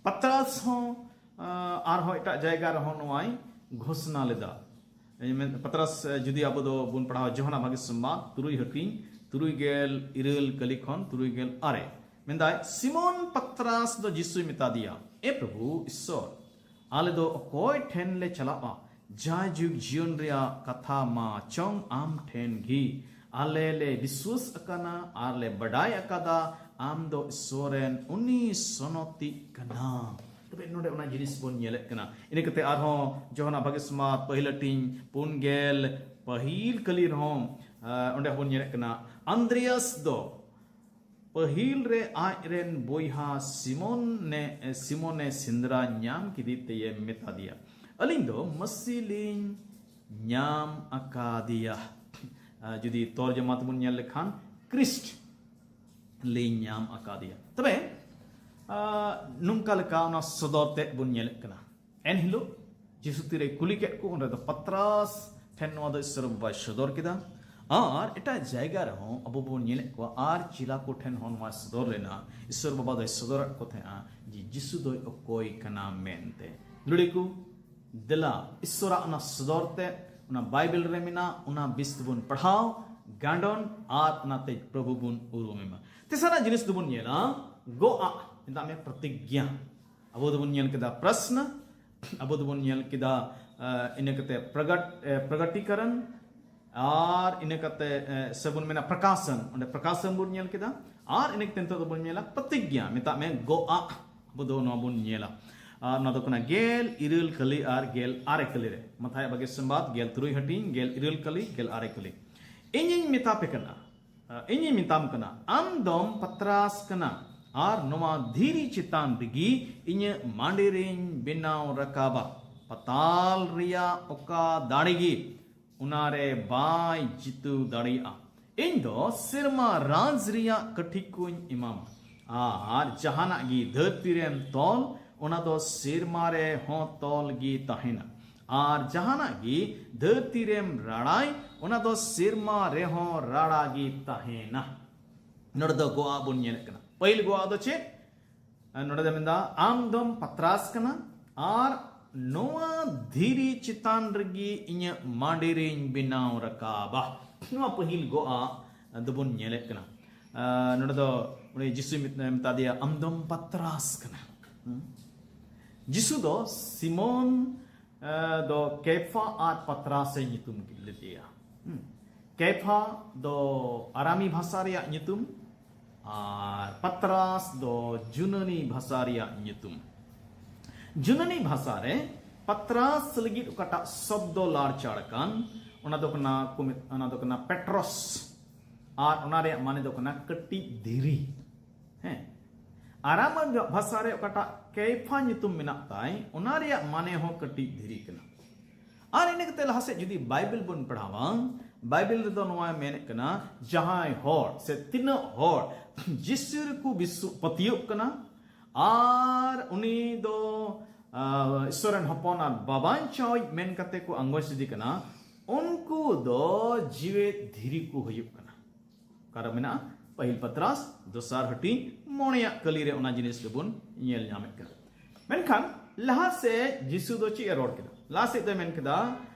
ᱯᱟᱛᱨᱟᱥ ᱦᱚᱸ, ᱟ, ᱟᱨᱦᱚᱸ ᱮᱴᱟᱜ ᱡᱟᱭᱜᱟ ᱨᱮᱦᱚᱸ ᱱᱚᱣᱟᱭ ᱜᱷᱳᱥᱱᱟ ᱞᱮᱫᱟ᱾ ᱮ, ᱢᱮᱱ-, ᱯᱟᱛᱨᱟᱥ, ᱮ, ᱡᱩᱫᱤ ᱟᱵᱚ ᱫᱚ ᱵᱚᱱ ᱯᱟᱲᱦᱟᱣᱟ, ᱡᱚᱦᱟᱱᱟ ᱵᱷᱟᱹᱜᱤ ᱥᱚᱢᱵᱟᱫ, ᱛᱩᱨᱩᱭ ᱦᱟᱹᱴᱤᱧ, ᱛᱩᱨᱩᱭ ᱜᱮᱞ ᱤᱨᱟᱹᱞ ᱠᱟᱹᱞᱤ ᱠᱷᱚᱱ ᱛᱩᱨᱩᱭ ᱜᱮᱞ ᱟᱨᱮ, ᱢᱮᱱᱫᱟᱭ, ᱥᱤᱢᱚᱱ ᱯᱟᱛᱨᱟᱥ ᱫᱚ ᱡᱤᱥᱩᱭ ᱢᱮᱛᱟ ᱫᱮᱭᱟ, "ᱮ ᱯᱨᱚᱵᱷᱩ ᱤᱥᱥᱚᱨ, ᱟᱞᱮ ᱫᱚ ᱚᱠᱚᱭ ᱴᱷᱮᱱ ᱞᱮ ᱪᱟᱞᱟᱜᱼᱟ? ᱡᱟᱭᱡᱩᱜᱽ ᱡᱤᱭᱚᱱ ᱨᱮᱭᱟᱜ ᱠᱟᱛᱷᱟ ᱢᱟ ᱪᱚᱝ ᱟᱢ ᱴᱷᱮᱱ ᱜᱮ᱾ ᱟᱞᱮ ᱞᱮ ᱵᱤᱥᱣᱟᱹᱥ ᱟᱠᱟᱱᱟ ᱟᱨ ᱞᱮ ᱵᱟᱰᱟᱭ ᱟᱠᱟᱫᱟ, ᱟᱢ ᱫᱚ ᱤᱥᱥᱚᱨ ᱨᱮᱱ ᱩᱱᱤ ᱥᱚᱱᱚᱛᱤᱡ ᱠᱟᱱᱟᱢ᱾" ᱛᱚᱵᱮ ᱱᱚᱰᱮ ᱚᱱᱟ ᱡᱤᱱᱤᱥ ᱵᱚᱱ ᱧᱮᱞᱮᱫ ᱠᱟᱱᱟ᱾ ᱤᱱᱟᱹ ᱠᱟᱛᱮ ᱟᱨᱦᱚᱸ ᱡᱚᱦᱟᱱᱟ ᱵᱷᱟᱹᱜᱤ ᱥᱚᱢᱵᱟᱫ, ᱯᱟᱹᱦᱤᱞ ᱦᱟᱹᱴᱤᱧ, ᱯᱩᱱ ᱜᱮᱞ ᱯᱟᱹᱦᱤᱞ ᱠᱟᱹᱞᱤ ᱨᱮᱦᱚᱸ, ᱟ, ᱚᱸᱰᱮ ᱦᱚᱸᱵᱚᱱ ᱧᱮᱞᱮᱫ ᱠᱟᱱᱟ, ᱟᱱᱫᱨᱮᱭᱟᱥ ᱫᱚ ᱯᱟᱹᱦᱤᱞ ᱨᱮ ᱟᱡ ᱨᱮᱱ ᱵᱚᱭᱦᱟ ᱥᱤᱢᱚᱱ ᱮ ᱥᱤᱢᱚᱱ ᱮ ᱥᱮᱸᱫᱽᱨᱟ ᱧᱟᱢ ᱠᱮᱫᱮ ᱛᱮᱭᱮ ᱢᱮᱛᱟ ᱫᱮᱭᱟ, "ᱟᱹᱞᱤᱧ ᱫᱚ ᱢᱟᱹᱥᱤ ᱞᱤᱧ ᱧᱟᱢ ᱟᱠᱟᱫᱮᱭᱟ᱾" ᱡᱩᱫᱤ ᱛᱚᱨᱡᱚᱢᱟ ᱛᱮᱵᱚᱱ ᱧᱮᱞ ᱞᱮᱠᱷᱟᱱ, "ᱠᱨᱤᱥᱴ ᱞᱤᱧ ᱧᱟᱢ ᱟᱠᱟᱫᱮᱭᱟ᱾" ᱛᱚᱵᱮ ᱱᱚᱝᱠᱟ ᱞᱮᱠᱟ ᱚᱱᱟ ᱥᱚᱫᱚᱨ ᱛᱮᱫ ᱵᱚᱱ ᱧᱮᱞᱮᱫ ᱠᱟᱱᱟ᱾ ᱮᱱᱦᱤᱞᱳᱜ ᱡᱤᱥᱩ ᱛᱤᱨᱮᱭ ᱠᱩᱞᱤ ᱠᱮᱫ ᱠᱚ, ᱚᱸᱰᱮ ᱫᱚ ᱯᱟᱛᱨᱟᱥ ᱴᱷᱮᱱ ᱱᱚᱣᱟ ᱫᱚ ᱤᱥᱚᱨ ᱵᱟᱵᱟᱭ ᱥᱚᱫᱚᱨ ᱠᱮᱫᱟ᱾ ᱟᱨ ᱮᱴᱟᱜ ᱡᱟᱭᱜᱟ ᱨᱮᱦᱚᱸ ᱟᱵᱚ ᱵᱚᱱ ᱧᱮᱞᱮᱫ ᱠᱚᱣᱟ, ᱟᱨ ᱪᱮᱞᱟ ᱠᱚ ᱴᱷᱮᱱ ᱦᱚᱸ ᱱᱚᱣᱟ ᱥᱚᱫᱚᱨ ᱞᱮᱱᱟ᱾ ᱤᱥᱚᱨ ᱵᱟᱵᱟ ᱫᱚᱭ ᱥᱚᱫᱚᱨᱟᱫ ᱠᱚ ᱛᱟᱦᱮᱸᱜᱼᱟ ᱡᱮ ᱡᱤᱥᱩ ᱫᱚᱭ ᱚᱠᱚᱭ ᱠᱟᱱᱟ ᱢᱮᱱᱛᱮ᱾ ᱞᱩᱲᱤ ᱠᱚ, ᱫᱮᱞᱟ ᱤᱥᱚᱨᱟᱜ ᱚᱱᱟ ᱥᱚᱫᱚᱨ ᱛᱮ, ᱚᱱᱟ ᱵᱟᱭᱵᱮᱞ ᱨᱮ ᱢᱮᱱᱟᱜ, ᱚᱱᱟ ᱵᱤᱥ ᱛᱮᱵᱚᱱ ᱯᱟᱲᱦᱟᱣ, ᱜᱟᱸᱰᱚᱱ ᱟᱨ ᱚᱱᱟᱛᱮ ᱯᱨᱚᱵᱷᱩ ᱵᱚᱱ ᱩᱨᱩᱢᱮ ᱢᱟ᱾ ᱛᱮᱥᱟᱨᱟᱜ ᱡᱤᱱᱤᱥ ᱫᱚᱵᱚᱱ ᱧᱮᱞᱟ, ᱜᱚ ᱟᱜ, ᱢᱮᱛᱟᱜ ᱢᱮ ᱯᱨᱚᱛᱤᱜᱽᱧᱟ᱾ ᱟᱵᱚ ᱫᱚᱵᱚᱱ ᱧᱮᱞ ᱠᱮᱫᱟ ᱯᱨᱚᱥᱱᱟ, ᱟᱵᱚ ᱫᱚᱵᱚᱱ ᱧᱮᱞ ᱠᱮᱫᱟ ᱤᱱᱟᱹ ᱠᱟᱛᱮ ᱯᱨᱚᱜᱚᱴᱤᱠᱚᱨᱚᱱ, ᱟᱨ ᱤᱱᱟᱹ ᱠᱟᱛᱮ ᱥᱮᱵᱚᱱ ᱢᱮᱱᱟ ᱯᱨᱚᱠᱟᱥᱚᱱ᱾ ᱚᱸᱰᱮ ᱯᱨᱚᱠᱟᱥᱚᱱ ᱵᱚᱱ ᱧᱮᱞ ᱠᱮᱫᱟ᱾ ᱟᱨ ᱤᱱᱟᱹ ᱠᱟᱛᱮ ᱱᱤᱛᱚᱜ ᱫᱚᱵᱚᱱ ᱧᱮᱞᱟ ᱯᱨᱚᱛᱤᱜᱽᱧᱟ, ᱢᱮᱛᱟᱜ ᱢᱮ ᱜᱚ ᱟᱜ᱾ ᱟᱵᱚ ᱫᱚ ᱱᱚᱣᱟ ᱵᱚᱱ ᱧᱮᱞᱟ᱾ ᱟᱨ ᱱᱚᱣᱟ ᱫᱚ ᱠᱟᱱᱟ ᱜᱮᱞ ᱤᱨᱟᱹᱞ ᱠᱟᱹᱞᱤ ᱟᱨ ᱜᱮᱞ ᱟᱨᱮ ᱠᱟᱹᱞᱤ ᱨᱮ᱾ ᱢᱟᱛᱷᱟᱭ ᱵᱟᱜᱮ ᱥᱚᱢᱵᱟᱫ ᱜᱮᱞ ᱛᱩᱨᱩᱭ ᱦᱟᱹᱴᱤᱧ, ᱜᱮᱞ ᱤᱨᱟᱹᱞ ᱠᱟᱹᱞᱤ, ᱜᱮᱞ ᱟᱨᱮ ᱠᱟᱹᱞᱤ᱾ ᱤᱧᱤᱧ ᱢᱮᱛᱟ ᱯᱮ ᱠᱟᱱᱟ, ᱤᱧᱤᱧ ᱢᱮᱛᱟᱢ ᱠᱟᱱᱟ, ᱟᱢ ᱫᱚᱢ ᱯᱟᱛᱨᱟᱥ ᱠᱟᱱᱟ, ᱟᱨ ᱱᱚᱣᱟ ᱫᱷᱤᱨᱤ ᱪᱮᱛᱟᱱ ᱨᱮᱜᱮ ᱤᱧᱟᱹᱜ ᱢᱟᱸᱰᱮ ᱨᱮᱧ ᱵᱮᱱᱟᱣ ᱨᱟᱠᱟᱵᱟ᱾ ᱯᱟᱛᱟᱞ ᱨᱮᱭᱟᱜ ᱚᱠᱟ ᱫᱟᱲᱮ ᱜᱮ ᱚᱱᱟᱨᱮ ᱵᱟᱭ ᱡᱤᱛᱟᱹᱣ ᱫᱟᱲᱮᱭᱟᱜᱼᱟ᱾ ᱤᱧ ᱫᱚ ᱥᱮᱨᱢᱟ ᱨᱟᱡᱽ ᱨᱮᱭᱟᱜ ᱠᱟᱹᱴᱷᱤ ᱠᱚᱧ ᱮᱢᱟᱢᱟ, ᱟᱨ ᱡᱟᱦᱟᱱᱟᱜ ᱜᱮ ᱫᱷᱟᱹᱨᱛᱤ ᱨᱮᱢ ᱛᱚᱞ, ᱚᱱᱟ ᱫᱚ ᱥᱮᱨᱢᱟ ᱨᱮ ᱦᱚᱸ ᱛᱚᱞ ᱜᱮ ᱛᱟᱦᱮᱱᱟ, ᱟᱨ ᱡᱟᱦᱟᱱᱟᱜ ᱜᱮ ᱫᱷᱟᱹᱨᱛᱤ ᱨᱮᱢ ᱨᱟᱲᱟᱭ, ᱚᱱᱟ ᱫᱚ ᱥᱮᱨᱢᱟ ᱨᱮᱦᱚᱸ ᱨᱟᱲᱟ ᱜᱮ ᱛᱟᱦᱮᱱᱟ᱾ ᱱᱚᱰᱮ ᱫᱚ ᱜᱚ ᱟᱜ ᱵᱚᱱ ᱧᱮᱞᱮᱫ ᱠᱟᱱᱟ᱾ ᱯᱟᱹᱦᱤᱞ ᱜᱚ ᱟᱜ ᱫᱚ ᱪᱮᱫ? ᱱᱚᱰᱮ ᱫᱚ ᱢᱮᱱᱫᱟ, ᱟᱢ ᱫᱚᱢ ᱯᱟᱛᱨᱟᱥ ᱠᱟᱱᱟ, ᱟᱨ ᱱᱚᱣᱟ ᱫᱷᱤᱨᱤ ᱪᱮᱛᱟᱱ ᱨᱮᱜᱮ ᱤᱧᱟᱹᱜ ᱢᱟᱸᱰᱮ ᱨᱤᱧ ᱵᱮᱱᱟᱣ ᱨᱟᱠᱟᱵᱟ᱾ ᱱᱚᱣᱟ ᱯᱟᱹᱦᱤᱞ ᱜᱚ ᱟᱜ ᱫᱚᱵᱚᱱ ᱧᱮᱞᱮᱫ ᱠᱟᱱᱟ᱾ ᱟᱨ ᱱᱚᱰᱮ ᱫᱚ ᱩᱱᱤ ᱡᱤᱥᱩᱭ ᱢᱮᱛ-, ᱢᱮᱛᱟ ᱫᱮᱭᱟ, "ᱟᱢ ᱫᱚᱢ ᱯᱟᱛᱨᱟᱥ ᱠᱟᱱᱟ᱾" ᱦᱩᱸ? ᱡᱤᱥᱩ ᱫᱚ ᱥᱤᱢᱚᱱ, ᱮ, ᱫᱚ ᱠᱮᱯᱷᱟ ᱟᱨ ᱯᱟᱛᱨᱟᱥ ᱮ ᱧᱩᱛᱩᱢ ᱞᱮᱫᱮᱭᱟ᱾ ᱦᱩᱸ᱾ ᱠᱮᱯᱷᱟ ᱫᱚ ᱟᱨᱟᱢᱤ ᱵᱷᱟᱥᱟ ᱨᱮᱭᱟᱜ ᱧᱩᱛᱩᱢ, ᱟᱨ ᱯᱟᱛᱨᱟᱥ ᱫᱚ ᱡᱩᱱᱟᱹᱱᱤ ᱵᱷᱟᱥᱟ ᱨᱮᱭᱟᱜ ᱧᱩᱛᱩᱢ᱾ ᱡᱩᱱᱟᱹᱱᱤ ᱵᱷᱟᱥᱟ ᱨᱮ ᱯᱟᱛᱨᱟᱥ ᱞᱟᱹᱜᱤᱫ ᱚᱠᱟᱴᱟᱜ ᱥᱚᱵᱫᱚ ᱞᱟᱲᱪᱟᱲ ᱠᱟᱱ, ᱚᱱᱟ ᱫᱚ ᱠᱟᱱᱟ, ᱠᱚ ᱢᱮᱛ-, ᱚᱱᱟ ᱫᱚ ᱠᱟᱱᱟ ᱯᱮᱴᱨᱚᱥ᱾ ᱟᱨ ᱚᱱᱟ ᱨᱮᱭᱟᱜ ᱢᱟᱱᱮ ᱫᱚ ᱠᱟᱱᱟ ᱠᱟᱹᱴᱤᱡ ᱫᱷᱤᱨᱤ᱾ ᱦᱮᱸ, ᱟᱨᱟᱢ ᱵᱷᱟᱥᱟ ᱨᱮ ᱚᱠᱟᱴᱟᱜ ᱠᱮᱭᱯᱷᱟ ᱧᱩᱛᱩᱢ ᱢᱮᱱᱟᱜ ᱛᱟᱭ, ᱚᱱᱟ ᱨᱮᱭᱟᱜ ᱢᱟᱱᱮ ᱦᱚᱸ ᱠᱟᱹᱴᱤᱡ ᱫᱷᱤᱨᱤ ᱠᱟᱱᱟ᱾ ᱟᱨ ᱤᱱᱟᱹ ᱠᱟᱛᱮ ᱞᱟᱦᱟ ᱥᱮᱫ ᱡᱩᱫᱤ ᱵᱟᱭᱵᱮᱞ ᱵᱚᱱ ᱯᱟᱲᱦᱟᱣᱟ, ᱵᱟᱭᱵᱮᱞ ᱨᱮᱫᱚ ᱱᱚᱣᱟ ᱢᱮᱱᱮᱫ ᱠᱟᱱᱟ, ᱡᱟᱦᱟᱸᱭ ᱦᱚᱲ ᱥᱮ ᱛᱤᱱᱟᱹᱜ ᱦᱚᱲ ᱡᱤᱥᱩ ᱨᱮᱠᱚ ᱵᱤᱥᱥᱩ ᱯᱟᱹᱛᱭᱟᱹᱜ ᱠᱟᱱᱟ ᱟᱨ ᱩᱱᱤ ᱫᱚ ᱟᱨ ᱤᱥᱥᱚᱨ ᱨᱮᱱ ᱦᱚᱯᱚᱱ ᱟᱨ ᱵᱟᱵᱟᱧᱪᱟᱣᱤᱡ ᱢᱮᱱ ᱠᱟᱛᱮ ᱠᱚ ᱟᱸᱜᱚᱪ ᱤᱫᱤ ᱠᱟᱱᱟ, ᱩᱱᱠᱩ ᱫᱚ ᱡᱤᱣᱮᱫ ᱫᱷᱤᱨᱤ ᱠᱚ ᱦᱩᱭᱩᱜ ᱠᱟᱱᱟ᱾ ᱚᱠᱟᱨᱮ ᱢᱮᱱᱟᱜᱼᱟ? ᱯᱟᱹᱦᱤᱞ ᱯᱟᱛᱨᱟᱥ ᱫᱚᱥᱟᱨ ᱦᱟᱹᱴᱤᱧ ᱢᱚᱬᱮᱭᱟᱜ ᱠᱟᱹᱞᱤ ᱨᱮ ᱚᱱᱟ ᱡᱤᱱᱤᱥ ᱫᱚᱵᱚᱱ ᱧᱮᱞ ᱧᱟᱢᱮᱫ ᱠᱟᱱᱟ᱾ ᱢᱮᱱᱠᱷᱟᱱ ᱞᱟᱦᱟ ᱥᱮᱫ ᱡᱤᱥᱩ ᱫᱚ ᱪᱮᱫ ᱮ ᱨᱚᱲ ᱠᱮᱫᱟ? ᱞᱟᱦᱟ ᱥᱮᱫ ᱫᱚᱭ ᱢᱮᱱ ᱠᱮᱫᱟ,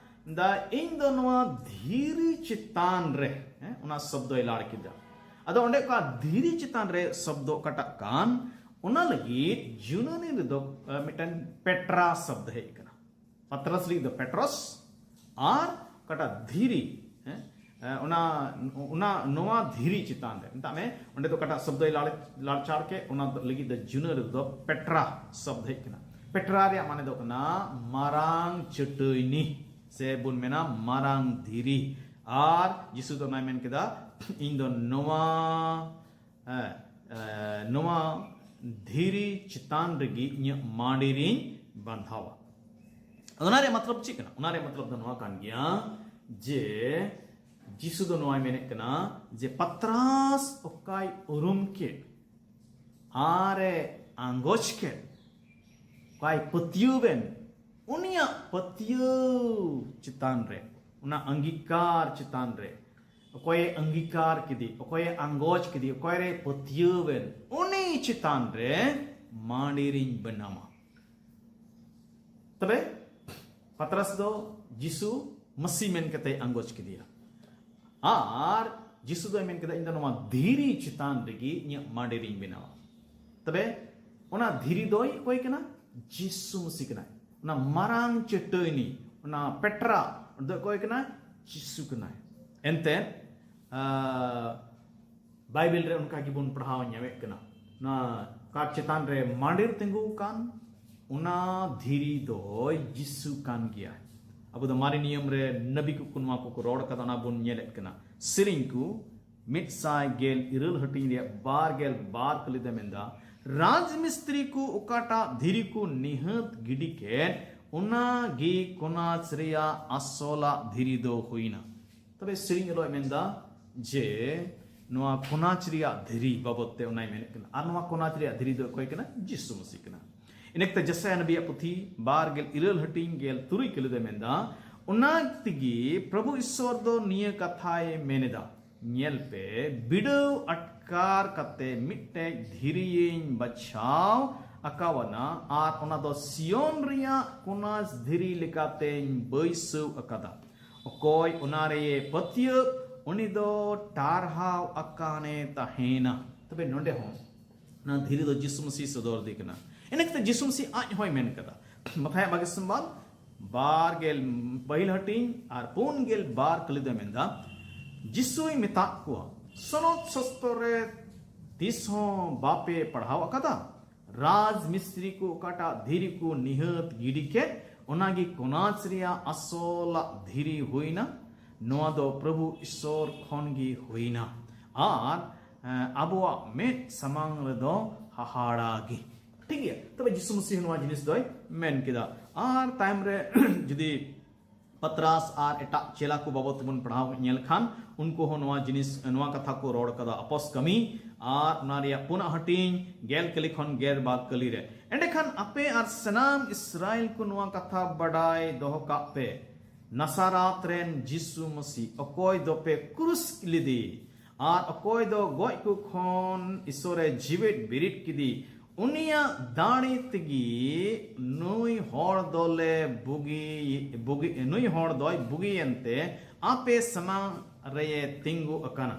ᱫᱟ ᱤᱧ ᱫᱚ ᱱᱚᱣᱟ ᱫᱷᱤᱨᱤ ᱪᱮᱛᱟᱱ ᱨᱮ, ᱦᱮᱸ, ᱚᱱᱟ ᱥᱚᱵᱫᱚᱭ ᱞᱟᱲ ᱠᱮᱫᱟ᱾ ᱟᱫᱚ ᱚᱸᱰᱮ ᱚᱠᱟ ᱫᱷᱤᱨᱤ ᱪᱮᱛᱟᱱ ᱨᱮ ᱥᱚᱵᱫᱚ ᱚᱠᱟᱴᱟᱜ ᱠᱟᱱ, ᱚᱱᱟ ᱞᱟᱹᱜᱤᱫ ᱡᱩᱱᱟᱹᱱᱤ ᱨᱮᱫᱚ ᱢᱤᱫᱴᱮᱱ ᱯᱮᱴᱨᱟ ᱥᱚᱵᱫ ᱦᱮᱡ ᱟᱠᱟᱱᱟ᱾ ᱯᱟᱛᱨᱟᱥ ᱞᱟᱹᱜᱤᱫ ᱫᱚ ᱯᱮᱴᱨᱚᱥ, ᱟᱨ ᱚᱠᱟᱴᱟᱜ ᱫᱷᱤᱨᱤ, ᱦᱮᱸ, ᱚᱱᱟ ᱚᱱᱟ ᱱᱚᱣᱟ ᱫᱷᱤᱨᱤ ᱪᱮᱛᱟᱱ ᱨᱮ ᱢᱮᱛᱟᱜ ᱢᱮ, ᱚᱸᱰᱮ ᱫᱚ ᱚᱠᱟᱴᱟᱜ ᱥᱚᱵᱫᱚᱭ ᱞᱟᱲᱪᱟᱲ ᱠᱮᱫ, ᱚᱱᱟ ᱞᱟᱹᱜᱤᱫ ᱫᱚ ᱡᱩᱱᱟᱹᱱᱤ ᱨᱮᱫᱚ ᱯᱮᱴᱨᱟ ᱥᱚᱵᱫ ᱦᱮᱡ ᱟᱠᱟᱱᱟ᱾ ᱯᱮᱴᱨᱟ ᱨᱮᱭᱟᱜ ᱢᱟᱱᱮ ᱫᱚ ᱠᱟᱱᱟ ᱢᱟᱨᱟᱝ ᱪᱟᱹᱴᱟᱹᱭᱱᱤ, ᱥᱮ ᱵᱚᱱ ᱢᱮᱱᱟ ᱢᱟᱨᱟᱝ ᱫᱷᱤᱨᱤ᱾ ᱟᱨ ᱡᱤᱥᱩ ᱫᱚ ᱚᱱᱟᱭ ᱢᱮᱱ ᱠᱮᱫᱟ, ᱤᱧ ᱫᱚ ᱱᱚᱣᱟ ᱦᱮᱸ, ᱮ, ᱱᱚᱣᱟ ᱫᱷᱤᱨᱤ ᱪᱮᱛᱟᱱ ᱨᱮᱜᱮ ᱤᱧᱟᱹᱜ ᱢᱟᱹᱰᱤ ᱨᱤᱧ ᱵᱟᱸᱫᱷᱟᱣᱟ᱾ ᱚᱱᱟ ᱨᱮᱭᱟᱜ ᱢᱚᱛᱞᱚᱵ ᱪᱮᱫ ᱠᱟᱱᱟ? ᱚᱱᱟ ᱨᱮᱭᱟᱜ ᱢᱚᱛᱞᱚᱵ ᱫᱚ ᱱᱚᱣᱟ ᱠᱟᱱ ᱜᱮᱭᱟ ᱡᱮ ᱡᱤᱥᱩ ᱫᱚ ᱱᱚᱣᱟᱭ ᱢᱮᱱᱮᱫ ᱠᱟᱱᱟ ᱡᱮ ᱯᱟᱛᱨᱟᱥ ᱚᱠᱟᱭ ᱩᱨᱩᱢ ᱠᱮᱫ ᱟᱨᱮ ᱟᱸᱜᱚᱪ ᱠᱮᱫ, ᱚᱠᱟᱭ ᱯᱟᱹᱛᱭᱟᱹᱣ ᱮᱱ, ᱩᱱᱤᱭᱟᱜ ᱯᱟᱹᱛᱭᱟᱹᱣ ᱪᱮᱛᱟᱱ ᱨᱮ, ᱚᱱᱟ ᱟᱝᱜᱤᱠᱟᱨ ᱪᱮᱛᱟᱱ ᱨᱮ, ᱚᱠᱚᱭᱮ ᱟᱝᱜᱤᱠᱟᱨ ᱠᱮᱫᱮ, ᱚᱠᱚᱭᱮ ᱟᱸᱜᱚᱪ ᱠᱮᱫᱮ, ᱚᱠᱚᱭᱨᱮ ᱯᱟᱹᱛᱭᱟᱹᱣ ᱮᱱ, ᱩᱱᱤ ᱪᱮᱛᱟᱱ ᱨᱮ ᱢᱟᱹᱰᱤ ᱨᱤᱧ ᱵᱮᱱᱟᱣᱟ᱾ ᱛᱚᱵᱮ ᱯᱟᱛᱨᱟᱥ ᱫᱚ ᱡᱤᱥᱩ ᱢᱟᱹᱥᱤ ᱢᱮᱱ ᱠᱟᱛᱮᱭ ᱟᱸᱜᱚᱪ ᱠᱮᱫᱮᱭᱟ᱾ ᱟᱨ ᱡᱤᱥᱩ ᱫᱚᱭ ᱢᱮᱱ ᱠᱮᱫᱟ, ᱤᱧ ᱫᱚ ᱱᱚᱣᱟ ᱫᱷᱤᱨᱤ ᱪᱮᱛᱟᱱ ᱨᱮᱜᱮ ᱤᱧᱟᱹᱜ ᱢᱟᱹᱰᱤ ᱨᱤᱧ ᱵᱮᱱᱟᱣᱟ᱾ ᱛᱚᱵᱮ ᱚᱱᱟ ᱫᱷᱤᱨᱤ ᱫᱚᱭ ᱚᱠᱚᱭ ᱠᱟᱱᱟ? ᱡᱤᱥᱩ ᱢᱟᱹᱥᱤ ᱠᱟᱱᱟᱭ᱾ ᱚᱱᱟ ᱢᱟᱨᱟᱝ ᱪᱟᱹᱴᱟᱹᱭᱱᱤ, ᱚᱱᱟ ᱯᱮᱴᱨᱟ ᱫᱚ ᱚᱠᱚᱭ ᱠᱟᱱᱟᱭ? ᱡᱤᱥᱩ ᱠᱟᱱᱟᱭ᱾ ᱮᱱᱛᱮ, ᱟᱸ, ᱵᱟᱭᱵᱮᱞ ᱨᱮ ᱚᱱᱠᱟ ᱜᱮᱵᱚᱱ ᱯᱟᱲᱦᱟᱣ ᱧᱟᱢᱮᱫ ᱠᱟᱱᱟ᱾ ᱚᱱᱟ ᱠᱟᱴ ᱪᱮᱛᱟᱱ ᱨᱮ ᱢᱟᱹᱰᱤᱨ ᱛᱤᱸᱜᱩ ᱟᱠᱟᱱ, ᱚᱱᱟ ᱫᱷᱤᱨᱤ ᱫᱚᱭ ᱡᱤᱥᱩ ᱠᱟᱱ ᱜᱮᱭᱟ᱾ ᱟᱵᱚ ᱫᱚ ᱢᱟᱨᱮ ᱱᱤᱭᱚᱢ ᱨᱮ ᱱᱟᱵᱤ ᱠᱚᱠᱚ ᱱᱚᱣᱟ ᱠᱚᱠᱚ ᱨᱚᱲ ᱠᱟᱫᱟ, ᱚᱱᱟ ᱵᱚᱱ ᱧᱮᱞᱮᱫ ᱠᱟᱱᱟ᱾ ᱥᱮᱨᱮᱧ ᱠᱚ ᱢᱤᱫ ᱥᱟᱭ ᱜᱮᱞ ᱤᱨᱟᱹᱞ ᱦᱟᱹᱴᱤᱧ ᱨᱮᱭᱟᱜ ᱵᱟᱨ ᱜᱮᱞ ᱵᱟᱨ ᱠᱟᱹᱞᱤ ᱫᱚ ᱢᱮᱱᱫᱟ, ᱨᱟᱡᱽ ᱢᱤᱥᱛᱨᱤ ᱠᱚ ᱚᱠᱟᱴᱟᱜ ᱫᱷᱤᱨᱤ ᱠᱚ ᱱᱤᱦᱟᱹᱛ ᱜᱤᱰᱤ ᱠᱮᱫ, ᱚᱱᱟ ᱜᱮ ᱠᱚᱱᱟᱪ ᱨᱮᱭᱟᱜ ᱟᱥᱚᱞᱟᱜ ᱫᱷᱤᱨᱤ ᱫᱚ ᱦᱩᱭᱱᱟ᱾ ᱛᱚᱵᱮ ᱥᱮᱨᱮᱧ ᱚᱞᱚᱭ ᱢᱮᱱᱫᱟ ᱡᱮ ᱱᱚᱣᱟ ᱠᱚᱱᱟᱪ ᱨᱮᱭᱟᱜ ᱫᱷᱤᱨᱤ ᱵᱟᱵᱚᱫ ᱛᱮ ᱚᱱᱟᱭ ᱢᱮᱱᱮᱫ ᱠᱟᱱᱟ᱾ ᱟᱨ ᱱᱚᱣᱟ ᱠᱚᱱᱟᱪ ᱨᱮᱭᱟᱜ ᱫᱷᱤᱨᱤ ᱫᱚ ᱚᱠᱚᱭ ᱠᱟᱱᱟ? ᱡᱤᱥᱩ ᱢᱟᱹᱥᱤ ᱠᱟᱱᱟ᱾ ᱤᱱᱟᱹᱠᱛᱮ ᱡᱮᱥᱟᱭᱟ ᱱᱟᱵᱤᱭᱟᱜ ᱯᱩᱛᱷᱤ ᱵᱟᱨ ᱜᱮᱞ ᱤᱨᱟᱹᱞ ᱦᱟᱹᱴᱤᱧ ᱜᱮᱞ ᱛᱩᱨᱩᱭ ᱠᱟᱹᱞᱤ ᱫᱚᱭ ᱢᱮᱱᱫᱟ, ᱚᱱᱟ ᱛᱮᱜᱮ ᱯᱨᱚᱵᱷᱩ ᱤᱥᱥᱚᱨ ᱫᱚ ᱱᱤᱭᱟᱹ ᱠᱟᱛᱷᱟᱭ ᱢᱮᱱᱮᱫᱟ, ᱧᱮᱞ ᱯᱮ, ᱵᱤᱰᱟᱹᱣ ᱟᱴᱠᱟᱨ ᱠᱟᱛᱮ ᱢᱤᱫᱴᱮᱡ ᱫᱷᱤᱨᱤᱭᱤᱧ ᱵᱟᱪᱷᱟᱣ ᱟᱠᱟᱣᱟᱱᱟ, ᱟᱨ ᱚᱱᱟ ᱫᱚ ᱥᱤᱭᱚᱱ ᱨᱮᱭᱟᱜ ᱠᱚᱱᱟᱪ ᱫᱷᱤᱨᱤ ᱞᱮᱠᱟᱛᱮᱧ ᱵᱟᱹᱭᱥᱟᱹᱣ ᱟᱠᱟᱫᱟ᱾ ᱚᱠᱚᱭ ᱚᱱᱟ ᱨᱮᱭᱮ ᱯᱟᱹᱛᱭᱟᱹᱜ, ᱩᱱᱤ ᱫᱚ ᱴᱟᱨᱦᱟᱣ ᱟᱠᱟᱱᱮ ᱛᱟᱦᱮᱱᱟ᱾ ᱛᱚᱵᱮ ᱱᱚᱰᱮ ᱦᱚᱸ ᱚᱱᱟ ᱫᱷᱤᱨᱤ ᱫᱚ ᱡᱤᱥᱩ ᱢᱟᱹᱥᱤ ᱥᱚᱫᱚᱨ ᱫᱮ ᱠᱟᱱᱟ᱾ ᱤᱱᱟᱹ ᱠᱟᱛᱮ ᱡᱤᱥᱩ ᱢᱟᱹᱥᱤ ᱟᱡ ᱦᱚᱸᱭ ᱢᱮᱱ ᱠᱟᱫᱟ, ᱢᱟᱛᱷᱟᱭᱟᱜ ᱵᱟᱜᱮ ᱥᱚᱢᱵᱟᱫ ᱵᱟᱨ ᱜᱮᱞ ᱯᱟᱹᱦᱤᱞ ᱦᱟᱹᱴᱤᱧ ᱟᱨ ᱯᱩᱱ ᱜᱮᱞ ᱵᱟᱨ ᱠᱟᱹᱞᱤ ᱫᱚᱭ ᱢᱮᱱᱫᱟ, ᱡᱤᱥᱩᱭ ᱢᱮᱛᱟᱜ ᱠᱚᱣᱟ, ᱥᱚᱱᱚᱛ ᱥᱚᱥᱛᱚᱨ ᱨᱮ ᱛᱤᱥ ᱦᱚᱸ ᱵᱟᱯᱮ ᱯᱟᱲᱦᱟᱣ ᱟᱠᱟᱫᱟ? ᱨᱟᱡᱽ ᱢᱤᱥᱛᱨᱤ ᱠᱚ ᱚᱠᱟᱴᱟᱜ ᱫᱷᱤᱨᱤ ᱠᱚ ᱱᱤᱦᱟᱹᱛ ᱜᱤᱰᱤ ᱠᱮᱫ, ᱚᱱᱟᱜᱮ ᱠᱚᱱᱟᱪ ᱨᱮᱭᱟᱜ ᱟᱥᱚᱞᱟᱜ ᱫᱷᱤᱨᱤ ᱦᱩᱭᱱᱟ᱾ ᱱᱚᱣᱟ ᱫᱚ ᱯᱨᱚᱵᱷᱩ ᱤᱥᱥᱚᱨ ᱠᱷᱚᱱ ᱜᱮ ᱦᱩᱭᱱᱟ᱾ ᱟᱨ ᱮᱸ, ᱟᱵᱚᱣᱟᱜ ᱢᱮᱫ ᱥᱟᱢᱟᱝ ᱨᱮᱫᱚ ᱦᱟᱦᱟᱲᱟ ᱜᱮ᱾ ᱴᱷᱤᱠ ᱜᱮᱭᱟ, ᱛᱚᱵᱮ ᱡᱤᱥᱩ ᱢᱟᱹᱥᱤᱦ ᱱᱚᱣᱟ ᱡᱤᱱᱤᱥ ᱫᱚᱭ ᱢᱮᱱ ᱠᱮᱫᱟ᱾ ᱟᱨ ᱛᱟᱭᱚᱢ ᱨᱮ ᱡᱩᱫᱤ ᱯᱟᱛᱨᱟᱥ ᱟᱨ ᱮᱴᱟᱜ ᱪᱮᱞᱟ ᱠᱚ ᱵᱟᱵᱚᱫ ᱛᱮᱵᱚᱱ ᱯᱟᱲᱦᱟᱣ ᱧᱮᱞ ᱠᱷᱟᱱ, ᱩᱱᱠᱩ ᱦᱚᱸ ᱱᱚᱣᱟ ᱡᱤᱱᱤᱥ, ᱱᱚᱣᱟ ᱠᱟᱛᱷᱟ ᱠᱚ ᱨᱚᱲ ᱠᱟᱫᱟ, ᱟᱯᱚᱥ ᱠᱟᱹᱢᱤ ᱟᱨ ᱚᱱᱟ ᱨᱮᱭᱟᱜ ᱯᱩᱱᱟᱜ ᱦᱟᱹᱴᱤᱧ ᱜᱮᱞ ᱠᱟᱹᱞᱤ ᱠᱷᱚᱱ ᱜᱮᱞ ᱵᱟᱨ ᱠᱟᱹᱞᱤ ᱨᱮ᱾ ᱮᱸᱰᱮᱠᱷᱟᱱ ᱟᱯᱮ ᱟᱨ ᱥᱟᱱᱟᱢ ᱤᱥᱨᱟᱭᱮᱞ ᱠᱚ ᱱᱚᱣᱟ ᱠᱟᱛᱷᱟ ᱵᱟᱰᱟᱭ ᱫᱚᱦᱚ ᱠᱟᱜ ᱯᱮ, ᱱᱟᱥᱟᱨᱟᱛ ᱨᱮᱱ ᱡᱤᱥᱩ ᱢᱟᱹᱥᱤ, ᱚᱠᱚᱭ ᱫᱚᱯᱮ ᱠᱨᱩᱥ ᱞᱮᱫᱮ ᱟᱨ ᱚᱠᱚᱭ ᱫᱚ ᱜᱚᱡ ᱠᱚ ᱠᱷᱚᱱ ᱤᱥᱚᱨᱮ ᱡᱤᱣᱮᱫ ᱵᱮᱨᱮᱫ ᱠᱮᱫᱮ, ᱩᱱᱤᱭᱟᱜ ᱫᱟᱲᱮ ᱛᱮᱜᱮ ᱱᱩᱭ ᱦᱚᱲ ᱫᱚᱞᱮ ᱵᱩᱜᱤ, ᱵᱩᱜᱤ, ᱱᱩᱭ ᱦᱚᱲ ᱫᱚᱭ ᱵᱩᱜᱤᱭᱮᱱ ᱛᱮ ᱟᱯᱮ ᱥᱟᱢᱟᱝ ᱨᱮᱭᱮ ᱛᱤᱸᱜᱩ ᱟᱠᱟᱱᱟ᱾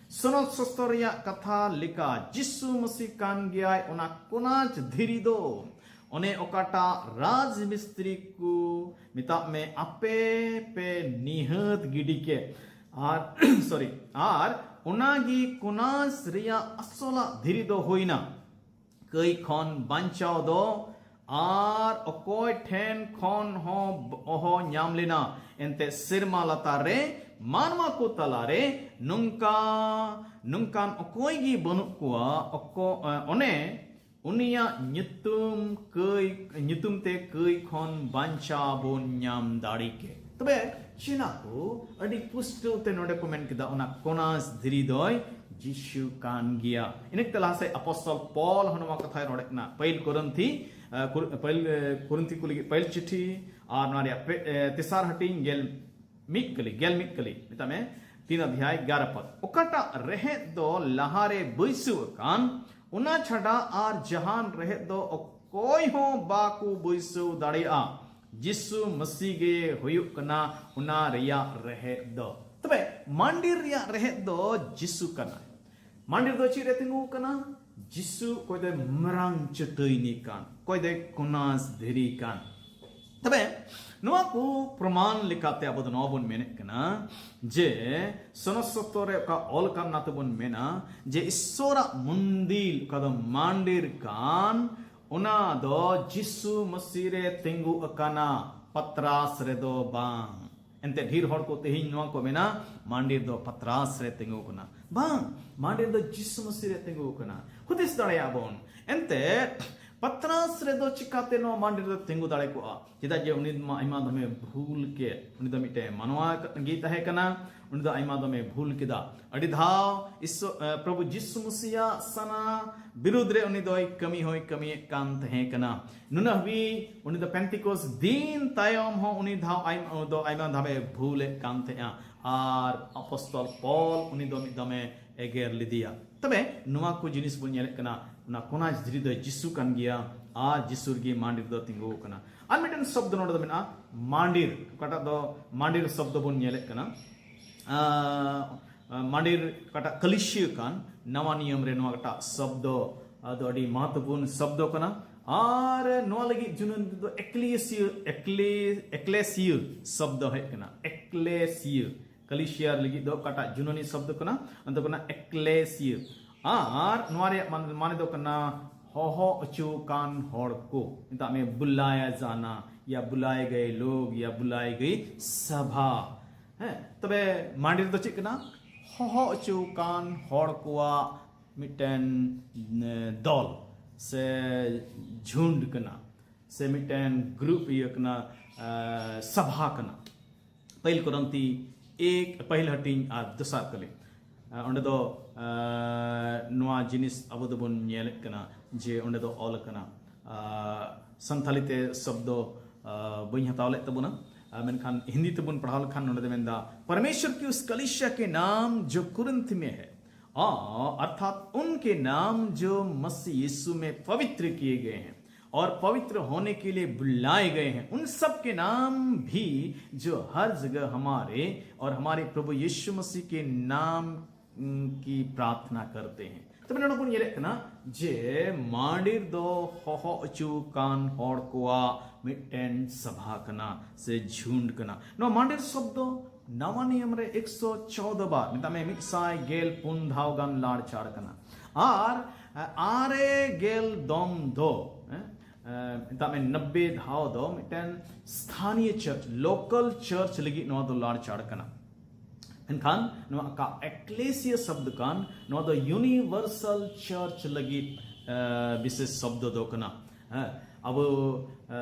ᱥᱚᱱᱚᱛ ᱥᱚᱥᱛᱚᱨ ᱨᱮᱭᱟᱜ ᱠᱟᱛᱷᱟ ᱞᱮᱠᱟ ᱡᱤᱥᱩ ᱢᱟᱹᱥᱤ ᱠᱟᱱ ᱜᱮᱭᱟᱭ ᱚᱱᱟ ᱠᱚᱱᱟᱪ ᱫᱷᱤᱨᱤ ᱫᱚ᱾ ᱚᱱᱮ ᱚᱠᱟᱴᱟᱜ ᱨᱟᱡᱽ ᱢᱤᱥᱛᱨᱤ ᱠᱚ, ᱢᱮᱛᱟᱜ ᱢᱮ, ᱟᱯᱮ ᱯᱮ ᱱᱤᱦᱟᱹᱛ ᱜᱤᱰᱤ ᱠᱮᱫ᱾ ᱟᱨ ᱥᱚᱨᱤ, ᱟᱨ ᱚᱱᱟᱜᱮ ᱠᱚᱱᱟᱪ ᱨᱮᱭᱟᱜ ᱟᱥᱚᱞᱟᱜ ᱫᱷᱤᱨᱤ ᱫᱚ ᱦᱩᱭᱱᱟ᱾ ᱠᱟᱹᱭ ᱠᱷᱚᱱ ᱵᱟᱧᱪᱟᱣ ᱫᱚ ᱟᱨ ᱚᱠᱚᱭ ᱴᱷᱮᱱ ᱠᱷᱚᱱ ᱦᱚᱸ ᱚᱦᱚ ᱧᱟᱢ ᱞᱮᱱᱟ᱾ ᱮᱱᱛᱮ ᱥᱮᱨᱢᱟ ᱞᱟᱛᱟᱨ ᱨᱮ ᱢᱟᱱᱣᱟ ᱠᱚ ᱛᱟᱞᱟᱨᱮ ᱱᱚᱝᱠᱟ ᱱᱚᱝᱠᱟᱱ ᱚᱠᱚᱭ ᱜᱮ ᱵᱟᱹᱱᱩᱜ ᱠᱚᱣᱟ, ᱚᱠᱚ-, ᱮ, ᱚᱱᱮ ᱩᱱᱤᱭᱟᱜ ᱧᱩᱛᱩᱢ ᱠᱟᱹᱭ ᱧᱩᱛᱩᱢ ᱛᱮ ᱠᱟᱹᱭ ᱠᱷᱚᱱ ᱵᱟᱧᱪᱟᱣ ᱵᱚᱱ ᱧᱟᱢ ᱫᱟᱲᱮ ᱠᱮ᱾ ᱛᱚᱵᱮ ᱪᱮᱱᱟ ᱠᱚ ᱟᱹᱰᱤ ᱯᱩᱥᱴᱟᱹᱣ ᱛᱮ ᱱᱚᱰᱮ ᱠᱚ ᱢᱮᱱ ᱠᱮᱫᱟ, ᱚᱱᱟ ᱠᱚᱱᱟᱥ ᱫᱷᱤᱨᱤ ᱫᱚᱭ ᱡᱤᱥᱩ ᱠᱟᱱ ᱜᱮᱭᱟ᱾ ᱤᱱᱟᱹ ᱠᱟᱛᱮ ᱞᱟᱦᱟ ᱥᱮᱫ ᱟᱯᱚᱥᱛᱚᱞ ᱯᱚᱞ ᱦᱚᱸ ᱱᱚᱣᱟ ᱠᱟᱛᱷᱟᱭ ᱨᱚᱲᱮᱫ ᱠᱟᱱᱟ᱾ ᱯᱟᱹᱦᱤᱞ ᱠᱚᱨᱤᱱᱛᱷᱤ, ᱮ, ᱠᱩᱨ-, ᱯᱟᱹᱦᱤᱞ, ᱮ, ᱠᱚᱨᱤᱱᱛᱷᱤ ᱠᱚ ᱞᱟᱹᱜᱤᱫ ᱯᱟᱹᱦᱤᱞ ᱪᱤᱴᱷᱤ ᱟᱨ ᱱᱚᱣᱟ ᱨᱮᱭᱟᱜ ᱯᱮ-, ᱮ, ᱛᱮᱥᱟᱨ ᱦᱟᱹᱴᱤᱧ ᱜᱮᱞ ᱢᱤᱫ ᱠᱟᱹᱞᱤ, ᱜᱮᱞ ᱢᱤᱫ ᱠᱟᱹᱞᱤ, ᱢᱮᱛᱟᱜ ᱢᱮ, ᱛᱤᱱ ᱚᱫᱷᱭᱟᱭ ᱮᱜᱟᱨᱚ ᱯᱚᱫ᱾ ᱚᱠᱟᱴᱟᱜ ᱨᱮᱦᱮᱫ ᱫᱚ ᱞᱟᱦᱟᱨᱮ ᱵᱟᱹᱭᱥᱟᱹᱣ ᱟᱠᱟᱱ, ᱚᱱᱟ ᱪᱷᱟᱰᱟ ᱟᱨ ᱡᱟᱦᱟᱱ ᱨᱮᱦᱮᱫ ᱫᱚ ᱚᱠᱚᱭ ᱦᱚᱸ ᱵᱟᱠᱚ ᱵᱟᱹᱭᱥᱟᱹᱣ ᱫᱟᱲᱮᱭᱟᱜᱼᱟ᱾ ᱡᱤᱥᱩ ᱢᱟᱹᱥᱤ ᱜᱮ ᱦᱩᱭᱩᱜ ᱠᱟᱱᱟ ᱚᱱᱟ ᱨᱮᱭᱟᱜ ᱨᱮᱦᱮᱫ ᱫᱚ᱾ ᱛᱚᱵᱮ ᱢᱟᱱᱰᱤᱨ ᱨᱮᱭᱟᱜ ᱨᱮᱦᱮᱫ ᱫᱚ ᱡᱤᱥᱩ ᱠᱟᱱᱟᱭ᱾ ᱢᱟᱱᱰᱤᱨ ᱫᱚ ᱪᱮᱫ ᱨᱮ ᱛᱤᱸᱜᱩ ᱟᱠᱟᱱᱟ? ᱡᱤᱥᱩ ᱚᱠᱚᱭ ᱫᱚᱭ ᱢᱟᱨᱟᱝ ᱪᱟᱹᱴᱟᱹᱭᱱᱤ ᱠᱟᱱ, ᱚᱠᱚᱭ ᱫᱚᱭ ᱠᱚᱱᱟᱥ ᱫᱷᱤᱨᱤ ᱠᱟᱱ᱾ ᱛᱚᱵᱮ ᱱᱚᱣᱟ ᱠᱚ ᱯᱨᱚᱢᱟᱱ ᱞᱮᱠᱟᱛᱮ ᱟᱵᱚ ᱫᱚ ᱱᱚᱣᱟ ᱵᱚᱱ ᱢᱮᱱᱮᱫ ᱠᱟᱱᱟ ᱡᱮ ᱥᱚᱱᱚᱛ ᱥᱚᱛᱚ ᱨᱮ ᱚᱠᱟ ᱚᱞ ᱠᱟᱱ, ᱚᱱᱟ ᱛᱮᱵᱚᱱ ᱢᱮᱱᱟ ᱡᱮ ᱤᱥᱥᱚᱨᱟᱜ ᱢᱩᱱᱫᱤᱞ ᱚᱠᱟ ᱫᱚ ᱢᱟᱱᱰᱤᱨ ᱠᱟᱱ, ᱚᱱᱟ ᱫᱚ ᱡᱤᱥᱩ ᱢᱟᱹᱥᱤ ᱨᱮ ᱛᱤᱸᱜᱩ ᱟᱠᱟᱱᱟ, ᱯᱟᱛᱨᱟᱥ ᱨᱮᱫᱚ ᱵᱟᱝ᱾ ᱮᱱᱛᱮ ᱰᱷᱮᱨ ᱦᱚᱲ ᱠᱚ ᱛᱮᱦᱮᱧ ᱱᱚᱣᱟ ᱠᱚ ᱢᱮᱱᱟ, ᱢᱟᱱᱰᱤᱨ ᱫᱚ ᱯᱟᱛᱨᱟᱥ ᱨᱮ ᱛᱤᱸᱜᱩ ᱟᱠᱟᱱᱟ᱾ ᱵᱟᱝ, ᱢᱟᱱᱰᱤᱨ ᱫᱚ ᱡᱤᱥᱩ ᱢᱟᱹᱥᱤ ᱨᱮ ᱛᱤᱸᱜᱩ ᱟᱠᱟᱱᱟ᱾ ᱦᱩᱫᱤᱥ ᱫᱟᱲᱮᱭᱟᱜ ᱵᱚᱱ᱾ ᱮᱱᱛᱮ ᱯᱟᱛᱨᱟᱥ ᱨᱮᱫᱚ ᱪᱤᱠᱟᱛᱮ ᱱᱚᱣᱟ ᱢᱟᱱᱰᱤᱨ ᱫᱚ ᱛᱤᱸᱜᱩ ᱫᱟᱲᱮ ᱠᱚᱜᱼᱟ? ᱪᱮᱫᱟᱜ ᱡᱮ ᱩᱱᱤ ᱢᱟ ᱟᱭᱢᱟ ᱫᱚᱢᱮ ᱵᱷᱩᱞ ᱠᱮᱫ᱾ ᱩᱱᱤ ᱫᱚ ᱢᱤᱫᱴᱮᱱ ᱢᱟᱱᱣᱟ ᱜᱮ ᱛᱟᱦᱮᱸ ᱠᱟᱱᱟ᱾ ᱩᱱᱤ ᱫᱚ ᱟᱭᱢᱟ ᱫᱚᱢᱮ ᱵᱷᱩᱞ ᱠᱮᱫᱟ᱾ ᱟᱹᱰᱤ ᱫᱷᱟᱣ ᱤᱥᱥᱚ-, ᱮ, ᱯᱨᱚᱵᱷᱩ ᱡᱤᱥᱩ ᱢᱟᱹᱥᱤᱭᱟᱜ ᱥᱟᱱᱟ ᱵᱤᱨᱩᱫᱽ ᱨᱮ ᱩᱱᱤ ᱫᱚᱭ ᱠᱟᱹᱢᱤ ᱦᱚᱸᱭ ᱠᱟᱹᱢᱤᱭᱮᱫ ᱠᱟᱱ ᱛᱟᱦᱮᱸ ᱠᱟᱱᱟ᱾ ᱱᱩᱱᱟᱹᱜ ᱦᱟᱹᱵᱤᱡ ᱩᱱᱤ ᱫᱚ ᱯᱮᱱᱛᱤᱠᱳᱥ ᱫᱤᱱ ᱛᱟᱭᱚᱢ ᱦᱚᱸ ᱩᱱᱤ ᱫᱷᱟᱣ ᱟᱭᱢᱟ, ᱫᱚ ᱟᱭᱢᱟ ᱫᱷᱟᱣᱮ ᱵᱷᱩᱞᱮᱫ ᱠᱟᱱ ᱛᱟᱦᱮᱸᱜᱼᱟ᱾ ᱟᱨ ᱟᱯᱚᱥᱛᱚᱞ ᱯᱚᱞ ᱩᱱᱤ ᱫᱚ ᱢᱤᱫ ᱫᱚᱢᱮ ᱮᱜᱮᱨ ᱞᱮᱫᱮᱭᱟ᱾ ᱛᱚᱵᱮ ᱱᱚᱣᱟ ᱠᱚ ᱡᱤᱱᱤᱥ ᱵᱚᱱ ᱧᱮᱞᱮᱫ ᱠᱟᱱᱟ, ᱚᱱᱟ ᱠᱚᱱᱟᱡᱽ ᱫᱷᱤᱨᱤ ᱫᱚ ᱡᱤᱥᱩ ᱠᱟᱱ ᱜᱮᱭᱟ ᱟᱨ ᱡᱤᱥᱩ ᱨᱮᱜᱮ ᱢᱟᱱᱰᱤᱨ ᱫᱚ ᱛᱤᱸᱜᱩ ᱟᱠᱟᱱᱟ᱾ ᱟᱨ ᱢᱤᱫᱴᱮᱱ ᱥᱚᱵᱫᱚ ᱱᱚᱰᱮ ᱫᱚ ᱢᱮᱱᱟᱜᱼᱟ, ᱢᱟᱱᱰᱤᱨ, ᱚᱠᱟᱴᱟᱜ ᱫᱚ ᱢᱟᱱᱰᱤᱨ ᱥᱚᱵᱫᱚ ᱵᱚᱱ ᱧᱮᱞᱮᱫ ᱠᱟᱱᱟ᱾ ᱟᱸ, ᱟᱸ, ᱢᱟᱱᱰᱤᱨ ᱚᱠᱟᱴᱟᱜ ᱠᱟᱹᱞᱤᱥᱤᱭᱟᱹ ᱠᱟᱱ, ᱱᱟᱣᱟ ᱱᱤᱭᱚᱢ ᱨᱮ ᱱᱚᱣᱟ ᱚᱠᱟᱴᱟᱜ ᱥᱚᱵᱫᱚ, ᱟᱸ, ᱫᱚ ᱟᱹᱰᱤ ᱢᱚᱦᱚᱛᱵᱚᱯᱩᱨᱱ ᱥᱚᱵᱫᱚ ᱠᱟᱱᱟ᱾ ᱟᱨ ᱱᱚᱣᱟ ᱞᱟᱹᱜᱤᱫ ᱡᱩᱱᱟᱹᱱᱤ ᱛᱮᱫᱚ ᱮᱠᱞᱮᱥᱤᱭᱟᱹ, ᱮᱠᱞᱮ-, ᱮᱠᱞᱮᱥᱤᱭᱟᱹ ᱥᱚᱵᱫᱚ ᱦᱮᱡ ᱠᱟᱱᱟ᱾ ᱮᱠᱞᱮᱥᱤᱭᱟᱹ, ᱠᱟᱹᱞᱤᱥᱤᱭᱟ ᱞᱟᱹᱜᱤᱫ ᱫᱚ ᱚᱠᱟᱴᱟᱜ ᱡᱩᱱᱟᱹᱱᱤ ᱥᱚᱵᱫᱚ ᱠᱟᱱᱟ, ᱚᱱᱟ ᱫᱚ ᱠᱟᱱᱟ ᱮᱠᱞᱮᱥᱤᱭᱟᱹ᱾ ᱟᱨ ᱱᱚᱣᱟ ᱨᱮᱭᱟᱜ ᱢᱟᱱ-, ᱢᱟᱱᱮ ᱫᱚ ᱠᱟᱱᱟ ᱦᱚᱦᱚ ᱦᱚᱪᱚ ᱠᱟᱱ ᱦᱚᱲ ᱠᱚ, ᱢᱮᱛᱟᱜ ᱢᱮ ᱵᱩᱞᱟᱭᱟ ᱡᱟᱱᱟ, ᱭᱟ ᱵᱩᱞᱟᱭ ᱜᱟᱭ ᱞᱳᱜ, ᱭᱟ ᱵᱩᱞᱟᱭ ᱜᱟᱭ ᱥᱟᱵᱷᱟ᱾ ᱦᱮᱸ, ᱛᱚᱵᱮ ᱢᱟᱹᱰᱤᱨ ᱫᱚ ᱪᱮᱫ ᱠᱟᱱᱟ? ᱦᱚᱦᱚ ᱦᱚᱪᱚ ᱟᱠᱟᱱ ᱦᱚᱲ ᱠᱚᱣᱟᱜ ᱢᱤᱫᱴᱮᱱ, ᱮ, ᱫᱚᱞ ᱥᱮ ᱡᱷᱩᱸᱰ ᱠᱟᱱᱟ, ᱥᱮ ᱢᱤᱫᱴᱮᱱ ᱜᱨᱩᱯ ᱤᱭᱟᱹ ᱠᱟᱱᱟ, ᱮ, ᱥᱟᱵᱷᱟ ᱠᱟᱱᱟ᱾ ᱯᱟᱹᱦᱤᱞ ᱠᱚᱨᱚᱱᱛᱤ ᱮᱠ, ᱯᱟᱹᱦᱤᱞ ᱦᱟᱹᱴᱤᱧ ᱟᱨ ᱫᱚᱥᱟᱨ ᱠᱟᱹᱞᱤ᱾ ᱮ, ᱚᱸᱰᱮ ᱫᱚ, ᱮ, ᱱᱚᱣᱟ ᱡᱤᱱᱤᱥ ᱟᱵᱚ ᱫᱚᱵᱚᱱ ᱧᱮᱞᱮᱫ ᱠᱟᱱᱟ ᱡᱮ ᱚᱸᱰᱮ ᱫᱚ ᱚᱞ ᱟᱠᱟᱱᱟ᱾ ᱮ, ᱥᱟᱱᱛᱷᱟᱞᱤ ᱛᱮ ᱥᱚᱵᱫᱚ, ᱮ, ᱵᱟᱹᱧ ᱦᱟᱛᱟᱣ ᱞᱮᱫ ᱛᱟᱵᱚᱱᱟ᱾ ᱮ, ᱢᱮᱱᱠᱷᱟᱱ ᱦᱤᱱᱫᱤ ᱛᱮᱵᱚᱱ ᱯᱟᱲᱦᱟᱣ ᱞᱮᱠᱷᱟᱱ ᱱᱚᱸᱰᱮ ᱫᱚ ᱢᱮᱱᱫᱟ, परमेश्वर की उस कलीसिया के नाम जो कुरिन्थ में है, आ, अर्थात उनके नाम जो मसीह यीशु में पवित्र किए गए हैं और पवित्र होने के लिए बुलाए गए हैं, उन सब के नाम भी जो हर जगह हमारे और हमारे प्रभु यीशु मसीह के नाम, उम, की प्रार्थना करते हैं᱾ ᱛᱚᱵᱮ ᱱᱚᱰᱮ ᱵᱚᱱ ᱧᱮᱞᱮᱫ ᱠᱟᱱᱟ ᱡᱮ ᱢᱟᱹᱰᱤᱨ ᱫᱚ ᱦᱚᱦᱚ ᱦᱚᱪᱚ ᱟᱠᱟᱱ ᱦᱚᱲ ᱠᱚᱣᱟᱜ ᱢᱤᱫᱴᱮᱱ ᱥᱟᱵᱷᱟ ᱠᱟᱱᱟ ᱥᱮ ᱡᱷᱩᱸᱰ ᱠᱟᱱᱟ᱾ ᱱᱚᱣᱟ ᱢᱟᱹᱰᱤᱨ ᱥᱚᱵᱫᱚ ᱱᱟᱣᱟ ᱱᱤᱭᱚᱢ ᱨᱮ ᱮᱠᱥᱚ ᱪᱳᱫᱚ ᱵᱟᱨ, ᱢᱮᱛᱟᱜ ᱢᱮ ᱢᱤᱫ ᱥᱟᱭ ᱜᱮᱞ ᱯᱩᱱ ᱫᱷᱟᱣ ᱜᱟᱱ ᱞᱟᱲᱪᱟᱲ ᱠᱟᱱᱟ᱾ ᱟᱨ ᱟᱨᱮ ᱜᱮᱞ ᱫᱚᱢ ᱫᱚ, ᱦᱮᱸ, ᱢᱮᱛᱟᱜ ᱢᱮ ᱱᱚᱵᱵᱮ ᱫᱷᱟᱣ ᱫᱚ ᱢᱤᱫᱴᱮᱱ ᱥᱛᱷᱟᱱᱤᱭᱚ ᱪᱟᱨᱪ, ᱞᱳᱠᱟᱞ ᱪᱟᱨᱪ ᱞᱟᱹᱜᱤᱫ ᱱᱚᱣᱟ ᱫᱚ ᱞᱟᱲᱪᱟᱲ ᱠᱟᱱᱟ᱾ ᱮᱱᱠᱷᱟᱱ ᱱᱚᱣᱟ ᱚᱠᱟ ᱮᱠᱞᱮᱥᱤᱭᱟ ᱥᱚᱵᱫ ᱠᱟᱱ, ᱱᱚᱣᱟ ᱫᱚ ᱤᱭᱩᱱᱤᱵᱷᱟᱨᱥᱟᱞ ᱪᱟᱨᱪ ᱞᱟᱹᱜᱤᱫ, ᱮ, ᱵᱤᱥᱮᱥ ᱥᱚᱵᱫ ᱫᱚ ᱠᱟᱱᱟ᱾ ᱦᱮᱸ, ᱟᱵᱚ, ᱮ,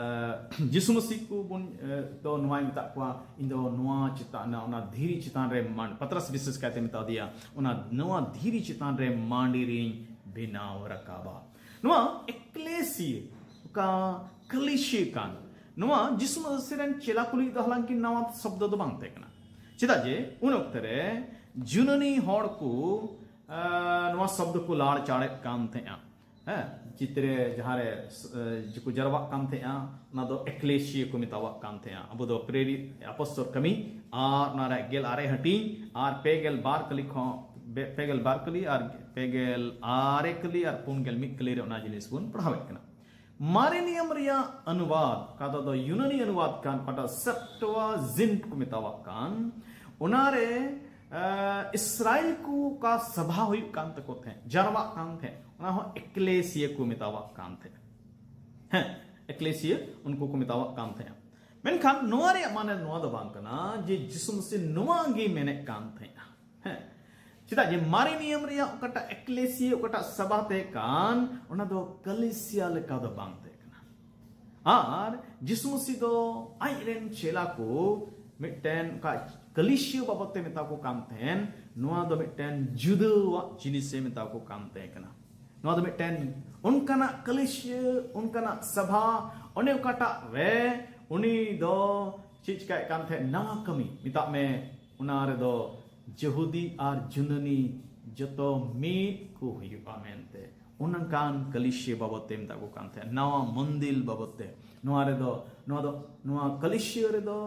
ᱡᱤᱥᱩ ᱢᱟᱹᱥᱤ ᱠᱚ ᱵᱚᱱ, ᱮ, ᱫᱚ ᱱᱚᱣᱟᱭ ᱢᱮᱛᱟᱜ ᱠᱚᱣᱟ, "ᱤᱧ ᱫᱚ ᱱᱚᱣᱟ ᱪᱮᱛᱟᱱ, ᱚᱱᱟ ᱫᱷᱤᱨᱤ ᱪᱮᱛᱟᱱ ᱨᱮ ᱢᱟᱱ-," ᱯᱟᱛᱨᱟᱥ ᱵᱤᱥᱮᱥ ᱠᱟᱭᱛᱮ ᱢᱮᱛᱟ ᱫᱮᱭᱟ, "ᱚᱱᱟ, ᱱᱚᱣᱟ ᱫᱷᱤᱨᱤ ᱪᱮᱛᱟᱱ ᱨᱮ ᱢᱟᱹᱰᱤᱨᱤᱧ ᱵᱮᱱᱟᱣ ᱨᱟᱠᱟᱵᱟ᱾" ᱱᱚᱣᱟ ᱮᱠᱞᱮᱥᱤᱭᱟ, ᱚᱠᱟ ᱠᱟᱹᱞᱤᱥᱤᱭᱟ ᱠᱟᱱ, ᱱᱚᱣᱟ ᱡᱤᱥᱩ ᱢᱟᱹᱥᱤ ᱨᱮᱱ ᱪᱮᱞᱟ ᱠᱚ ᱞᱟᱹᱜᱤᱫ ᱫᱚ ᱦᱟᱞᱟᱝᱠᱤ ᱱᱟᱣᱟ ᱥᱚᱵᱫ ᱫᱚ ᱵᱟᱝ ᱛᱟᱦᱮᱸ ᱠᱟᱱᱟ᱾ ᱪᱮᱫᱟᱜ ᱡᱮ ᱩᱱ ᱚᱠᱛᱮ ᱨᱮ ᱡᱩᱱᱟᱹᱱᱤ ᱦᱚᱲ ᱠᱚ, ᱮ, ᱱᱚᱣᱟ ᱥᱚᱵᱫ ᱠᱚ ᱞᱟᱲᱪᱟᱲᱮᱫ ᱠᱟᱱ ᱛᱟᱦᱮᱸᱜᱼᱟ᱾ ᱦᱮᱸ, ᱪᱤᱛᱨᱮ ᱡᱟᱦᱟᱸ ᱨᱮ, ᱮ, ᱡᱮᱠᱚ ᱡᱟᱨᱣᱟᱜ ᱠᱟᱱ ᱛᱟᱦᱮᱸᱜᱼᱟ, ᱚᱱᱟ ᱫᱚ ᱮᱠᱞᱮᱥᱤᱭᱟ ᱠᱚ ᱢᱮᱛᱟᱣᱟᱜ ᱠᱟᱱ ᱛᱟᱦᱮᱸᱜᱼᱟ᱾ ᱟᱵᱚ ᱫᱚ ᱯᱨᱮᱨᱤᱛ ᱟᱯᱚᱥᱛᱚᱞ ᱠᱟᱹᱢᱤ ᱟᱨ ᱚᱱᱟ ᱨᱮᱭᱟᱜ ᱜᱮᱞ ᱟᱨᱮ ᱦᱟᱹᱴᱤᱧ ᱟᱨ ᱯᱮ ᱜᱮᱞ ᱵᱟᱨ ᱠᱟᱹᱞᱤ ᱠᱷᱚᱱ, ᱵᱮ-, ᱯᱮ ᱜᱮᱞ ᱵᱟᱨ ᱠᱟᱹᱞᱤ ᱟᱨ ᱯᱮ ᱜᱮᱞ ᱟᱨᱮ ᱠᱟᱹᱞᱤ ᱟᱨ ᱯᱩᱱ ᱜᱮᱞ ᱢᱤᱫ ᱠᱟᱹᱞᱤ ᱨᱮ ᱚᱱᱟ ᱡᱤᱱᱤᱥ ᱵᱚᱱ ᱯᱟᱲᱦᱟᱣᱮᱫ ᱠᱟᱱᱟ᱾ ᱢᱟᱨᱮ ᱱᱤᱭᱚᱢ ᱨᱮᱭᱟᱜ ᱚᱱᱩᱵᱟᱫ, ᱚᱠᱟ ᱫᱚ ᱭᱩᱱᱟᱱᱤ ᱚᱱᱩᱵᱟᱫ ᱠᱟᱱ, ᱚᱠᱟᱴᱟᱜ ᱥᱮᱯᱴᱳᱣᱟᱡᱤᱱᱴ ᱠᱚ ᱢᱮᱛᱟᱣᱟᱜ ᱠᱟᱱ, ᱚᱱᱟᱨᱮ, ᱮ, ᱤᱥᱨᱟᱭᱮᱞ ᱠᱚ ᱚᱠᱟ ᱥᱟᱵᱷᱟ ᱦᱩᱭᱩᱜ ᱠᱟᱱ ᱛᱟᱠᱚ ᱛᱟᱦᱮᱸᱫ, ᱡᱟᱨᱣᱟᱜ ᱠᱟᱱ ᱛᱟᱦᱮᱸᱫ, ᱚᱱᱟ ᱦᱚᱸ ᱮᱠᱞᱮᱥᱤᱭᱟ ᱠᱚ ᱢᱮᱛᱟᱣᱟᱜ ᱠᱟᱱ ᱛᱟᱦᱮᱸᱫ᱾ ᱦᱮᱸ, ᱮᱠᱞᱮᱥᱤᱭᱟ ᱩᱱᱠᱩ ᱠᱚ ᱢᱮᱛᱟᱣᱟᱜ ᱠᱟᱱ ᱛᱟᱦᱮᱸᱫ᱾ ᱢᱮᱱᱠᱷᱟᱱ ᱱᱚᱣᱟ ᱨᱮᱭᱟᱜ ᱢᱟᱱᱮ ᱱᱚᱣᱟ ᱫᱚ ᱵᱟᱝ ᱠᱟᱱᱟ ᱡᱮ ᱡᱤᱥᱩ ᱢᱟᱹᱥᱤ ᱱᱚᱣᱟ ᱜᱮ ᱢᱮᱱᱮᱫ ᱠᱟᱱ ᱛᱟᱦᱮᱸᱫᱼᱟ᱾ ᱦᱮᱸ, ᱪᱮᱫᱟᱜ ᱡᱮ ᱢᱟᱨᱮ ᱱᱤᱭᱚᱢ ᱨᱮᱭᱟᱜ ᱚᱠᱟᱴᱟᱜ ᱮᱠᱞᱮᱥᱤᱭᱟ, ᱚᱠᱟᱴᱟᱜ ᱥᱟᱵᱷᱟ ᱛᱟᱦᱮᱸ ᱠᱟᱱ, ᱚᱱᱟ ᱫᱚ ᱠᱟᱞᱤᱥᱤᱭᱟ ᱞᱮᱠᱟ ᱫᱚ ᱵᱟᱝ ᱛᱟᱦᱮᱸ ᱠᱟᱱᱟ᱾ ᱟᱨ ᱡᱤᱥᱩ ᱢᱟᱹᱥᱤ ᱫᱚ ᱟᱡ ᱨᱮᱱ ᱪᱮᱞᱟ ᱠᱚ ᱢᱤᱫᱴᱮᱱ ᱚᱠᱟ ᱠᱟᱞᱤᱥᱤᱭᱟ ᱵᱟᱵᱚᱫ ᱛᱮ ᱢᱮᱛᱟ ᱠᱚ ᱠᱟᱱ ᱛᱟᱦᱮᱸᱱ, ᱱᱚᱣᱟ ᱫᱚ ᱢᱤᱫᱴᱮᱱ ᱡᱩᱫᱟᱹᱣᱟᱜ ᱡᱤᱱᱤᱥᱮ ᱢᱮᱛᱟ ᱠᱚ ᱠᱟᱱ ᱛᱟᱦᱮᱸ ᱠᱟᱱᱟ᱾ ᱱᱚᱣᱟ ᱫᱚ ᱢᱤᱫᱴᱮᱱ ᱚᱱᱠᱟᱱᱟᱜ ᱠᱟᱞᱤᱥᱤᱭᱟ, ᱚᱱᱠᱟᱱᱟᱜ ᱥᱟᱵᱷᱟ, ᱚᱱᱮ ᱚᱠᱟᱴᱟᱜ ᱨᱮ ᱩᱱᱤ ᱫᱚ ᱪᱮᱫ ᱪᱤᱠᱟᱹᱭᱮᱫ ᱠᱟᱱ ᱛᱟᱦᱮᱸᱫ, ᱱᱟᱣᱟ ᱠᱟᱹᱢᱤ ᱢᱮᱛᱟᱜ ᱢᱮ, ᱚᱱᱟ ᱨᱮᱫᱚ ᱡᱟᱹᱦᱩᱫᱤ ᱟᱨ ᱡᱩᱱᱟᱹᱱᱤ ᱡᱚᱛᱚ ᱢᱤᱫ ᱠᱚ ᱦᱩᱭᱩᱜᱼᱟ ᱢᱮᱱᱛᱮ, ᱚᱱᱠᱟᱱ ᱠᱟᱞᱤᱥᱤᱭᱟ ᱵᱟᱵᱚᱫ ᱛᱮ ᱢᱮᱛᱟ ᱠᱚ ᱠᱟᱱ ᱛᱟᱦᱮᱸᱫ, ᱱᱟᱣᱟ ᱢᱚᱱᱫᱤᱞ ᱵᱟᱵᱚᱫ ᱛᱮ᱾ ᱱᱚᱣᱟ ᱨᱮᱫᱚ, ᱱᱚᱣᱟ ᱫᱚ, ᱱᱚᱣᱟ ᱠᱟᱞᱤᱥᱤᱭᱟ ᱨᱮᱫᱚ,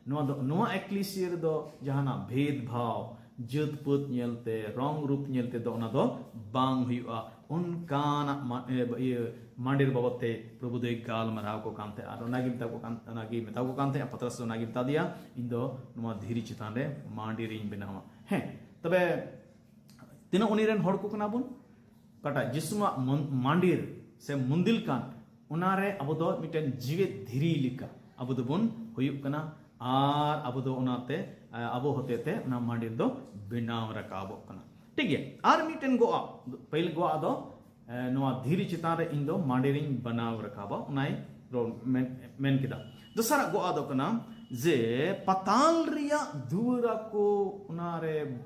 ᱱᱚᱣᱟ ᱫᱚ, ᱱᱚᱣᱟ ᱮᱠᱞᱮᱥᱤᱭᱟ ᱨᱮᱫᱚ ᱡᱟᱦᱟᱱᱟᱜ ᱵᱷᱮᱫᱽ ᱵᱷᱟᱣ, ᱡᱟᱹᱛ ᱯᱟᱹᱛ ᱧᱮᱞᱛᱮ, ᱨᱚᱝ ᱨᱩᱯ ᱧᱮᱞᱛᱮ ᱫᱚ ᱚᱱᱟ ᱫᱚ ᱵᱟᱝ ᱦᱩᱭᱩᱜᱼᱟ᱾ ᱚᱱᱠᱟᱱᱟᱜ ᱢᱟ-, ᱮ, ᱤᱭᱟᱹ, ᱢᱟᱸᱰᱮᱨ ᱵᱟᱵᱚᱫ ᱛᱮ ᱯᱨᱚᱵᱷᱩ ᱫᱚᱭ ᱜᱟᱞᱢᱟᱨᱟᱣ ᱠᱚ ᱠᱟᱱ ᱛᱟᱦᱮᱸᱫ᱾ ᱟᱨ ᱚᱱᱟᱜᱮ ᱢᱮᱛᱟ ᱠᱚ ᱠᱟᱱ, ᱚᱱᱟᱜᱮ ᱢᱮᱛᱟ ᱠᱚ ᱠᱟᱱ ᱛᱟᱦᱮᱸᱫ, ᱯᱟᱛᱨᱟᱥ ᱫᱚ ᱚᱱᱟᱜᱮ ᱢᱮᱛᱟ ᱫᱮᱭᱟ, "ᱤᱧ ᱫᱚ ᱱᱚᱣᱟ ᱫᱷᱤᱨᱤ ᱪᱮᱛᱟᱱ ᱨᱮ ᱢᱟᱸᱰᱮᱨᱤᱧ ᱵᱮᱱᱟᱣᱟ᱾" ᱦᱮᱸ, ᱛᱚᱵᱮ ᱛᱤᱱᱟᱹᱜ ᱩᱱᱤ ᱨᱮᱱ ᱦᱚᱲ ᱠᱚ ᱠᱟᱱᱟ ᱵᱚᱱ? ᱚᱠᱟᱴᱟᱜ ᱡᱤᱥᱩᱣᱟᱜ ᱢᱚᱱ-, ᱢᱟᱸᱰᱮᱨ ᱥᱮ ᱢᱩᱱᱫᱤᱞ ᱠᱟᱱ, ᱚᱱᱟᱨᱮ ᱟᱵᱚ ᱫᱚ ᱢᱤᱫᱴᱮᱱ ᱡᱤᱣᱮᱫ ᱫᱷᱤᱨᱤ ᱞᱮᱠᱟ ᱟᱵᱚ ᱫᱚᱵᱚᱱ ᱦᱩᱭᱩᱜ ᱠᱟᱱᱟ᱾ ᱟᱨ ᱟᱵᱚ ᱫᱚ ᱚᱱᱟᱛᱮ, ᱟ, ᱟᱵᱚ ᱦᱚᱛᱮᱛᱮ ᱚᱱᱟ ᱢᱟᱸᱰᱮᱨ ᱫᱚ ᱵᱮᱱᱟᱣ ᱨᱟᱠᱟᱵᱚᱜ ᱠᱟᱱᱟ᱾ ᱴᱷᱤᱠ ᱜᱮᱭᱟ, ᱟᱨ ᱢᱤᱫᱴᱮᱱ ᱜᱚᱜᱼᱟ, ᱯᱟᱹᱦᱤᱞ ᱜᱚᱜᱼᱟ ᱫᱚ, ᱮ, ᱱᱚᱣᱟ ᱫᱷᱤᱨᱤ ᱪᱮᱛᱟᱱ ᱨᱮ ᱤᱧ ᱫᱚ ᱢᱟᱸᱰᱮᱨᱤᱧ ᱵᱮᱱᱟᱣ ᱨᱟᱠᱟᱵᱟ, ᱚᱱᱟᱭ ᱨᱚᱲ ᱢᱮᱱ, ᱢᱮᱱ ᱠᱮᱫᱟ᱾ ᱫᱚᱥᱟᱨᱟᱜ ᱜᱚᱜᱼᱟ ᱫᱚ ᱠᱟᱱᱟ ᱡᱮ ᱯᱟᱛᱟᱞ ᱨᱮᱭᱟᱜ ᱫᱩᱣᱟᱹᱨᱟ ᱠᱚ ᱚᱱᱟᱨᱮ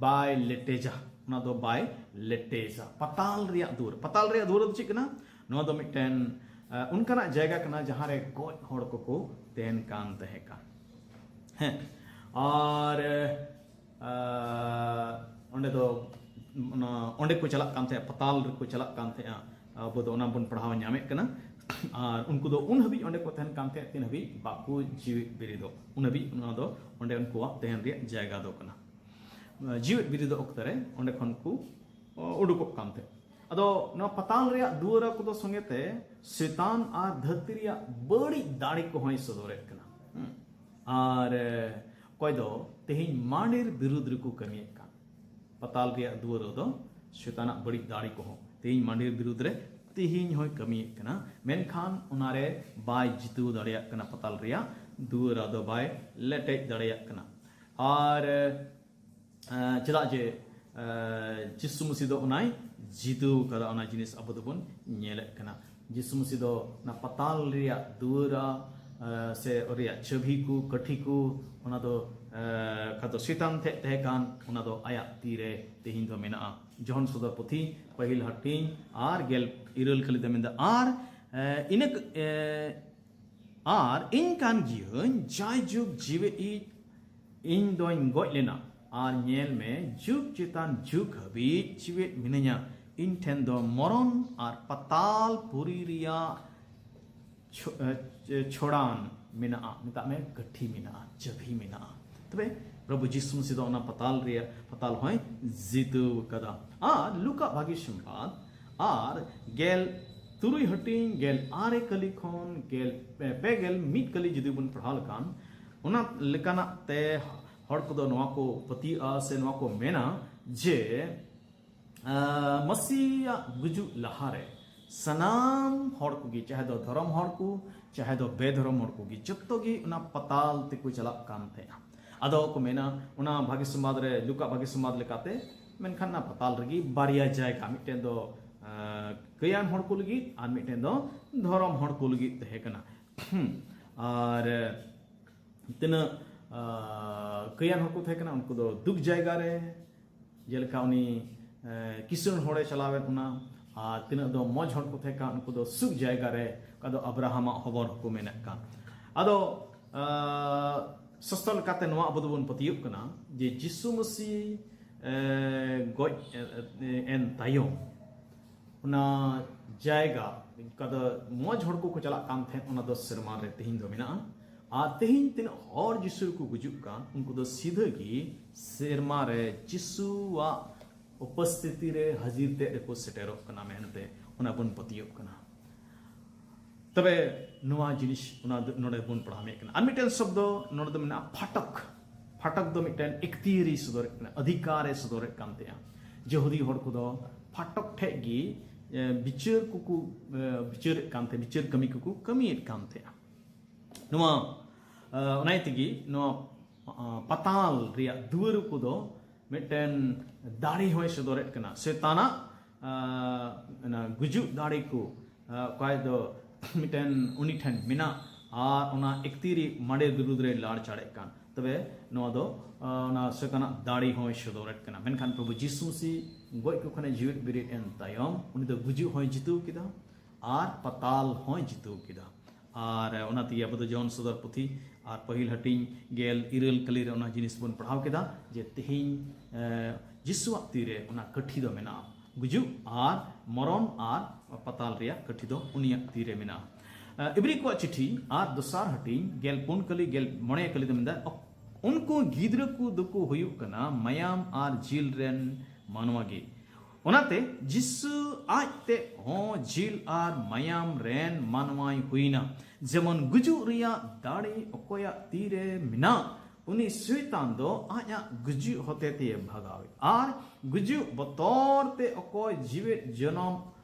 ᱵᱟᱭ ᱞᱮᱴᱮᱡᱟ, ᱚᱱᱟ ᱫᱚ ᱵᱟᱭ ᱞᱮᱴᱮᱡᱟ᱾ ᱯᱟᱛᱟᱞ ᱨᱮᱭᱟᱜ ᱫᱩᱣᱟᱹᱨ, ᱯᱟᱛᱟᱞ ᱨᱮᱭᱟᱜ ᱫᱩᱣᱟᱹᱨ ᱫᱚ ᱪᱮᱫ ᱠᱟᱱᱟ? ᱱᱚᱣᱟ ᱫᱚ ᱢᱤᱫᱴᱮᱱ, ᱟ, ᱚᱱᱠᱟᱱᱟᱜ ᱡᱟᱭᱜᱟ ᱠᱟᱱᱟ ᱡᱟᱦᱟᱸ ᱨᱮ ᱜᱚᱡ ᱦᱚᱲ ᱠᱚᱠᱚ ᱛᱟᱦᱮᱱ ᱠᱟᱱ ᱛᱟᱦᱮᱸ ᱠᱟᱱ᱾ ᱦᱮᱸ, ᱟᱨ, ᱟ, ᱚᱸᱰᱮ ᱫᱚ, ᱚᱱᱟ, ᱚᱸᱰᱮ ᱠᱚ ᱪᱟᱞᱟᱜ ᱠᱟᱱ ᱛᱟᱦᱮᱸᱫ, ᱯᱟᱛᱟᱞ ᱨᱮᱠᱚ ᱪᱟᱞᱟᱜ ᱠᱟᱱ ᱛᱟᱦᱮᱸᱫᱼᱟ᱾ ᱟᱵᱚ ᱫᱚ ᱚᱱᱟ ᱵᱚᱱ ᱯᱟᱲᱦᱟᱣ ᱧᱟᱢᱮᱫ ᱠᱟᱱᱟ᱾ ᱟᱨ ᱩᱱᱠᱩ ᱫᱚ ᱩᱱ ᱦᱟᱹᱵᱤᱡ ᱚᱸᱰᱮ ᱠᱚ ᱛᱟᱦᱮᱱ ᱠᱟᱱ ᱛᱟᱦᱮᱸᱫ, ᱛᱤᱱ ᱦᱟᱹᱵᱤᱡ ᱵᱟᱠᱚ ᱡᱤᱣᱮᱫ ᱵᱮᱨᱮᱫᱚᱜ, ᱩᱱ ᱦᱟᱹᱵᱤᱡ ᱚᱱᱟ ᱫᱚ ᱚᱸᱰᱮ ᱩᱱᱠᱩᱣᱟᱜ ᱛᱟᱦᱮᱱ ᱨᱮᱭᱟᱜ ᱡᱟᱭᱜᱟ ᱫᱚ ᱠᱟᱱᱟ᱾ ᱡᱤᱣᱮᱫ ᱵᱮᱨᱮᱫᱚᱜ ᱚᱠᱛᱮ ᱨᱮ ᱚᱸᱰᱮ ᱠᱷᱚᱱ ᱠᱚ, ᱚ, ᱩᱰᱩᱠᱚᱜ ᱠᱟᱱ ᱛᱟᱦᱮᱸᱫ᱾ ᱟᱫᱚ ᱱᱚᱣᱟ ᱯᱟᱛᱟᱞ ᱨᱮᱭᱟᱜ ᱫᱩᱣᱟᱹᱨᱟ ᱠᱚᱫᱚ ᱥᱚᱸᱜᱮ ᱛᱮ ᱥᱮᱛᱟᱱ ᱟᱨ ᱫᱷᱟᱹᱨᱛᱤ ᱨᱮᱭᱟᱜ ᱵᱟᱹᱲᱤᱡ ᱫᱟᱲᱮ ᱠᱚᱦᱚᱸᱭ ᱥᱚᱫᱚᱨᱮᱫ ᱠᱟᱱᱟ᱾ ᱦᱩᱸ᱾ ᱟᱨ, ᱮ, ᱚᱠᱚᱭ ᱫᱚ ᱛᱮᱦᱮᱧ ᱢᱟᱸᱰᱮᱨ ᱵᱤᱨᱩᱫᱽ ᱨᱮᱠᱚ ᱠᱟᱹᱢᱤᱭᱮᱫ ᱠᱟᱱ, ᱯᱟᱛᱟᱞ ᱨᱮᱭᱟᱜ ᱫᱩᱣᱟᱹᱨᱟ ᱫᱚ ᱥᱮᱛᱟᱱᱟᱜ ᱵᱟᱹᱲᱤᱡ ᱫᱟᱲᱮ ᱠᱚᱦᱚᱸ ᱛᱮᱦᱮᱧ ᱢᱟᱸᱰᱮᱨ ᱵᱤᱨᱩᱫᱽ ᱨᱮ ᱛᱮᱦᱮᱧ ᱦᱚᱸᱭ ᱠᱟᱹᱢᱤᱭᱮᱫ ᱠᱟᱱᱟ, ᱢᱮᱱᱠᱷᱟᱱ ᱚᱱᱟᱨᱮ ᱵᱟᱭ ᱡᱤᱛᱟᱹᱣ ᱫᱟᱲᱮᱭᱟᱜ ᱠᱟᱱᱟ, ᱯᱟᱛᱟᱞ ᱨᱮᱭᱟᱜ ᱫᱩᱣᱟᱹᱨ ᱟᱫᱚ ᱵᱟᱭ ᱞᱮᱴᱮᱡ ᱫᱟᱲᱮᱭᱟᱜ ᱠᱟᱱᱟ᱾ ᱟᱨ ᱪᱮᱫᱟᱜ ᱡᱮ ᱡᱤᱥᱩ ᱢᱟᱹᱥᱤ ᱫᱚ ᱚᱱᱟᱭ ᱡᱤᱛᱟᱹᱣ ᱠᱟᱫᱟ, ᱚᱱᱟ ᱡᱤᱱᱤᱥ ᱟᱵᱚ ᱫᱚᱵᱚᱱ ᱧᱮᱞᱮᱫ ᱠᱟᱱᱟ᱾ ᱡᱤᱥᱩ ᱢᱟᱹᱥᱤ ᱫᱚ ᱚᱱᱟ ᱯᱟᱛᱟᱞ ᱨᱮᱭᱟᱜ ᱫᱩᱣᱟᱹᱨᱟ ᱥᱮ ᱨᱮᱭᱟᱜ ᱪᱟᱹᱵᱷᱤ ᱠᱚ, ᱠᱟᱹᱴᱷᱤ ᱠᱚ, ᱚᱱᱟ ᱫᱚ ᱠᱷᱟᱫᱚ ᱥᱮᱛᱟᱱ ᱴᱷᱮᱡ ᱛᱟᱦᱮᱸ ᱠᱟᱱ, ᱚᱱᱟ ᱫᱚ ᱟᱭᱟᱜ ᱛᱤᱨᱮ ᱛᱮᱦᱮᱧ ᱫᱚ ᱢᱮᱱᱟᱜᱼᱟ᱾ ᱡᱚᱦᱚᱱ ᱥᱚᱫᱚᱨ ᱯᱩᱛᱷᱤ ᱯᱟᱹᱦᱤᱞ ᱦᱟᱹᱴᱤᱧ ᱟᱨ ᱜᱮᱞ ᱤᱨᱟᱹᱞ ᱠᱟᱹᱞᱤ ᱫᱚ ᱢᱮᱱᱫᱟ, ᱟᱨ ᱤᱱᱟᱹ ᱟᱨ ᱤᱧ ᱠᱟᱱ ᱜᱤᱭᱟᱹᱧ ᱡᱟᱭᱡᱩᱜᱽ ᱡᱤᱣᱮᱫ ᱤᱡ, ᱤᱧ ᱫᱚᱧ ᱜᱚᱡ ᱞᱮᱱᱟ, ᱟᱨ ᱧᱮᱞ ᱢᱮ, ᱡᱩᱜᱽ ᱪᱮᱛᱟᱱ ᱡᱩᱜᱽ ᱦᱟᱹᱵᱤᱡ ᱡᱤᱣᱮᱫ ᱢᱤᱱᱟᱹᱧᱟ᱾ ᱤᱧ ᱴᱷᱮᱱ ᱫᱚ ᱢᱚᱨᱚᱱ ᱟᱨ ᱯᱟᱛᱟᱞ ᱯᱩᱨᱤ ᱨᱮᱭᱟᱜ ᱪᱷᱚ- ᱮ, ᱪᱷᱚᱲᱟᱱ ᱢᱮᱱᱟᱜᱼᱟ, ᱢᱮᱛᱟᱜ ᱢᱮ ᱠᱟᱹᱴᱷᱤ ᱢᱮᱱᱟᱜᱼᱟ, ᱪᱟᱹᱵᱷᱤ ᱢᱮᱱᱟᱜᱼᱟ᱾ ᱛᱚᱵᱮ ᱯᱨᱚᱵᱷᱩ ᱡᱤᱥᱩ ᱢᱟᱹᱥᱤ ᱫᱚ ᱚᱱᱟ ᱯᱟᱛᱟᱞ ᱨᱮᱭᱟᱜ, ᱯᱟᱛᱟᱞ ᱦᱚᱸᱭ ᱡᱤᱛᱟᱹᱣ ᱠᱟᱫᱟ᱾ ᱟᱨ ᱞᱩᱠᱟ ᱵᱷᱟᱹᱜᱤ ᱥᱚᱢᱵᱟᱫ ᱟᱨ ᱜᱮᱞ ᱛᱩᱨᱩᱭ ᱦᱟᱹᱴᱤᱧ ᱜᱮᱞ ᱟᱨᱮ ᱠᱟᱹᱞᱤ ᱠᱷᱚᱱ ᱜᱮᱞ ᱯᱮ ᱜᱮᱞ ᱢᱤᱫ ᱠᱟᱹᱞᱤ ᱡᱩᱫᱤ ᱵᱚᱱ ᱯᱟᱲᱦᱟᱣ ᱞᱮᱠᱷᱟᱱ, ᱚᱱᱟ ᱞᱮᱠᱟᱱᱟᱜ ᱛᱮ ᱦᱚᱲ ᱠᱚᱫᱚ ᱱᱚᱣᱟ ᱠᱚ ᱯᱟᱹᱛᱭᱟᱹᱜᱼᱟ ᱥᱮ ᱱᱚᱣᱟ ᱠᱚ ᱢᱮᱱᱟ ᱡᱮ ᱢᱟᱹᱥᱤᱭᱟᱜ ᱜᱩᱡᱩᱜ ᱞᱟᱦᱟᱨᱮ ᱥᱟᱱᱟᱢ ᱦᱚᱲ ᱠᱚᱜᱮ, ᱪᱟᱦᱮ ᱫᱚ ᱫᱷᱚᱨᱚᱢ ᱦᱚᱲ ᱠᱚ, ᱪᱟᱦᱮ ᱫᱚ ᱵᱮᱫᱷᱚᱨᱚᱢ ᱦᱚᱲ ᱠᱚᱜᱮ, ᱡᱚᱛᱚ ᱜᱮ ᱚᱱᱟ ᱯᱟᱛᱟᱞ ᱛᱮᱠᱚ ᱪᱟᱞᱟᱜ ᱠᱟᱱ ᱛᱟᱦᱮᱸᱜᱼᱟ᱾ ᱟᱫᱚ ᱠᱚ ᱢᱮᱱᱟ, ᱚᱱᱟ ᱵᱷᱟᱜᱮ ᱥᱚᱢᱵᱟᱫ ᱨᱮ, ᱞᱩᱠᱟ ᱵᱷᱟᱜᱮ ᱥᱚᱢᱵᱟᱫ ᱞᱮᱠᱟᱛᱮ, ᱢᱮᱱᱠᱷᱟᱱ ᱚᱱᱟ ᱯᱟᱛᱟᱞ ᱨᱮᱜᱮ ᱵᱟᱨᱭᱟ ᱡᱟᱭᱜᱟ, ᱢᱤᱫᱴᱮᱱ ᱫᱚ ᱠᱟᱹᱭᱟᱱ ᱦᱚᱲ ᱠᱚ ᱞᱟᱹᱜᱤᱫ ᱟᱨ ᱢᱤᱫᱴᱮᱱ ᱫᱚ ᱫᱷᱚᱨᱚᱢ ᱦᱚᱲ ᱠᱚ ᱞᱟᱹᱜᱤᱫ ᱛᱟᱦᱮᱸ ᱠᱟᱱᱟ᱾ ᱟᱨ ᱛᱤᱱᱟᱹᱜ ᱠᱟᱹᱭᱟᱱ ᱦᱚᱲ ᱠᱚ ᱛᱟᱦᱮᱸ ᱠᱟᱱᱟ, ᱩᱱᱠᱩ ᱫᱚ ᱫᱩᱠ ᱡᱟᱭᱜᱟ ᱨᱮ, ᱡᱮᱞᱮᱠᱟ ᱩᱱᱤ ᱠᱤᱥᱟᱹᱬ ᱦᱚᱲᱮ ᱪᱟᱞᱟᱣᱮᱱ ᱚᱱᱟ, ᱟᱨ ᱛᱤᱱᱟᱹᱜ ᱫᱚ ᱢᱚᱡᱽ ᱦᱚᱲ ᱠᱚ ᱛᱟᱦᱮᱸ ᱠᱟᱱ, ᱩᱱᱠᱩ ᱫᱚ ᱥᱩᱠ ᱡᱟᱭᱜᱟ ᱨᱮ, ᱚᱠᱟ ᱫᱚ ᱟᱵᱨᱟᱦᱟᱢᱟᱜ ᱦᱚᱵᱚᱨ ᱦᱚᱸᱠᱚ ᱢᱮᱱᱮᱫ ᱠᱟᱱ᱾ ᱟᱫᱚ ᱥᱚᱥᱛᱚ ᱞᱮᱠᱟᱛᱮ ᱱᱚᱣᱟ ᱟᱵᱚ ᱫᱚᱵᱚᱱ ᱯᱟᱹᱛᱭᱟᱹᱜ ᱠᱟᱱᱟ ᱡᱮ ᱡᱤᱥᱩ ᱢᱟᱹᱥᱤ ᱜᱚᱡ ᱮᱱ ᱛᱟᱭᱚᱢ ᱚᱱᱟ ᱡᱟᱭᱜᱟ, ᱚᱠᱟ ᱫᱚ ᱢᱚᱡᱽ ᱦᱚᱲ ᱠᱚᱠᱚ ᱪᱟᱞᱟᱜ ᱠᱟᱱ ᱛᱟᱦᱮᱸᱫ, ᱚᱱᱟ ᱫᱚ ᱥᱮᱨᱢᱟ ᱨᱮ ᱛᱮᱦᱮᱧ ᱫᱚ ᱢᱮᱱᱟᱜᱼᱟ᱾ ᱟᱨ ᱛᱮᱦᱮᱧ ᱛᱤᱱᱟᱹᱜ ᱦᱚᱲ ᱡᱤᱥᱩ ᱠᱚ ᱜᱩᱡᱩᱜ ᱠᱟᱱ, ᱩᱱᱠᱩ ᱫᱚ ᱥᱤᱫᱷᱟᱹ ᱜᱮ ᱥᱮᱨᱢᱟ ᱨᱮ ᱡᱤᱥᱩᱣᱟᱜ ᱩᱯᱚᱥᱛᱷᱤᱛᱤ ᱨᱮ, ᱦᱟᱹᱡᱤᱨ ᱛᱮᱫ ᱨᱮᱠᱚ ᱥᱮᱴᱮᱨᱚᱜ ᱠᱟᱱᱟ ᱢᱮᱱᱛᱮ ᱚᱱᱟ ᱵᱚᱱ ᱯᱟᱹᱛᱭᱟᱹᱜ ᱠᱟᱱᱟ᱾ ᱛᱚᱵᱮ ᱱᱚᱣᱟ ᱡᱤᱱᱤᱥ ᱚᱱᱟ ᱫᱚ ᱱᱚᱰᱮ ᱵᱚᱱ ᱯᱟᱲᱦᱟᱣ ᱢᱮᱫ ᱠᱟᱱᱟ᱾ ᱟᱨ ᱢᱤᱫᱴᱮᱱ ᱥᱚᱵᱫᱚ ᱱᱚᱰᱮ ᱫᱚ ᱢᱮᱱᱟᱜᱼᱟ ᱯᱷᱟᱴᱚᱠ᱾ ᱯᱷᱟᱴᱚᱠ ᱫᱚ ᱢᱤᱫᱴᱮᱱ ᱮᱠᱛᱤᱭᱟᱹᱨᱤ ᱥᱚᱫᱚᱨᱮᱫ ᱠᱟᱱᱟ, ᱚᱫᱷᱤᱠᱟᱨᱮ ᱥᱚᱫᱚᱨᱮᱫ ᱠᱟᱱ ᱛᱟᱦᱮᱸᱜᱼᱟ᱾ ᱡᱮᱦᱩᱫᱤ ᱦᱚᱲ ᱠᱚᱫᱚ ᱯᱷᱟᱴᱚᱠ ᱴᱷᱮᱡ ᱜᱮ ᱵᱤᱪᱟᱹᱨ ᱠᱚᱠᱚ ᱵᱤᱪᱟᱹᱨᱮᱫ ᱠᱟᱱ ᱛᱟᱦᱮᱸ, ᱵᱤᱪᱟᱹᱨ ᱠᱟᱹᱢᱤ ᱠᱚᱠᱚ ᱠᱟᱹᱢᱤᱭᱮᱫ ᱠᱟᱱ ᱛᱟᱦᱮᱸᱫᱼᱟ᱾ ᱱᱚᱣᱟ ᱚᱱᱟ ᱛᱮᱜᱮ ᱱᱚᱣᱟ ᱯᱟᱛᱟᱞ ᱨᱮᱭᱟᱜ ᱫᱩᱣᱟᱹᱨ ᱠᱚᱫᱚ ᱢᱤᱫᱴᱮᱱ ᱫᱟᱲᱮ ᱦᱚᱸᱭ ᱥᱚᱫᱚᱨᱮᱫ ᱠᱟᱱᱟ᱾ ᱥᱮᱛᱟᱱᱟᱜ ᱚᱱᱟ ᱜᱩᱡᱩᱜ ᱫᱟᱲᱮ ᱠᱚ ᱚᱠᱚᱭ ᱫᱚ ᱢᱤᱫᱴᱮᱱ ᱩᱱᱤ ᱴᱷᱮᱱ ᱢᱮᱱᱟᱜ, ᱟᱨ ᱚᱱᱟ ᱮᱠᱛᱤ ᱨᱮ ᱢᱟᱸᱰᱮ ᱵᱤᱨᱩᱫᱽ ᱨᱮ ᱞᱟᱲ ᱪᱟᱲᱮᱫ ᱠᱟᱱ᱾ ᱛᱚᱵᱮ ᱱᱚᱣᱟ ᱫᱚ ᱚᱱᱟ ᱥᱮᱛᱟᱱᱟᱜ ᱫᱟᱲᱮ ᱦᱚᱸᱭ ᱥᱚᱫᱚᱨᱮᱫ ᱠᱟᱱᱟ᱾ ᱢᱮᱱᱠᱷᱟᱱ ᱯᱨᱚᱵᱷᱩ ᱡᱤᱥᱩ ᱢᱟᱹᱥᱤ ᱜᱚᱡ ᱠᱚ ᱠᱷᱚᱱᱮ ᱡᱤᱣᱮᱫ ᱵᱮᱨᱮᱫ ᱮᱱ ᱛᱟᱭᱚᱢ ᱩᱱᱤ ᱫᱚ ᱜᱩᱡᱩᱜ ᱦᱚᱸᱭ ᱡᱤᱛᱟᱹᱣ ᱠᱮᱫᱟ ᱟᱨ ᱯᱟᱛᱟᱞ ᱦᱚᱸᱭ ᱡᱤᱛᱟᱹᱣ ᱠᱮᱫᱟ᱾ ᱟᱨ ᱚᱱᱟ ᱛᱮᱜᱮ ᱟᱵᱚ ᱫᱚ ᱡᱚᱦᱚᱱ ᱥᱚᱫᱚᱨ ᱯᱩᱛᱷᱤ ᱟᱨ ᱯᱟᱹᱦᱤᱞ ᱦᱟᱹᱴᱤᱧ ᱜᱮᱞ ᱤᱨᱟᱹᱞ ᱠᱟᱹᱞᱤ ᱨᱮ ᱚᱱᱟ ᱡᱤᱱᱤᱥ ᱵᱚᱱ ᱯᱟᱲᱦᱟᱣ ᱠᱮᱫᱟ ᱡᱮ ᱛᱮᱦᱮᱧ ᱡᱤᱥᱩᱣᱟᱜ ᱛᱤᱨᱮ ᱚᱱᱟ ᱠᱟᱹᱴᱷᱤ ᱫᱚ ᱢᱮᱱᱟᱜᱼᱟ᱾ ᱜᱩᱡᱩᱜ ᱟᱨ ᱢᱚᱨᱚᱱ ᱟᱨ ᱯᱟᱛᱟᱞ ᱨᱮᱭᱟᱜ ᱠᱟᱹᱴᱷᱤ ᱫᱚ ᱩᱱᱤᱭᱟᱜ ᱛᱤᱨᱮ ᱢᱮᱱᱟᱜᱼᱟ᱾ ᱤᱵᱨᱤ ᱠᱚᱣᱟᱜ ᱪᱤᱴᱷᱤ ᱟᱨ ᱫᱚᱥᱟᱨ ᱦᱟᱹᱴᱤᱧ ᱜᱮᱞ ᱯᱩᱱ ᱠᱟᱹᱞᱤ ᱜᱮᱞ ᱢᱚᱬᱮ ᱠᱟᱹᱞᱤ ᱫᱚ ᱢᱮᱱᱫᱟ, ᱩᱱᱠᱩ ᱜᱤᱫᱽᱨᱟᱹ ᱠᱚ ᱫᱚᱠᱚ ᱦᱩᱭᱩᱜ ᱠᱟᱱᱟ ᱢᱟᱭᱟᱢ ᱟᱨ ᱡᱤᱞ ᱨᱮᱱ ᱢᱟᱱᱣᱟ ᱜᱮ᱾ ᱚᱱᱟᱛᱮ ᱡᱤᱥᱩ ᱟᱡ ᱛᱮ ᱦᱚᱸ ᱡᱤᱞ ᱟᱨ ᱢᱟᱭᱟᱢ ᱨᱮᱱ ᱢᱟᱱᱣᱟᱭ ᱦᱩᱭᱱᱟ᱾ ᱡᱮᱢᱚᱱ ᱜᱩᱡᱩᱜ ᱨᱮᱭᱟᱜ ᱫᱟᱲᱮ ᱚᱠᱚᱭᱟᱜ ᱛᱤᱨᱮ ᱢᱮᱱᱟᱜ, ᱩᱱᱤ ᱥᱚᱭᱛᱟᱱ ᱫᱚ ᱟᱡᱟᱜ ᱜᱩᱡᱩᱜ ᱦᱚᱛᱮ ᱛᱮ ᱵᱷᱟᱜᱟᱣᱮ᱾ ᱟᱨ ᱜᱩᱡᱩᱜ ᱵᱚᱛᱚᱨ ᱛᱮ ᱚᱠᱚᱭ ᱡᱤᱣᱮᱫ ᱡᱚᱱᱚᱢ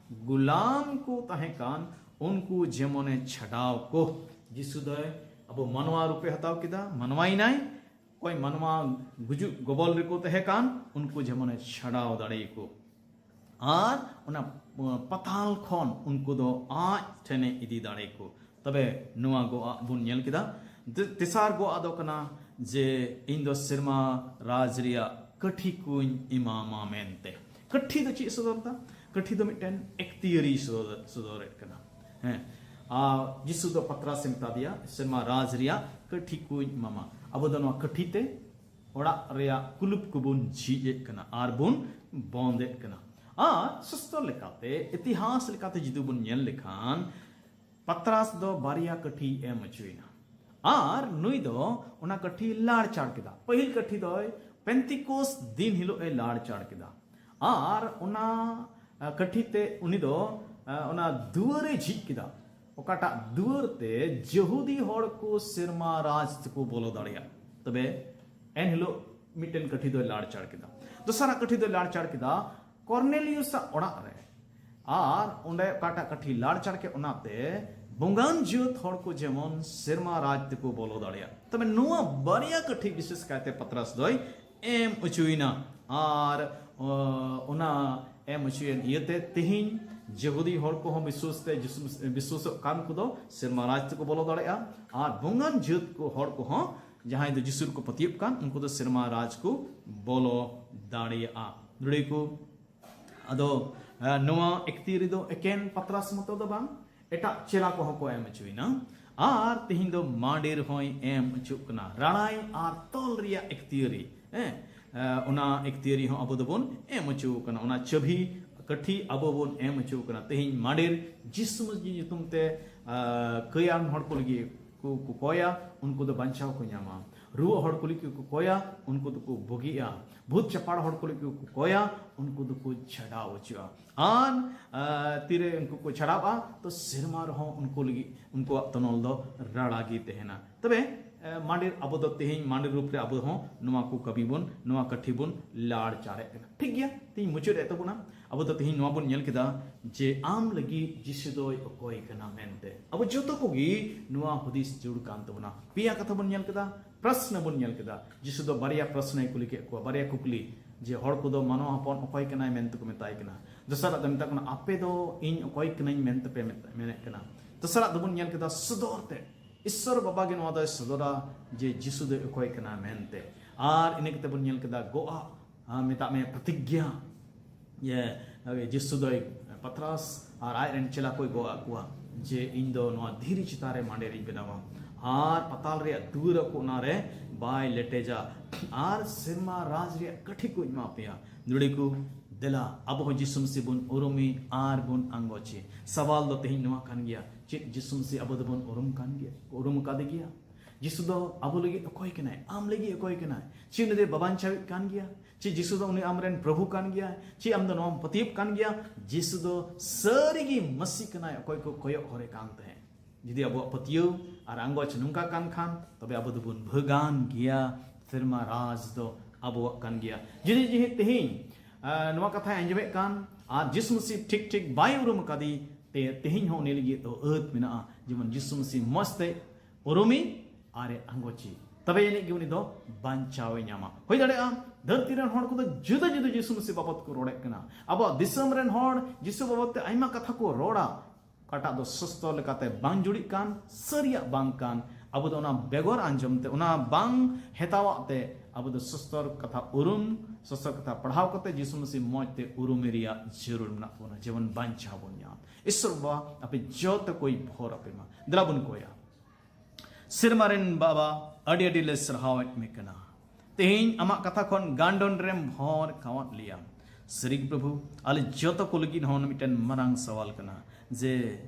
ᱜᱩᱞᱟᱢ ᱠᱚ ᱛᱟᱦᱮᱸ ᱠᱟᱱ, ᱩᱱᱠᱩ ᱡᱮᱢᱚᱱᱮ ᱪᱷᱟᱰᱟᱣ ᱠᱚ᱾ ᱡᱤᱥᱩ ᱫᱚᱭ ᱟᱵᱚ ᱢᱟᱱᱣᱟ ᱨᱩᱯᱮ ᱦᱟᱛᱟᱣ ᱠᱮᱫᱟ, ᱢᱟᱱᱣᱟᱭᱮᱱᱟᱭ᱾ ᱚᱠᱚᱭ ᱢᱟᱱᱣᱟ ᱜᱩᱡᱩᱜ ᱜᱚᱵᱚᱞ ᱨᱮᱠᱚ ᱛᱟᱦᱮᱸ ᱠᱟᱱ, ᱩᱱᱠᱩ ᱡᱮᱢᱚᱱᱮ ᱪᱷᱟᱰᱟᱣ ᱫᱟᱲᱮᱭᱟᱠᱚ᱾ ᱟᱨ ᱚᱱᱟ ᱯᱟᱛᱟᱞ ᱠᱷᱚᱱ ᱩᱱᱠᱩ ᱫᱚ ᱟᱡ ᱴᱷᱮᱱᱮ ᱤᱫᱤ ᱫᱟᱲᱮᱭᱟᱠᱚ᱾ ᱛᱚᱵᱮ ᱱᱚᱣᱟ ᱜᱚᱜ ᱟᱜ ᱵᱚᱱ ᱧᱮᱞ ᱠᱮᱫᱟ᱾ ᱛᱮ-, ᱛᱮᱥᱟᱨ ᱜᱚᱜ ᱟᱜ ᱫᱚ ᱠᱟᱱᱟ ᱡᱮ ᱤᱧ ᱫᱚ ᱥᱮᱨᱢᱟ ᱨᱟᱡᱽ ᱨᱮᱭᱟᱜ ᱠᱟᱹᱴᱷᱤ ᱠᱚᱧ ᱮᱢᱟᱢᱟ ᱢᱮᱱᱛᱮ᱾ ᱠᱟᱹᱴᱷᱤ ᱫᱚ ᱪᱮᱫ ᱥᱚᱫᱚᱨ ᱮᱫᱟ? ᱠᱟᱹᱴᱷᱤ ᱫᱚ ᱢᱤᱫᱴᱮᱱ ᱮᱠᱛᱤᱭᱟᱹᱨᱤ ᱥᱚᱫᱚᱨ, ᱥᱚᱫᱚᱨᱮᱫ ᱠᱟᱱᱟ᱾ ᱦᱮᱸ, ᱟᱨ ᱡᱤᱥᱩ ᱫᱚ ᱯᱟᱛᱨᱟᱥ ᱮ ᱢᱮᱛᱟ ᱫᱮᱭᱟ, ᱥᱮᱨᱢᱟ ᱨᱟᱡᱽ ᱨᱮᱭᱟᱜ ᱠᱟᱹᱴᱷᱤ ᱠᱚᱧ ᱮᱢᱟᱢᱟ᱾ ᱟᱵᱚ ᱫᱚ ᱱᱚᱣᱟ ᱠᱟᱹᱴᱷᱤ ᱛᱮ ᱚᱲᱟᱜ ᱨᱮᱭᱟᱜ ᱠᱩᱞᱩᱯ ᱠᱚᱵᱚᱱ ᱡᱷᱤᱡ ᱮᱫ ᱠᱟᱱᱟ ᱟᱨ ᱵᱚᱱ ᱵᱚᱱᱫ ᱮᱫ ᱠᱟᱱᱟ᱾ ᱟᱨ ᱥᱚᱥᱛᱚ ᱞᱮᱠᱟᱛᱮ, ᱤᱛᱤᱦᱟᱥ ᱞᱮᱠᱟᱛᱮ ᱡᱩᱫᱤ ᱵᱚᱱ ᱧᱮᱞ ᱞᱮᱠᱷᱟᱱ, ᱯᱟᱛᱨᱟᱥ ᱫᱚ ᱵᱟᱨᱭᱟ ᱠᱟᱹᱴᱷᱤ ᱮᱢ ᱦᱚᱪᱚᱭᱮᱱᱟ ᱟᱨ ᱱᱩᱭ ᱫᱚ ᱚᱱᱟ ᱠᱟᱹᱴᱷᱤ ᱞᱟᱲ ᱪᱟᱲ ᱠᱮᱫᱟ᱾ ᱯᱟᱹᱦᱤᱞ ᱠᱟᱹᱴᱷᱤ ᱫᱚᱭ ᱯᱮᱱᱛᱤᱠᱳᱥ ᱫᱤᱱ ᱦᱤᱞᱳᱜ ᱮ ᱞᱟᱲ ᱪᱟᱲ ᱠᱮᱫᱟ ᱟᱨ ᱚᱱᱟ ᱠᱟᱹᱴᱷᱤ ᱛᱮ ᱩᱱᱤ ᱫᱚ ᱚᱱᱟ ᱫᱩᱣᱟᱹᱨᱮ ᱡᱷᱤᱡ ᱠᱮᱫᱟ, ᱚᱠᱟᱴᱟᱜ ᱫᱩᱣᱟᱹᱨ ᱛᱮ ᱡᱟᱹᱦᱩᱫᱤ ᱦᱚᱲ ᱠᱚ ᱥᱮᱨᱢᱟ ᱨᱟᱡᱽ ᱛᱮᱠᱚ ᱵᱚᱞᱚ ᱫᱟᱲᱮᱭᱟᱜ᱾ ᱛᱚᱵᱮ ᱮᱱᱦᱤᱞᱳᱜ ᱢᱤᱫᱴᱮᱱ ᱠᱟᱹᱴᱷᱤ ᱫᱚᱭ ᱞᱟᱲ ᱪᱟᱲ ᱠᱮᱫᱟ᱾ ᱫᱚᱥᱟᱨᱟᱜ ᱠᱟᱹᱴᱷᱤ ᱫᱚᱭ ᱞᱟᱲ ᱪᱟᱲ ᱠᱮᱫᱟ ᱠᱚᱨᱱᱮᱞᱤᱭᱩᱥᱟᱜ ᱚᱲᱟᱜ ᱨᱮ᱾ ᱟᱨ ᱚᱸᱰᱮ ᱚᱠᱟᱴᱟᱜ ᱠᱟᱹᱴᱷᱤ ᱞᱟᱲ ᱪᱟᱲ ᱠᱮᱫ, ᱚᱱᱟᱛᱮ ᱵᱚᱸᱜᱟᱱ ᱡᱟᱹᱛ ᱦᱚᱲ ᱠᱚ ᱡᱮᱢᱚᱱ ᱥᱮᱨᱢᱟ ᱨᱟᱡᱽ ᱛᱮᱠᱚ ᱵᱚᱞᱚ ᱫᱟᱲᱮᱭᱟᱜ᱾ ᱛᱚᱵᱮ ᱱᱚᱣᱟ ᱵᱟᱨᱭᱟ ᱠᱟᱹᱴᱷᱤ ᱵᱤᱥᱮᱥ ᱠᱟᱭᱛᱮ ᱯᱟᱛᱨᱟᱥ ᱫᱚᱭ ᱮᱢ ᱚᱪᱚᱭᱮᱱᱟ᱾ ᱟᱨ ᱚ, ᱚᱱᱟ ᱮᱢ ᱚᱪᱚᱭᱮᱱ ᱤᱭᱟᱹᱛᱮ ᱛᱮᱦᱮᱧ ᱡᱮᱦᱩᱫᱤ ᱦᱚᱲ ᱠᱚᱦᱚᱸ ᱵᱤᱥᱣᱟᱥ ᱛᱮ ᱡᱤᱥᱩ, ᱵᱤᱥᱣᱟᱥᱚᱜ ᱠᱟᱱ ᱠᱚᱫᱚ ᱥᱮᱨᱢᱟ ᱨᱟᱡᱽ ᱛᱮᱠᱚ ᱵᱚᱞᱚ ᱫᱟᱲᱮᱭᱟᱜᱼᱟ᱾ ᱟᱨ ᱵᱚᱸᱜᱟᱱ ᱡᱟᱹᱛ ᱠᱚ ᱦᱚᱲ ᱠᱚᱦᱚᱸ ᱡᱟᱦᱟᱸᱭ ᱫᱚ ᱡᱤᱥᱩ ᱨᱮᱠᱚ ᱯᱟᱹᱛᱭᱟᱹᱜ ᱠᱟᱱ, ᱩᱱᱠᱩ ᱫᱚ ᱥᱮᱨᱢᱟ ᱨᱟᱡᱽ ᱠᱚ ᱵᱚᱞᱚ ᱫᱟᱲᱮᱭᱟᱜᱼᱟ᱾ ᱱᱚᱰᱮ ᱠᱚ ᱟᱫᱚ ᱟ, ᱱᱚᱣᱟ ᱮᱠᱛᱤᱭᱟᱹᱨᱤ ᱫᱚ ᱮᱠᱮᱱ ᱯᱟᱛᱨᱟᱥ ᱢᱚᱛᱚ ᱫᱚ ᱵᱟᱝ, ᱮᱴᱟᱜ ᱪᱮᱞᱟ ᱠᱚᱦᱚᱸ ᱠᱚ ᱮᱢ ᱦᱚᱪᱚᱭᱮᱱᱟ᱾ ᱟᱨ ᱛᱮᱦᱮᱧ ᱫᱚ ᱢᱟᱰᱮᱨ ᱦᱚᱸᱭ ᱮᱢ ᱦᱚᱪᱚᱜ ᱠᱟᱱᱟ ᱨᱟᱲᱟᱭ ᱟᱨ ᱛᱚᱞ ᱨᱮᱭᱟᱜ ᱮᱠᱛᱤᱭᱟᱹᱨᱤ᱾ ᱦᱮᱸ, ᱟ, ᱚᱱᱟ ᱮᱠᱛᱤᱭᱟᱹᱨᱤ ᱦᱚᱸ ᱟᱵᱚ ᱫᱚᱵᱚᱱ ᱮᱢ ᱦᱚᱪᱚ ᱠᱟᱱᱟ, ᱚᱱᱟ ᱪᱟᱹᱵᱷᱤ ᱠᱟᱹᱴᱷᱤ ᱟᱵᱚ ᱵᱚᱱ ᱮᱢ ᱦᱚᱪᱚ ᱠᱟᱱᱟ᱾ ᱛᱮᱦᱮᱧ ᱢᱟᱰᱮᱨ ᱡᱤᱥᱩ ᱢᱟᱹᱥᱤ ᱧᱩᱛᱩᱢ ᱛᱮ ᱟ, ᱠᱟᱹᱭᱟᱱ ᱦᱚᱲ ᱠᱚ ᱞᱟᱹᱜᱤᱫ ᱠᱚ ᱠᱚᱠᱚᱭᱟ, ᱩᱱᱠᱩ ᱫᱚ ᱵᱟᱧᱪᱟᱣ ᱠᱚ ᱧᱟᱢᱟ᱾ ᱨᱩᱣᱟᱹ ᱦᱚᱲ ᱠᱚ ᱞᱟᱹᱜᱤᱫ ᱠᱚ ᱠᱚᱠᱚᱭᱟ, ᱩᱱᱠᱩ ᱫᱚᱠᱚ ᱵᱩᱜᱤᱜᱼᱟ᱾ ᱵᱷᱩᱛ ᱪᱟᱯᱟᱲ ᱦᱚᱲ ᱠᱚ ᱞᱟᱹᱜᱤᱫ ᱠᱚ ᱠᱚᱠᱚᱭᱟ, ᱩᱱᱠᱩ ᱫᱚᱠᱚ ᱪᱷᱟᱰᱟᱣ ᱦᱚᱪᱚᱜᱼᱟ᱾ ᱟᱨ ᱟ, ᱛᱤᱨᱮ ᱩᱱᱠᱩ ᱠᱚ ᱪᱷᱟᱰᱟᱣᱼᱟ, ᱛᱚ ᱥᱮᱨᱢᱟ ᱨᱮᱦᱚᱸ ᱩᱱᱠᱩ ᱞᱟᱹᱜᱤᱫ ᱩᱱᱠᱩᱣᱟᱜ ᱛᱚᱱᱚᱞ ᱫᱚ ᱨᱟᱲᱟ ᱜᱮ ᱛᱟᱦᱮᱱᱟ᱾ ᱛᱚᱵᱮ ᱮ, ᱢᱟᱹᱱᱰᱤ, ᱟᱵᱚ ᱫᱚ ᱛᱮᱦᱮᱧ ᱢᱟᱹᱱᱰᱤ ᱨᱩᱯ ᱨᱮ ᱟᱵᱚ ᱦᱚᱸ ᱱᱚᱣᱟ ᱠᱚ ᱠᱟᱹᱢᱤ ᱵᱚᱱ, ᱱᱚᱣᱟ ᱠᱟᱹᱴᱷᱤ ᱵᱚᱱ ᱞᱟᱲ ᱪᱟᱲᱮᱫ ᱠᱟᱱᱟ᱾ ᱴᱷᱤᱠ ᱜᱮᱭᱟ, ᱛᱮᱦᱮᱧ ᱢᱩᱪᱟᱹᱫ ᱮᱫ ᱛᱟᱵᱚᱱᱟ᱾ ᱟᱵᱚ ᱫᱚ ᱛᱮᱦᱮᱧ ᱱᱚᱣᱟ ᱵᱚᱱ ᱧᱮᱞ ᱠᱮᱫᱟ ᱡᱮ ᱟᱢ ᱞᱟᱹᱜᱤᱫ ᱡᱤᱥᱩ ᱫᱚᱭ ᱚᱠᱚᱭ ᱠᱟᱱᱟ ᱢᱮᱱᱛᱮ᱾ ᱟᱵᱚ ᱡᱚᱛᱚ ᱠᱚᱜᱮ ᱱᱚᱣᱟ ᱦᱩᱫᱤᱥ ᱡᱟᱹᱨᱩᱲ ᱠᱟᱱ ᱛᱟᱵᱚᱱᱟ᱾ ᱯᱮᱭᱟ ᱠᱟᱛᱷᱟ ᱵᱚᱱ ᱧᱮᱞ ᱠᱮᱫᱟ, ᱯᱨᱚᱥᱱᱚ ᱵᱚᱱ ᱧᱮᱞ ᱠᱮᱫᱟ᱾ ᱡᱤᱥᱩ ᱫᱚ ᱵᱟᱨᱭᱟ ᱯᱨᱚᱥᱱᱚᱭ ᱠᱩᱞᱤ ᱠᱮᱫ ᱠᱚᱣᱟ, ᱵᱟᱨᱭᱟ ᱠᱩᱠᱞᱤ, ᱡᱮ ᱦᱚᱲ ᱠᱚᱫᱚ ᱢᱟᱱᱣᱟ ᱦᱚᱯᱚᱱ ᱚᱠᱚᱭ ᱠᱟᱱᱟᱭ ᱢᱮᱱᱛᱮ ᱠᱚ ᱢᱮᱛᱟᱭ ᱠᱟᱱᱟ᱾ ᱫᱚᱥᱟᱨᱟᱜ ᱫᱚ ᱢᱮᱛᱟ ᱠᱚ ᱠᱟᱱᱟ, ᱟᱯᱮ ᱫᱚ ᱤᱧ ᱚᱠᱚᱭ ᱠᱟᱹᱱᱟᱹᱧ ᱢᱮᱱᱛᱮ ᱯᱮ ᱢᱮᱛ-, ᱢᱮᱱᱮᱫ ᱠᱟᱱᱟ᱾ ᱛᱮᱥᱟᱨᱟᱜ ᱫᱚᱵᱚᱱ ᱧᱮᱞ ᱠᱮᱫᱟ ᱥᱚᱫᱚᱨ ᱛᱮ, ᱤᱥᱥᱚᱨ ᱵᱟᱵᱟ ᱜᱮ ᱱᱚᱣᱟ ᱫᱚᱭ ᱥᱚᱫᱚᱨᱟ ᱡᱮ ᱡᱤᱥᱩ ᱫᱚᱭ ᱚᱠᱚᱭ ᱠᱟᱱᱟ ᱢᱮᱱᱛᱮ᱾ ᱟᱨ ᱤᱱᱟᱹ ᱠᱟᱛᱮ ᱵᱚᱱ ᱧᱮᱞ ᱠᱮᱫᱟ ᱜᱚᱜᱼᱟ, ᱟᱨ ᱢᱮᱛᱟᱜ ᱢᱮ ᱯᱨᱚᱛᱤᱜᱽᱧᱟ᱾ ᱡᱮ ᱡᱤᱥᱩ ᱫᱚᱭ ᱯᱟᱛᱨᱟᱥ ᱟᱨ ᱟᱡ ᱨᱮᱱ ᱪᱮᱞᱟ ᱠᱚᱭ ᱜᱚᱜ ᱟᱫ ᱠᱚᱣᱟ ᱡᱮ ᱤᱧ ᱫᱚ ᱱᱚᱣᱟ ᱫᱷᱤᱨᱤ ᱪᱮᱛᱟᱱ ᱨᱮ ᱢᱟᱸᱰᱮᱨᱤᱧ ᱵᱮᱱᱟᱣᱟ ᱟᱨ ᱯᱟᱛᱟᱞ ᱨᱮᱭᱟᱜ ᱫᱩᱣᱟᱹᱨ ᱠᱚ ᱚᱱᱟᱨᱮ ᱵᱟᱭ ᱞᱮᱴᱮᱡᱟ ᱟᱨ ᱥᱮᱨᱢᱟ ᱨᱟᱡᱽ ᱨᱮᱭᱟᱜ ᱠᱟᱹᱴᱷᱤ ᱠᱚᱧ ᱮᱢᱟ ᱯᱮᱭᱟ᱾ ᱱᱩᱲᱤ ᱠᱚ ᱫᱮᱞᱟ, ᱟᱵᱚ ᱦᱚᱸ ᱡᱤᱥᱩ ᱢᱟᱹᱥᱤ ᱵᱚᱱ ᱩᱨᱩᱢᱮ ᱟᱨ ᱵᱚᱱ ᱟᱸᱜᱚᱪᱮ᱾ ᱥᱟᱣᱟᱞ ᱫᱚ ᱛᱮᱦᱮᱧ ᱱᱚᱣᱟ ᱠᱟᱱ ᱜᱮᱭᱟ, ᱪᱮᱫ ᱡᱤᱥᱩ ᱢᱟᱹᱥᱤ ᱟᱵᱚ ᱫᱚᱵᱚᱱ ᱩᱨᱩᱢ ᱠᱟᱱ ᱜᱮᱭᱟ, ᱩᱨᱩᱢ ᱟᱠᱟᱫᱮ ᱜᱮᱭᱟ? ᱡᱤᱥᱩ ᱫᱚ ᱟᱵᱚ ᱞᱟᱹᱜᱤᱫ ᱚᱠᱚᱭ ᱠᱟᱱᱟᱭ? ᱟᱢ ᱞᱟᱹᱜᱤᱫ ᱚᱠᱚᱭ ᱠᱟᱱᱟᱭ? ᱪᱮᱫ ᱩᱱᱤ ᱫᱚᱭ ᱵᱟᱵᱟᱧᱪᱟᱣᱤᱡ ᱠᱟᱱ ᱜᱮᱭᱟ? ᱪᱮᱫ ᱡᱤᱥᱩ ᱫᱚ ᱩᱱᱤ ᱟᱢᱨᱮᱱ ᱯᱨᱚᱵᱷᱩ ᱠᱟᱱ ᱜᱮᱭᱟᱭ? ᱪᱮᱫ ᱟᱢ ᱫᱚ ᱱᱚᱣᱟᱢ ᱯᱟᱹᱛᱭᱟᱹᱣ ᱠᱟᱱ ᱜᱮᱭᱟ? ᱡᱤᱥᱩ ᱫᱚ ᱥᱟᱹᱨᱤᱜᱮ ᱢᱟᱹᱥᱤ ᱠᱟᱱᱟᱭ, ᱚᱠᱚᱭ ᱠᱚ ᱠᱚᱭᱚᱜ ᱦᱚᱨᱮ ᱠᱟᱱ ᱛᱟᱦᱮᱸᱫ᱾ ᱡᱩᱫᱤ ᱟᱵᱚᱣᱟᱜ ᱯᱟᱹᱛᱭᱟᱹᱣ ᱟᱨ ᱟᱸᱜᱚᱪ ᱱᱚᱝᱠᱟ ᱠᱟᱱ ᱠᱷᱟᱱ, ᱛᱚᱵᱮ ᱟᱵᱚ ᱫᱚᱵᱚᱱ ᱵᱷᱟᱹᱜᱟᱱ ᱜᱮᱭᱟ᱾ ᱥᱮᱨᱢᱟ ᱨᱟᱡᱽ ᱫᱚ ᱟᱵᱚᱣᱟᱜ ᱠᱟᱱ ᱜᱮᱭᱟ᱾ ᱡᱩᱫᱤ, ᱡᱩᱫᱤ ᱛᱮᱦᱮᱧ, ᱟ, ᱱᱚᱣᱟ ᱠᱟᱛᱷᱟᱭ ᱟᱸᱡᱚᱢᱮᱫ ᱠᱟᱱ ᱟᱨ ᱡᱤᱥᱩ ᱢᱟᱹᱥᱤ ᱴᱷᱤᱠ ᱴᱷᱤᱠ ᱵᱟᱭ ᱩᱨᱩᱢ ᱟᱠᱟᱫᱮ, ᱛᱮ ᱛᱮᱦᱮᱧ ᱦᱚᱸ ᱩᱱᱤ ᱞᱟᱹᱜᱤᱫ ᱫᱚ ᱟᱹᱛ ᱢᱮᱱᱟᱜᱼᱟ᱾ ᱡᱮᱢᱚᱱ ᱡᱤᱥᱩ ᱢᱟᱹᱥᱤ ᱢᱚᱡᱽ ᱛᱮ ᱩᱨᱩᱢᱤ ᱟᱨᱮ ᱟᱸᱜᱚᱪᱤ, ᱛᱚᱵᱮ ᱟᱹᱱᱤᱡ ᱜᱮ ᱩᱱᱤ ᱫᱚ ᱵᱟᱧᱪᱟᱣ ᱮ ᱧᱟᱢᱟ᱾ ᱦᱩᱭ ᱫᱟᱲᱮᱭᱟᱜᱼᱟ ᱫᱷᱟᱹᱨᱛᱤ ᱨᱮᱱ ᱦᱚᱲ ᱠᱚᱫᱚ ᱡᱩᱫᱟᱹ ᱡᱩᱫᱟᱹ ᱡᱤᱥᱩ ᱢᱟᱹᱥᱤ ᱵᱟᱵᱚᱛ ᱠᱚ ᱨᱚᱲᱮᱫ ᱠᱟᱱᱟ᱾ ᱟᱵᱚᱣᱟᱜ ᱫᱤᱥᱚᱢ ᱨᱮᱱ ᱦᱚᱲ ᱡᱤᱥᱩ ᱵᱟᱵᱚᱛ ᱛᱮ ᱟᱭᱢᱟ ᱠᱟᱛᱷᱟ ᱠᱚ ᱨᱚᱲᱟ, ᱚᱠᱟᱴᱟᱜ ᱫᱚ ᱥᱚᱥᱛᱚᱨ ᱞᱮᱠᱟᱛᱮ ᱵᱟᱝ ᱡᱩᱲᱤᱜ ᱠᱟᱱ, ᱥᱟᱹᱨᱤᱭᱟᱜ ᱵᱟᱝ ᱠᱟᱱ᱾ ᱟᱵᱚ ᱫᱚ ᱚᱱᱟ ᱵᱮᱜᱚᱨ ᱟᱸᱡᱚᱢ ᱛᱮ, ᱚᱱᱟ ᱵᱟᱝ ᱦᱮᱛᱟᱣᱟᱜ ᱛᱮ ᱟᱵᱚ ᱫᱚ ᱥᱚᱥᱛᱚᱨ ᱠᱟᱛᱷᱟ ᱩᱨᱩᱢ, ᱥᱚᱥᱛᱚᱨ ᱠᱟᱛᱷᱟ ᱯᱟᱲᱦᱟᱣ ᱠᱟᱛᱮ ᱡᱤᱥᱩ ᱢᱟᱹᱥᱤ ᱢᱚᱡᱽ ᱛᱮ ᱩᱨᱩᱢᱮ ᱨᱮᱭᱟᱜ ᱡᱟᱹᱨᱩᱲ ᱢᱮᱱᱟᱜ ᱛᱟᱵᱚᱱᱟ, ᱡᱮᱢᱚᱱ ᱵᱟᱧᱪᱟᱣ ᱵᱚᱱ ᱧᱟᱢ᱾ ᱤᱥᱚᱨ ᱵᱟᱵᱟ, ᱟᱯᱮ ᱡᱚᱛᱚ ᱠᱚᱭ ᱵᱷᱚᱨ ᱟᱯᱮ ᱢᱟ᱾ ᱫᱮᱞᱟ ᱵᱚᱱ ᱠᱚᱭᱟ᱾ ᱥᱮᱨᱢᱟ ᱨᱮᱱ ᱵᱟᱵᱟ, ᱟᱹᱰᱤ ᱟᱹᱰᱤ ᱞᱮ ᱥᱟᱨᱦᱟᱣᱮᱫ ᱢᱮ ᱠᱟᱱᱟ᱾ ᱛᱮᱦᱮᱧ ᱟᱢᱟᱜ ᱠᱟᱛᱷᱟ ᱠᱷᱚᱱ ᱜᱟᱱᱰᱚᱱ ᱨᱮᱢ ᱵᱷᱚᱨ ᱠᱟᱣᱟᱫ ᱞᱮᱭᱟ᱾ ᱥᱟᱹᱨᱤ ᱜᱮ ᱯᱨᱚᱵᱷᱩ, ᱟᱞᱮ ᱡᱚᱛᱚ ᱠᱚ ᱞᱟᱹᱜᱤᱫ ᱦᱚᱸ ᱢᱤᱫᱴᱮᱱ ᱢᱟᱨᱟᱝ ᱥᱟᱣᱟᱞ ᱠᱟᱱᱟ ᱡᱮ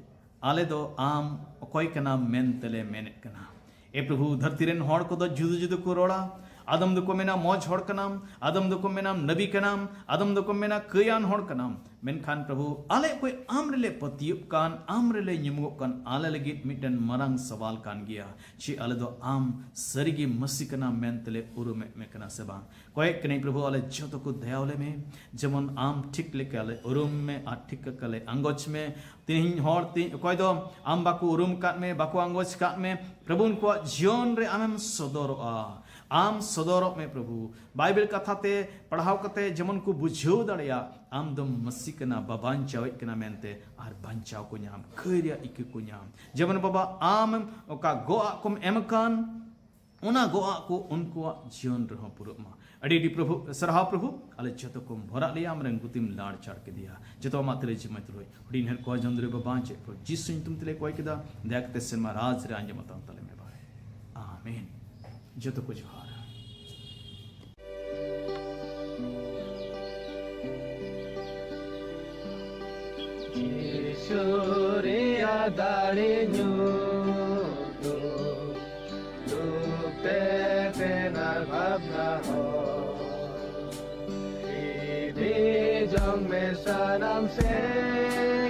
ᱟᱞᱮ ᱫᱚ ᱟᱢ ᱚᱠᱚᱭ ᱠᱟᱱᱟᱢ ᱢᱮᱱ ᱛᱮᱞᱮ ᱢᱮᱱᱮᱫ ᱠᱟᱱᱟ᱾ ᱮ ᱯᱨᱚᱵᱷᱩ, ᱫᱷᱟᱹᱨᱛᱤ ᱨᱮᱱ ᱦᱚᱲ ᱠᱚᱫᱚ ᱡᱩᱫᱟᱹ ᱡᱩᱫᱟᱹ ᱠᱚ ᱨᱚᱲᱟ᱾ ᱟᱫᱚᱢ ᱫᱚᱠᱚ ᱢᱮᱱᱟ ᱢᱚᱡᱽ ᱦᱚᱲ ᱠᱟᱱᱟᱢ, ᱟᱫᱚᱢ ᱫᱚᱠᱚ ᱢᱮᱱᱟ ᱱᱟᱵᱤ ᱠᱟᱱᱟᱢ, ᱟᱫᱚᱢ ᱫᱚᱠᱚ ᱢᱮᱱᱟ ᱠᱟᱹᱭᱟᱱ ᱦᱚᱲ ᱠᱟᱱᱟᱢ᱾ ᱢᱮᱱᱠᱷᱟᱱ ᱯᱨᱚᱵᱷᱩ, ᱟᱞᱮ ᱚᱠᱚᱭ ᱟᱢ ᱨᱮᱞᱮ ᱯᱟᱹᱛᱭᱟᱹᱜ ᱠᱟᱱ, ᱟᱢ ᱨᱮᱞᱮ ᱧᱩᱢᱩᱜᱚᱜ ᱠᱟᱱ, ᱟᱞᱮ ᱞᱟᱹᱜᱤᱫ ᱢᱤᱫᱴᱮᱱ ᱢᱟᱨᱟᱝ ᱥᱟᱣᱟᱞ ᱠᱟᱱ ᱜᱮᱭᱟ᱾ ᱪᱮᱫ ᱟᱞᱮ ᱫᱚ ᱟᱢ ᱥᱟᱹᱨᱤᱜᱮ ᱢᱟᱹᱥᱤ ᱠᱟᱱᱟᱢ ᱢᱮᱱᱛᱮᱞᱮ ᱩᱨᱩᱢᱮᱫ ᱢᱮ ᱠᱟᱱᱟ ᱥᱮ ᱵᱟᱝ? ᱠᱚᱭᱮᱜ ᱠᱟᱹᱱᱟᱹᱧ ᱯᱨᱚᱵᱷᱩ, ᱟᱞᱮ ᱡᱚᱛᱚ ᱠᱚ ᱫᱟᱭᱟᱣ ᱞᱮ ᱢᱮ, ᱡᱮᱢᱚᱱ ᱟᱢ ᱴᱷᱤᱠ ᱞᱮᱠᱟ ᱞᱮ ᱩᱨᱩᱢ ᱢᱮ ᱟᱨ ᱴᱷᱤᱠ ᱞᱮᱠᱟ ᱞᱮ ᱟᱸᱜᱚᱪ ᱢᱮ᱾ ᱛᱮᱦᱮᱧ ᱦᱚᱲ ᱛᱮ ᱚᱠᱚᱭ ᱫᱚ ᱟᱢ ᱵᱟᱠᱚ ᱩᱨᱩᱢ ᱟᱠᱟᱫ ᱢᱮ, ᱵᱟᱠᱚ ᱟᱸᱜᱚᱪ ᱟᱠᱟᱫ ᱢᱮ, ᱯᱨᱚᱵᱷᱩ ᱩᱱᱠᱩᱣᱟᱜ ᱡᱤᱭᱚᱱ ᱨᱮ ᱟᱢᱮᱢ ᱥᱚᱫᱚᱨᱚᱜᱼᱟ᱾ ᱟᱢ ᱥᱚᱫᱚᱨᱚᱜ ᱢᱮ ᱯᱨᱚᱵᱷᱩ᱾ ᱵᱟᱭᱵᱮᱞ ᱠᱟᱛᱷᱟ ᱛᱮ ᱯᱟᱲᱦᱟᱣ ᱠᱟᱛᱮ ᱡᱮᱢᱚᱱ ᱠᱚ ᱵᱩᱡᱷᱟᱹᱣ ᱫᱟᱲᱮᱭᱟᱜ, ᱟᱢ ᱫᱚᱢ ᱢᱟᱹᱥᱤ ᱠᱟᱱᱟ, ᱵᱟᱵᱟᱧᱪᱟᱣᱤᱡ ᱠᱟᱱᱟ ᱢᱮᱱᱛᱮ, ᱟᱨ ᱵᱟᱧᱪᱟᱣ ᱠᱚ ᱧᱟᱢ, ᱠᱷᱟᱹᱭ ᱨᱮᱭᱟᱜ ᱤᱠᱟᱹ ᱠᱚ ᱧᱟᱢ᱾ ᱡᱮᱢᱚᱱ ᱵᱟᱵᱟ, ᱟᱢ ᱚᱠᱟ ᱜᱚᱜ ᱟᱜ ᱠᱚᱢ ᱮᱢ ᱟᱠᱟᱱ, ᱚᱱᱟ ᱜᱚᱜ ᱟᱜ ᱠᱚ ᱩᱱᱠᱩᱣᱟᱜ ᱡᱤᱭᱚᱱ ᱨᱮᱦᱚᱸ ᱯᱩᱨᱟᱹᱜ ᱢᱟ᱾ ᱟᱹᱰᱤ ᱟᱹᱰᱤ ᱯᱨᱚᱵᱷᱩ, ᱥᱟᱨᱦᱟᱣ ᱯᱨᱚᱵᱷᱩ, ᱟᱞᱮ ᱡᱚᱛᱚ ᱠᱚᱢ ᱵᱷᱚᱨᱟᱜ ᱞᱮᱭᱟ, ᱟᱢᱨᱮᱱ ᱜᱩᱛᱤᱢ ᱞᱟᱲ ᱪᱟᱲ ᱠᱮᱫᱮᱭᱟ᱾ ᱡᱚᱛᱚ ᱟᱢᱟᱜ ᱛᱤᱨᱮ ᱡᱤᱢᱟᱹ ᱛᱩᱞᱩᱡ ᱦᱩᱰᱤᱧ ᱦᱮᱨ ᱠᱚ ᱡᱚᱱᱫᱨᱤ ᱵᱟᱵᱟ ᱪᱮᱫ ᱯᱨᱚᱵᱷᱩ ᱡᱤᱥᱩ ᱧᱩᱛᱩᱢ ᱛᱮᱞᱮ ᱠᱚᱭ ᱠᱮᱫᱟ, ᱫᱟᱭᱟ ᱠᱟᱛᱮ ᱥᱮᱨᱢᱟ ᱨᱟᱡᱽ ᱨᱮ ᱟᱸᱡᱚᱢ ᱟᱛᱟᱝ ᱛᱟᱞᱮ ᱢᱮ ᱵᱟᱭ᱾ ᱟᱢᱮᱱ᱾ ᱡᱚᱛᱚ ᱠᱚ ᱡᱚᱦᱟᱨ᱾ ᱡᱤᱥᱩ ᱨᱮᱭᱟᱜ ᱫᱟᱲᱮ ᱧᱩᱛᱩᱢ, ᱨᱩᱯ ᱛᱮ ᱛᱮᱱᱟᱨ ᱵᱷᱟᱵᱽᱱᱟ ᱦᱚᱸ᱾ ᱤᱫᱤ ᱡᱚᱝ ᱢᱮ ᱥᱟᱱᱟᱢ ᱥᱮᱫ᱾